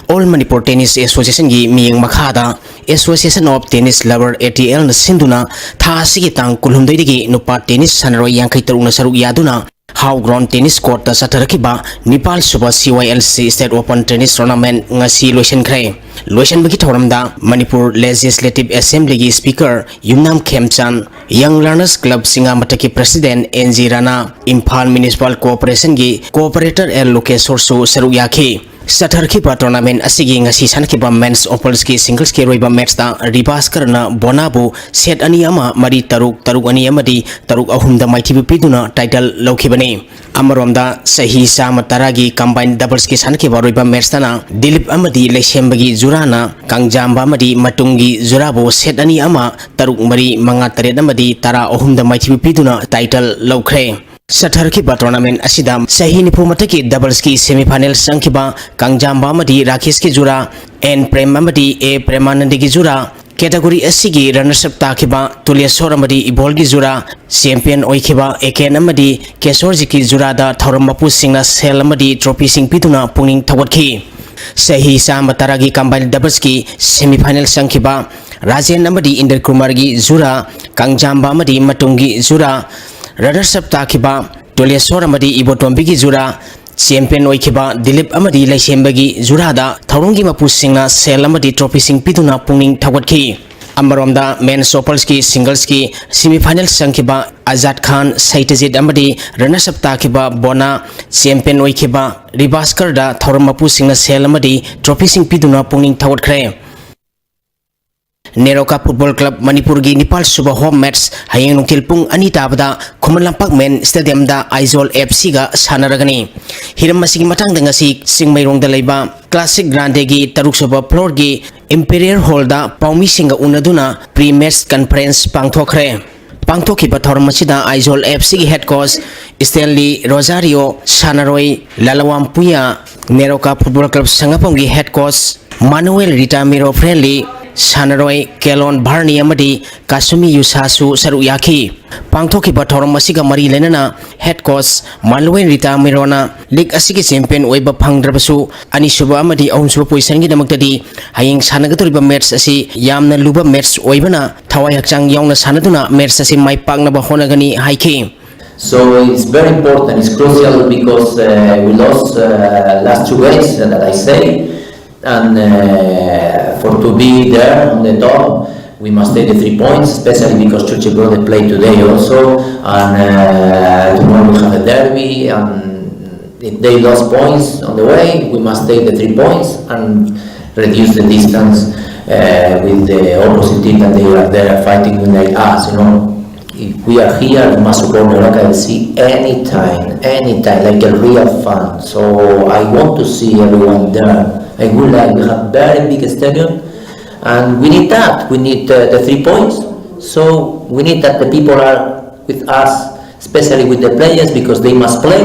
ꯑꯣꯜ ꯃꯅꯤꯄꯨꯔ ꯇꯦꯅꯤꯁ ꯑꯦꯁꯣꯁꯤꯌꯦꯁꯟꯒꯤ ꯃꯤꯠꯌꯦꯡ ꯃꯈꯥꯗ association of tennis lover, A T ꯑꯦꯜꯅ ꯁꯤꯟꯗꯨꯅ ꯊꯥ ꯑꯁꯤꯒꯤ ꯇꯥꯡ ꯀꯨꯟꯍꯨꯝꯗꯣꯏꯗꯒꯤ ꯅꯨꯄꯥ ꯇꯦꯅꯤꯁ ꯁꯥꯟꯅꯔꯣꯏ ꯌꯥꯡꯈꯩ ꯇꯔꯨꯛꯅ ꯁꯔꯨꯛ ꯌꯥꯗꯨꯅ ꯍꯥꯎ ꯒ꯭ꯔꯥꯎꯟ ꯇꯦꯅꯤꯁ ꯀꯣꯔꯠꯇ ꯆꯠꯊꯔꯛꯈꯤꯕ ꯅꯤꯄꯥꯜ ꯁꯨꯕ C Y L C state open tennis tournament ꯉꯁꯤ ꯂꯣꯏꯁꯤꯟꯈ꯭ꯔꯦ꯫ ꯂꯣꯏꯁꯤꯟꯕꯒꯤ ꯊꯧꯔꯝꯗ ꯃꯅꯤꯄꯨꯔ ꯂꯦꯖꯤꯁꯂꯦꯇꯤꯚ ꯑꯦꯁꯦꯝꯕ꯭ꯂꯤꯒꯤ ꯁ꯭ꯄꯤꯀꯔ ꯌꯨꯝꯅꯥꯝ ꯈꯦꯝꯆꯥꯟ, ꯌꯪ ꯂꯔꯅꯔꯁ ꯀ꯭ꯂꯕ ꯁꯤꯡꯉꯥꯃꯊꯛꯀꯤ president N G Rana, Imphal municipal ꯀꯣꯑꯣꯄꯔꯦꯁꯟꯒꯤ ꯀꯣꯑꯣꯄꯔꯦꯇꯔ ꯑꯦꯜ ꯂꯣꯀꯦꯁꯣꯔꯁꯨ ꯁꯔꯨꯛ ꯌꯥꯈꯤ꯫ ꯆꯠꯊꯔꯛꯈꯤꯕ ꯇꯣꯔꯅꯥꯃꯦꯟꯠ ꯑꯁꯤꯒꯤ ꯉꯁꯤ ꯁꯥꯟꯅꯈꯤꯕ ꯃꯦꯟꯁ ꯗꯕꯜꯁꯀꯤ ꯁꯤꯡꯒꯜꯁꯀꯤ ꯑꯔꯣꯏꯕ ꯃꯦꯆꯇ ꯔꯤꯕꯥꯁꯀꯔꯅ ꯕꯣꯅꯥꯕꯨ ꯁꯦꯠ ꯑꯅꯤ ꯑꯃ, ꯃꯔꯤ ꯇꯔꯨꯛ, ꯇꯔꯨꯛ ꯑꯅꯤ ꯑꯃꯗꯤ ꯇꯔꯨꯛ ꯑꯍꯨꯝꯗ ꯃꯥꯏꯊꯤꯕ ꯄꯤꯗꯨꯅ ꯇꯥꯏꯇꯜ ꯂꯧꯈꯤꯕꯅꯤ꯫ ꯑꯃꯔꯣꯝꯗ ꯆꯍꯤ ꯆꯥꯝꯃ ꯇꯔꯥꯒꯤ ꯀꯝꯕꯥꯏꯟ ꯗꯕꯜꯁꯀꯤ ꯁꯥꯟꯅꯈꯤꯕ ꯑꯔꯣꯏꯕ ꯃꯦꯆꯇꯅ ꯗꯤꯂꯤꯞ ꯑꯃꯗꯤ ꯂꯩꯁꯦꯝꯕꯒꯤ ꯖꯨꯔꯥꯅ ꯀꯥꯡꯖꯥꯝꯕ ꯑꯃꯗꯤ ꯃꯇꯨꯡꯒꯤ ꯖꯨꯔꯥꯕꯨ ꯁꯦꯠ ꯑꯅꯤ ꯑꯃ, ꯇꯔꯨꯛ ꯃꯔꯤ, ꯃꯉꯥ ꯇꯔꯦꯠ ꯑꯃꯗꯤ ꯇꯔꯥ ꯑꯍꯨꯝꯗ ꯃꯥꯏꯊꯤꯕ ꯄꯤꯗꯨꯅ ꯇꯥꯏꯇꯜ ꯂꯧꯈ꯭ꯔꯦ꯫ ꯆꯠꯊꯔꯛꯈꯤꯕ ꯇꯣꯔꯅꯥꯃꯦꯟꯠ ꯑꯁꯤꯗ ꯆꯍꯤ ꯅꯤꯐꯨ ꯃꯊꯛꯀꯤ ꯗꯕꯜꯁꯀꯤ ꯁꯦꯃꯤꯐꯥꯏꯅꯦꯜ ꯆꯪꯈꯤꯕ ꯀꯥꯡꯖꯥꯝꯕ ꯑꯃꯗꯤ ꯔꯥꯀꯦꯁꯀꯤ ꯖꯨꯔꯥ, ꯑꯦꯟ ꯄ꯭ꯔꯦꯝ ꯑꯃꯗꯤ ꯑꯦ ꯄ꯭ꯔꯦꯃꯥꯅꯟꯗꯒꯤ ꯖꯨꯔꯥ, ꯀꯦꯇꯥꯒꯣꯔꯤ ꯑꯁꯤꯒꯤ ꯔꯅꯔꯁ ꯑꯞ ꯇꯥꯈꯤꯕ ꯇꯨꯂꯦꯁꯣꯔ ꯑꯃꯗꯤ ꯏꯕꯣꯜꯒꯤ ꯖꯨꯔꯥ, ꯆꯦꯝꯄꯤꯌꯟ ꯑꯣꯏꯈꯤꯕ ꯑꯦꯀꯦꯟ ꯑꯃꯗꯤ ꯀꯦꯁꯣꯔꯖꯤꯠꯀꯤ ꯖꯨꯔꯥꯗ ꯊꯧꯔꯝ ꯃꯄꯨꯁꯤꯡꯅ ꯁꯦꯜ ꯑꯃꯗꯤ ꯇ꯭ꯔꯣꯐꯤꯁꯤꯡ ꯄꯤꯗꯨꯅ ꯄꯨꯛꯅꯤꯡ ꯊꯧꯒꯠꯈꯤ꯫ ꯆꯍꯤ ꯆꯥꯝꯃ ꯇꯔꯥꯒꯤ ꯀꯝꯕꯥꯏꯟ ꯗꯕꯜꯁꯀꯤ ꯁꯦꯃꯤꯐꯥꯏꯅꯦꯜ ꯆꯪꯈꯤꯕ ꯔꯥꯖꯦꯟ ꯑꯃꯗꯤ ꯏꯟꯗ꯭ꯔ ꯀꯨꯃꯥꯔꯒꯤ ꯖꯨꯔꯥ, ꯀꯥꯡꯖꯥꯝꯕ ꯑꯃꯗꯤ ꯃꯇꯨꯡꯒꯤ ꯖꯨꯔꯥ, ꯔꯅꯔꯁ ꯑꯞ ꯇꯥꯈꯤꯕ ꯇꯣꯂꯦꯁꯣꯔ ꯑꯃꯗꯤ ꯏꯕꯣꯇꯣꯝꯕꯤꯒꯤ ꯖꯨꯔꯥ, ꯆꯦꯝꯄꯤꯌꯟ ꯑꯣꯏꯈꯤꯕ ꯗꯤꯂꯤꯞ ꯑꯃꯗꯤ ꯂꯩꯁꯦꯝꯕꯒꯤ ꯖꯨꯔꯥꯗ ꯊꯧꯔꯝꯒꯤ ꯃꯄꯨꯁꯤꯡꯅ ꯁꯦꯜ ꯑꯃꯗꯤ ꯇ꯭ꯔꯣꯐꯤꯁꯤꯡ ꯄꯤꯗꯨꯅ ꯄꯨꯛꯅꯤꯡ ꯊꯧꯒꯠꯈꯤ꯫ ꯑꯃꯔꯣꯝꯗ ꯃꯦꯟꯁ ꯗꯕꯜꯁꯀꯤ ꯁꯤꯡꯒꯜꯁꯀꯤ ꯁꯦꯃꯤꯐꯥꯏꯅꯦꯜ ꯆꯪꯈꯤꯕ ꯑꯖꯥꯗ ꯈꯥꯟ, ꯁꯩꯇꯖꯤꯠ ꯑꯃꯗꯤ ꯔꯅꯔꯁ ꯑꯞ ꯇꯥꯈꯤꯕ ꯕꯣꯅꯥ, ꯆꯦꯝꯄꯤꯌꯟ ꯑꯣꯏꯈꯤꯕ ꯔꯤꯕꯥꯁꯀꯔꯗ ꯊꯧꯔꯝ ꯃꯄꯨꯁꯤꯡꯅ ꯁꯦꯜ ꯑꯃꯗꯤ ꯇ꯭ꯔꯣꯐꯤꯁꯤꯡ ꯄꯤꯗꯨꯅ ꯄꯨꯛꯅꯤꯡ ꯊꯧꯒꯠꯈ꯭ꯔꯦ꯫ ꯅꯦꯔꯣꯀꯥ ꯐꯨꯠꯕꯣꯜ ꯀ꯭ꯂꯕ ꯃꯅꯤꯄꯨꯔꯒꯤ ꯅꯤꯄꯥꯜ ꯁꯨꯕ ꯍꯣꯝ ꯃꯦꯠꯆ ꯍꯌꯦꯡ ꯅꯨꯡꯊꯤꯜ ꯄꯨꯡ ꯑꯅꯤ ꯇꯥꯕꯗ ꯈꯨꯃꯟ ꯂꯝꯄꯥꯛ ꯃꯦꯟ ꯁ꯭ꯇꯦꯗꯤꯌꯝꯗ ꯑꯥꯏꯖꯣꯜ ꯑꯦꯐ ꯁꯤꯒ ꯁꯥꯟꯅꯔꯒꯅꯤ꯫ ꯍꯤꯔꯝ ꯑꯁꯤꯒꯤ ꯃꯇꯥꯡꯗ ꯉꯁꯤ ꯆꯤꯡꯃꯩꯔꯣꯡꯗ ꯂꯩꯕ ꯀ꯭ꯂꯥꯁꯤꯛ ꯒ꯭ꯔꯥꯟꯗꯦꯒꯤ ꯇꯔꯨꯛ ꯁꯨꯕ ꯐ꯭ꯂꯣꯔꯒꯤ ꯏꯝꯄꯤꯔꯤꯌꯦꯜ ꯍꯣꯜꯗ ꯄꯥꯎꯃꯤꯁꯤꯡꯒ ꯎꯅꯗꯨꯅ ꯄ꯭ꯔꯤ ꯃꯦꯠꯆ ꯀꯟꯐꯔꯦꯟꯁ ꯄꯥꯡꯊꯣꯛꯈ꯭ꯔꯦ꯫ ꯄꯥꯡꯊꯣꯛꯈꯤꯕ ꯊꯧꯔꯝ ꯑꯁꯤꯗ ꯑꯥꯏꯖꯣꯜ ꯑꯦꯐ ꯁꯤꯒꯤ ꯍꯦꯗ ꯀꯣꯆ ꯁ꯭ꯇꯦꯟꯂꯤ ꯔꯣꯖꯥꯔꯤꯑꯣ, ꯁꯥꯟꯅꯔꯣꯏ ꯂꯥꯂꯋꯥꯝ ꯄꯨꯌꯥ, ꯅꯦꯔꯣꯀꯥ ꯐꯨꯠꯕꯣꯜ ꯀ꯭ꯂꯕ ꯁꯪꯒꯐꯝꯒꯤ ꯍꯦꯗ ꯀꯣꯆ ꯃꯥꯅꯨꯑꯦꯜ ꯔꯤꯇꯥꯃꯤꯔꯣ ꯐ꯭ꯔꯦꯟꯂꯤ, ꯁꯥꯟꯅꯔꯣꯏ ꯀꯦꯂꯣꯟ ꯚꯥꯔꯅꯤ ꯑꯃꯗꯤ ꯀꯥꯁꯨꯃꯤ ꯌꯨꯁꯥꯁꯨ ꯁꯔꯨꯛ ꯌꯥꯈꯤ꯫ ꯄꯥꯡꯊꯣꯛꯈꯤꯕ ꯊꯧꯔꯝ ꯑꯁꯤꯒ ꯃꯔꯤ ꯂꯩꯅꯅ ꯍꯦꯗ ꯀꯣꯆ ꯃꯥꯅꯨꯑꯦꯜ ꯔꯤꯇꯥꯃꯤꯔꯣꯅ ꯂꯤꯒ ꯑꯁꯤꯒꯤ ꯆꯦꯝꯄꯤꯌꯟ ꯑꯣꯏꯕ ꯐꯪꯗ꯭ꯔꯕꯁꯨ, ꯑꯅꯤꯁꯨꯕ ꯑꯃꯗꯤ ꯑꯍꯨꯝꯁꯨꯕ ꯄꯣꯖꯤꯁꯟꯒꯤꯗꯃꯛꯇꯗꯤ ꯍꯌꯦꯡ ꯁꯥꯟꯅꯒꯗꯧꯔꯤꯕ ꯃꯦꯠꯆ ꯑꯁꯤ ꯌꯥꯝꯅ ꯂꯨꯕ ꯃꯦꯠꯆ ꯑꯣꯏꯕꯅ ꯊꯋꯥꯏ ꯍꯛꯆꯥꯡ ꯌꯥꯎꯅ ꯁꯥꯟꯅꯗꯨꯅ ꯃꯦꯠꯆ ꯑꯁꯤ ꯃꯥꯏ ꯄꯥꯛꯅꯕ ꯍꯣꯠꯅꯒꯅꯤ ꯍꯥꯏꯈꯤ꯫ So it's very important, it's crucial because uh, we lost uh, last two games that I say, and uh, for to be there on the top, we must take the three points, especially because Chuche Brother played today also, and uh, tomorrow we have a derby, and if they lost points on the way, we must take the three points and reduce the distance uh, with the opposite team that they are there fighting like us, you know. If we are here, we must support Meroca F C anytime, anytime, like a real fan. So I want to see everyone there. I would like, we have very big stadium, and we need that. We need uh, the three points. So we need that the people are with us, especially with the players, because they must play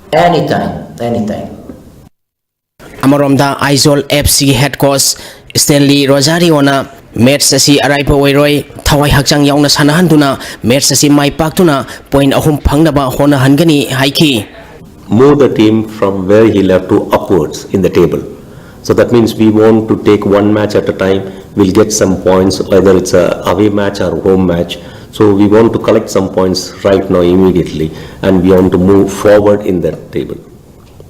anytime, anytime. ꯑꯃꯔꯣꯝꯗ Aizawl F ꯁꯤꯒꯤ head coach ꯁ꯭ꯇꯦꯟꯂꯤ ꯔꯣꯖꯥꯔꯤꯑꯣꯅ match ꯑꯁꯤ ꯑꯔꯥꯏꯕ ꯑꯣꯏꯔꯣꯏ, ꯊꯋꯥꯏ ꯍꯛꯆꯥꯡ ꯌꯥꯎꯅ ꯁꯥꯟꯅꯍꯟꯗꯨꯅ match ꯑꯁꯤ ꯃꯥꯏ ꯄꯥꯛꯇꯨꯅ point ꯑꯍꯨꯝ ꯐꯪꯅꯕ ꯍꯣꯠꯅꯍꯟꯒꯅꯤ ꯍꯥꯏꯈꯤ꯫ Move the team from where he left to upwards in the table. So that means we want to take one match at a time. We'll get some points, whether it's a away match or home match. So we want to collect some points right now immediately, and we want to move forward in that table.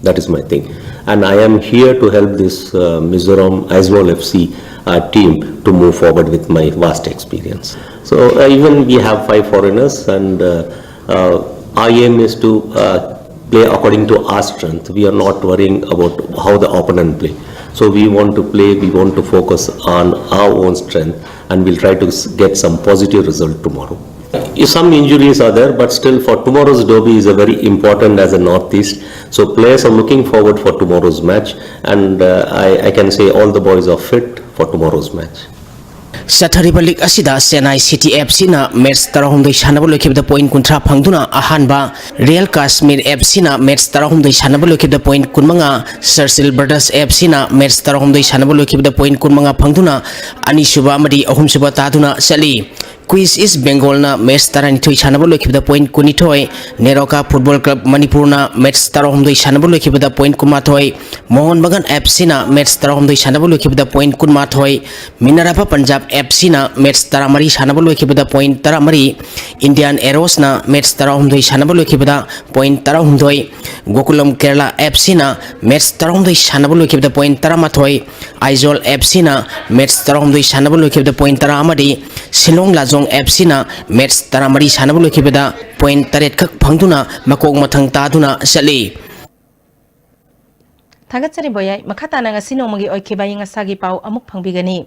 That is my thing. And I am here to help this uh, Mizoram Aizawl F C uh, team to move forward with my vast experience. So uh, even we have five foreigners, and uh, uh, our aim is to uh, play according to our strength. We are not worrying about how the opponent play. So we want to play, we want to focus on our own strength, and we'll try to s- get some positive result tomorrow. Some injuries are there, but still for tomorrow's derby is a very important as a Northeast. So players are looking forward for tomorrow's match, and uh, I, I can say all the boys are fit for tomorrow's match. ꯆꯠꯊꯔꯤꯕ league ꯑꯁꯤꯗ Chennai city F ꯁꯤꯅ match ꯇꯔꯥꯍꯨꯝꯗꯣꯏ ꯁꯥꯟꯅꯕ ꯂꯣꯏꯈꯤꯕꯗ point ꯀꯨꯟꯊ꯭ꯔꯥ ꯐꯪꯗꯨꯅ ꯑꯍꯥꯟꯕ, real Kashmir F ꯁꯤꯅ match ꯇꯔꯥꯍꯨꯝꯗꯣꯏ ꯁꯥꯟꯅꯕ ꯂꯣꯏꯈꯤꯕꯗ ꯄꯣꯏꯟ ꯀꯨꯟꯃꯉꯥ, ꯁꯔꯁꯤꯜ ꯕ꯭ꯔꯗꯔꯁ ꯑꯦꯐ ꯁꯤꯅ ꯃꯦꯠꯆ ꯇꯔꯥꯍꯨꯝꯗꯣꯏ ꯁꯥꯟꯅꯕ ꯂꯣꯏꯈꯤꯕꯗ ꯄꯣꯏꯟ ꯀꯨꯟꯃꯉꯥ ꯐꯪꯗꯨꯅ ꯑꯅꯤꯁꯨꯕ ꯑꯃꯗꯤ ꯑꯍꯨꯝꯁꯨꯕ ꯇꯥꯗꯨꯅ ꯆꯠꯂꯤ꯫ ꯀ꯭ꯋꯤꯟꯁ ꯏꯁ ꯕꯦꯡꯒꯣꯜꯅ ꯃꯦꯠꯆ ꯇꯔꯥꯅꯤꯊꯣꯏ ꯁꯥꯟꯅꯕ ꯂꯣꯏꯈꯤꯕꯗ ꯄꯣꯏꯟ ꯀꯨꯟꯅꯤꯊꯣꯏ, ꯅꯦꯔꯣꯀꯥ ꯐꯨꯠꯕꯣꯜ ꯀ꯭ꯂꯕ ꯃꯅꯤꯄꯨꯔꯅ ꯃꯦꯠꯆ ꯇꯔꯥꯍꯨꯝꯗꯣꯏ ꯁꯥꯟꯅꯕ ꯂꯣꯏꯈꯤꯕꯗ ꯄꯣꯏꯟ ꯀꯨꯟꯃꯥꯊꯣꯏ, ꯃꯣꯍꯟ ꯕꯒꯥꯟ ꯑꯦꯐ ꯁꯤꯅ ꯃꯦꯠꯆ ꯇꯔꯥꯍꯨꯝꯗꯣꯏ ꯁꯥꯟꯅꯕ ꯂꯣꯏꯈꯤꯕꯗ ꯄꯣꯏꯟ ꯀꯨꯟꯃꯥꯊꯣꯏ, ꯃꯤꯅꯔꯚꯥ ꯄꯟꯖꯥꯕ ꯑꯦꯐ ꯁꯤꯅ ꯃꯦꯠꯆ ꯇꯔꯥꯃꯔꯤ ꯁꯥꯟꯅꯕ ꯂꯣꯏꯈꯤꯕꯗ ꯄꯣꯏꯟ ꯇꯔꯥꯃꯔꯤ, ꯏꯟꯗꯤꯌꯥꯟ ꯑꯦꯔꯣꯁꯅ ꯃꯦꯠꯆ ꯇꯔꯥꯍꯨꯝꯗꯣꯏ ꯁꯥꯟꯅꯕ ꯂꯣꯏꯈꯤꯕꯗ ꯄꯣꯏꯟ ꯇꯔꯥꯍꯨꯝꯗꯣꯏ, ꯒꯣꯀꯨꯂꯝ ꯀꯦꯔꯂꯥ ꯑꯦꯐ ꯁꯤꯅ ꯃꯦꯠꯆ ꯇꯔꯥꯍꯨꯝꯗꯣꯏ ꯁꯥꯟꯅꯕ ꯂꯣꯏꯈꯤꯕꯗ ꯄꯣꯏꯟ ꯇꯔꯥꯃꯥꯊꯣꯏ, ꯑꯥꯏꯖꯣꯜ ꯑꯦꯐ ꯁꯤꯅ ꯃꯦꯠꯆ ꯇꯔꯥꯍꯨꯝꯗꯣꯏ ꯁꯥꯟꯅꯕ ꯂꯣꯏꯈꯤꯕꯗ ꯄꯣꯏꯟ ꯇꯔꯥ ꯑꯃꯗꯤ ꯁꯤꯂꯣꯡ ꯂꯥꯖꯣꯡ ꯑꯦꯐ ꯁꯤꯅ ꯃꯦꯠꯆ ꯇꯔꯥꯃꯔꯤ ꯁꯥꯟꯅꯕ ꯂꯣꯏꯈꯤꯕꯗ ꯄꯣꯏꯟ ꯇꯔꯦꯠ ꯈꯛ ꯐꯪꯗꯨꯅ ꯃꯀꯣꯛ ꯃꯊꯪ ꯇꯥꯗꯨꯅ ꯆꯠꯂꯤ꯫ ꯊꯥꯒꯠꯆꯔꯤ ꯕꯣꯌꯥꯏ꯫ ꯃꯈꯥ ꯇꯥꯅ ꯉꯁꯤ ꯅꯣꯡꯃꯒꯤ ꯑꯣꯏꯈꯤꯕ ꯑꯏꯪ ꯑꯁꯥꯒꯤ ꯄꯥꯎ ꯑꯃꯨꯛ ꯐꯪꯕꯤꯒꯅꯤ꯫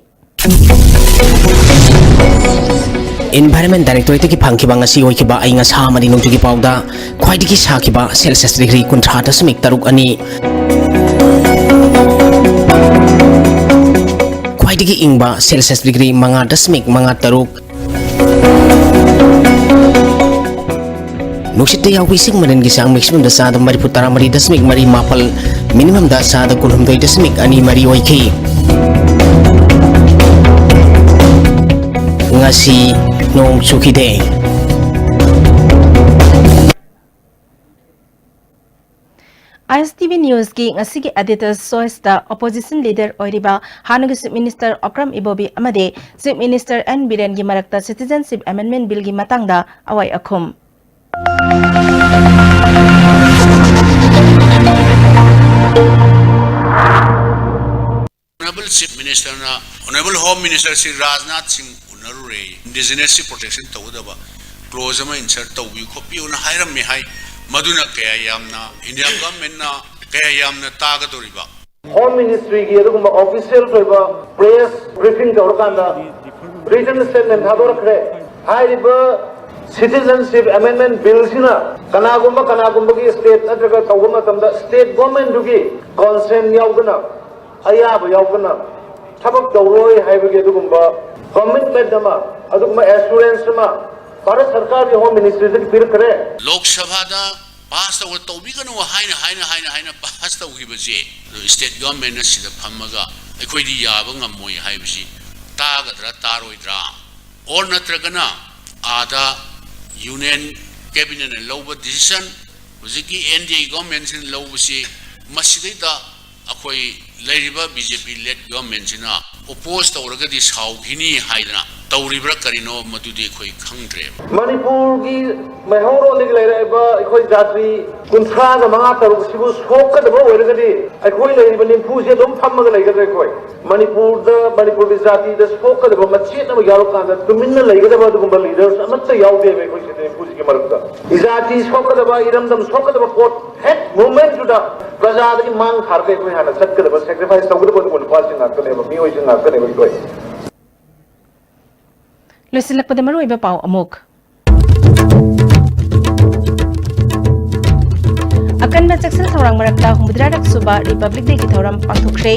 ꯏꯟꯚꯥꯏꯔꯟꯃꯦꯟ ꯗꯥꯏꯔꯦꯛꯇꯣꯔꯦꯠꯇꯒꯤ ꯐꯪꯈꯤꯕ ꯉꯁꯤ ꯑꯣꯏꯈꯤꯕ ꯑꯏꯪ ꯑꯁꯥ ꯑꯃꯗꯤ ꯅꯣꯡꯖꯨꯒꯤ ꯄꯥꯎꯗ ꯈ꯭ꯋꯥꯏꯗꯒꯤ ꯁꯥꯈꯤꯕ ꯁꯦꯜꯁꯤꯌꯁ ꯗꯤꯒ꯭ꯔꯤ ꯀꯨꯟꯊ꯭ꯔꯥ ꯗꯁꯃꯤꯛ ꯇꯔꯨꯛ ꯑꯅꯤ, ꯈ꯭ꯋꯥꯏꯗꯒꯤ ꯏꯪꯕ ꯁꯦꯜꯁꯤꯌꯁ ꯗꯤꯒ꯭ꯔꯤ ꯃꯉꯥ ꯗꯁꯃꯤꯛ ꯃꯉꯥ ꯇꯔꯨꯛ, ꯅꯨꯡꯁꯤꯠꯇ ꯌꯥꯎꯕ ꯏꯁꯤꯡ ꯃꯅꯤꯜꯒꯤ ꯆꯥꯡ ꯃꯦꯛꯁꯤꯃꯝꯗ ꯆꯥꯗ ꯃꯔꯤꯐꯨ ꯇꯔꯥꯃꯔꯤ ꯗꯁꯃꯤꯛ ꯃꯔꯤ ꯃꯥꯄꯜ, ꯃꯤꯅꯤꯃꯝꯗ ꯆꯥꯗ ꯀꯨꯟꯍꯨꯝꯗꯣꯏ ꯗꯁꯃꯤꯛ ꯑꯅꯤ ꯃꯔꯤ ꯑꯣꯏꯈꯤ꯫ ꯉꯁꯤ ꯅꯣꯡ ꯆꯨꯈꯤꯗꯦ꯫ ꯑꯥꯏ ꯑꯦꯁ ꯇꯤ ꯚꯤ ꯅ꯭ꯌꯨꯁꯀꯤ ꯉꯁꯤꯒꯤ ꯑꯦꯗꯤꯇꯔꯁ ꯆꯣꯏꯁꯇ ꯑꯣꯄꯣꯖꯤꯁꯟ ꯂꯤꯗꯔ ꯑꯣꯏꯔꯤꯕ ꯍꯥꯟꯅꯒꯤ ꯆꯤꯐ ꯃꯤꯅꯤꯁꯇꯔ ꯑꯣꯀ꯭ꯔꯝ ꯏꯕꯣꯕꯤ ꯑꯃꯗꯤ ꯆꯤꯐ ꯃꯤꯅꯤꯁꯇꯔ ꯑꯦꯟ ꯕꯤꯔꯦꯟꯒꯤ ꯃꯔꯛꯇ ꯁꯤꯇꯤꯖꯟꯁꯤꯞ ꯑꯦꯃꯦꯟꯗꯃꯦꯟ ꯕꯤꯜꯒꯤ ꯃꯇꯥꯡꯗ ꯑꯋꯥꯏ ꯑꯈꯨꯝ꯫ ꯑꯣꯅꯔꯦꯕꯜ ꯆꯤꯐ ꯃꯤꯅꯤꯁꯇꯔꯅ honourable home minister Shri Rajnath Singh ꯎꯅꯔꯨꯔꯦ꯫ ꯏꯟꯗꯤꯖꯤꯅꯁꯁꯤ ꯄ꯭ꯔꯣꯇꯦꯛꯁꯟ ꯇꯧꯒꯗꯕ ꯀ꯭ꯂꯣꯖ ꯑꯃ ꯏꯟꯁꯔꯠ ꯇꯧꯕꯤꯌꯨ ꯈꯣꯠꯄꯤꯌꯨꯅ ꯍꯥꯏꯔꯝꯃꯦ ꯍꯥꯏ꯫ ꯃꯗꯨꯅ ꯀꯌꯥ ꯌꯥꯝꯅ ꯏꯟꯗꯤꯌꯥ ꯒꯚꯔꯟꯃꯦꯟꯠꯅ ꯀꯌꯥ ꯌꯥꯝꯅ ꯇꯥꯒꯗꯧꯔꯤꯕ? Home Ministry ꯒꯤ ꯑꯗꯨꯒꯨꯝꯕ official ꯑꯣꯏꯕ press briefing ꯇꯧꯔꯀꯥꯟꯗ written statement ꯊꯥꯗꯣꯔꯛꯈ꯭ꯔꯦ꯫ ꯍꯥꯏꯔꯤꯕ Citizenship Amendment Bill ꯁꯤꯅ ꯀꯅꯥꯒꯨꯝꯕ ꯀꯅꯥꯒꯨꯝꯕꯒꯤ state ꯅꯠꯇ꯭ꯔꯒ ꯇꯧꯕ ꯃꯇꯝꯗ state government ꯗꯨꯒꯤ consent ꯌꯥꯎꯗꯅ, ꯑꯌꯥꯕ ꯌꯥꯎꯗꯅ ꯊꯕꯛ ꯇꯧꯔꯣꯏ ꯍꯥꯏꯕꯒꯤ ꯑꯗꯨꯒꯨꯝꯕ commitment ꯑꯃ, ꯑꯗꯨꯒꯨꯝꯕ assurance ꯑꯃ ꯚꯥꯔꯠ ꯁꯔꯀꯥꯔꯒꯤ Home Ministry ꯗꯒꯤ ꯄꯤꯔꯛꯈ꯭ꯔꯦ꯫ ꯂꯣꯛ ꯁꯚꯥꯗ pass ꯇꯧꯔ ꯇꯧꯕꯤꯒꯅꯨ ꯍꯥꯏꯅ, ꯍꯥꯏꯅ, ꯍꯥꯏꯅ, ꯍꯥꯏꯅ pass ꯇꯧꯈꯤꯕꯁꯦ, ꯑꯗꯨ state government ꯅ ꯁꯤꯗ ꯐꯝꯃꯒ ꯑꯩꯈꯣꯏꯗꯤ ꯌꯥꯕ ꯉꯝꯃꯣꯏ ꯍꯥꯏꯕꯁꯤ ꯇꯥꯒꯗ꯭ꯔꯥ, ꯇꯥꯔꯣꯏꯗ꯭ꯔꯥ? Or ꯅꯠꯇ꯭ꯔꯒꯅ ꯑꯥꯗ Union Cabinet ꯅ ꯂꯧꯕ decision, ꯍꯧꯖꯤꯛꯀꯤ N D A government ꯁꯤꯅ ꯂꯧꯕꯁꯤ, ꯃꯁꯤꯗꯩꯗ ꯑꯩꯈꯣꯏ ꯂꯩꯔꯤꯕ B J P led government ꯁꯤꯅ oppose ꯇꯧꯔꯒꯗꯤ ꯁꯥꯎꯈꯤꯅꯤ ꯍꯥꯏꯗꯅ ꯇꯧꯔꯤꯕ꯭ꯔꯥ ꯀꯔꯤꯅꯣ, ꯃꯗꯨꯗꯤ ꯑꯩꯈꯣꯏ ꯈꯪꯗ꯭ꯔꯦꯕ꯫ ꯃꯅꯤꯄꯨꯔꯒꯤ ꯃꯩꯍꯧꯔꯣꯟꯗꯒꯤ ꯂꯩꯔꯛꯏꯕ ꯑꯩꯈꯣꯏ ꯖꯥꯇꯤ ꯀꯨꯟꯊ꯭ꯔꯥꯒ ꯃꯉꯥ ꯇꯔꯨꯛ ꯁꯤꯕꯨ ꯁꯣꯛꯀꯗꯕ ꯑꯣꯏꯔꯒꯗꯤ, ꯑꯩꯈꯣꯏ ꯂꯩꯔꯤꯕ ꯅꯤꯝꯐꯨꯁꯦ ꯑꯗꯨꯝ ꯐꯝꯃꯒ ꯂꯩꯒꯗ꯭ꯔꯥ? ꯑꯩꯈꯣꯏ ꯃꯅꯤꯄꯨꯔꯗ, ꯃꯅꯤꯄꯨꯔꯒꯤ ꯖꯥꯇꯤꯗ ꯁꯣꯛꯀꯗꯕ ꯃꯆꯦꯠ ꯑꯃ ꯌꯥꯎꯔꯀꯥꯟꯗ ꯇꯨꯃꯤꯟꯅ ꯂꯩꯒꯗꯕ ꯑꯗꯨꯒꯨꯝꯕ leaders ꯑꯃꯠꯇ ꯌꯥꯎꯗꯦꯕ ꯑꯩꯈꯣꯏ ꯁꯤꯗ ꯅꯤꯝꯐꯨꯁꯤꯒꯤ ꯃꯔꯛꯇ꯫ ꯏꯖꯥꯇꯤ ꯁꯣꯛꯀꯗꯕ, ꯏꯔꯝꯗꯝ ꯁꯣꯛꯀꯗꯕ ꯄꯣꯠ ꯍꯦꯛ moment ꯇꯨꯗ ꯄ꯭ꯔꯖꯥꯗꯒꯤ ꯃꯥꯡ ꯊꯥꯔꯒ ꯑꯩꯈꯣꯏ ꯍꯥꯟꯅ ꯆꯠꯀꯗꯕ, sacrifice ꯇꯧꯒꯗꯕ ꯑꯗꯨꯒꯨꯝꯕ ꯅꯨꯄꯥꯁꯤꯡ ꯉꯥꯛꯇꯅꯦꯕ, ꯃꯤꯑꯣꯏꯁꯤꯡ ꯉꯥꯛꯇꯅꯦꯕ ꯑꯩꯈꯣꯏ꯫ ꯂꯣꯏꯁꯤꯜꯂꯛꯄꯗ ꯃꯔꯨꯑꯣꯏꯕ ꯄꯥꯎ ꯑꯃꯨꯛ꯫ ꯑꯀꯟꯕ ꯆꯦꯛꯁꯤꯟ ꯊꯧꯔꯥꯡ ꯃꯔꯛꯇ ꯍꯨꯝꯐꯨꯇꯔꯥꯔꯛ ꯁꯨꯕ Republic Day ꯒꯤ ꯊꯧꯔꯝ ꯄꯥꯡꯊꯣꯛꯈ꯭ꯔꯦ꯫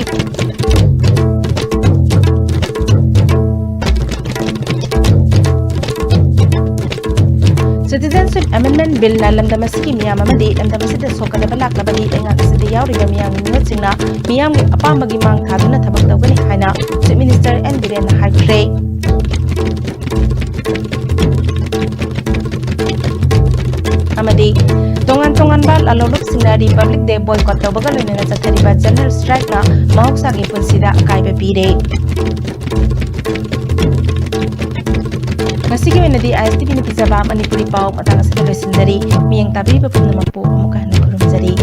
Citizenship Amendment Bill ꯅ ꯂꯝꯗꯝ ꯑꯁꯤꯒꯤ ꯃꯤꯌꯥꯝ ꯑꯃꯗꯤ ꯂꯝꯗꯝ ꯑꯁꯤꯗ ꯁꯣꯛꯀꯗꯕ ꯂꯥꯛꯂꯕꯗꯤ ꯂꯩꯉꯥꯛ ꯑꯁꯤꯗ ꯌꯥꯎꯔꯤꯕ ꯃꯤꯌꯥꯝꯒꯤ ꯃꯤꯍꯨꯠꯁꯤꯡꯅ ꯃꯤꯌꯥꯝꯒꯤ ꯑꯄꯥꯝꯕꯒꯤ ꯃꯥꯡ ꯊꯥꯗꯨꯅ ꯊꯕꯛ ꯇꯧꯒꯅꯤ ꯍꯥꯏꯅ Chief Minister N ꯕꯤꯔꯦꯟꯅ ꯍꯥꯏꯈ꯭ꯔꯦ꯫ ꯑꯃꯗꯤ ꯇꯣꯉꯥꯟ ꯇꯣꯉꯥꯟꯕ ꯂꯂꯣꯟꯂꯨꯞꯁꯤꯡꯅ Republic Day boycott ꯇꯧꯕꯒ ꯂꯣꯏꯅꯅ ꯆꯠꯊꯔꯤꯕ general strike ꯅ ꯃꯍꯧꯁꯥꯒꯤ ꯄꯨꯟꯁꯤꯗ ꯑꯀꯥꯏꯕ ꯄꯤꯔꯦ꯫ ꯉꯁꯤꯒꯤ ꯑꯣꯏꯅꯗꯤ I S T V ꯅ ꯄꯤꯖꯕ ꯃꯅꯤꯄꯨꯔꯤ ꯄꯥꯎ ꯃꯇꯥꯡ ꯑꯁꯤꯗ ꯂꯣꯏꯁꯤꯟꯖꯔꯤ꯫ ꯃꯤꯠꯌꯦꯡ ꯇꯥꯕꯤꯔꯤꯕ ꯄꯨꯝꯅꯃꯛꯄꯨ ꯑꯃꯨꯛꯀ ꯍꯟꯅ ꯈꯨꯔꯨꯝꯖꯔꯤ꯫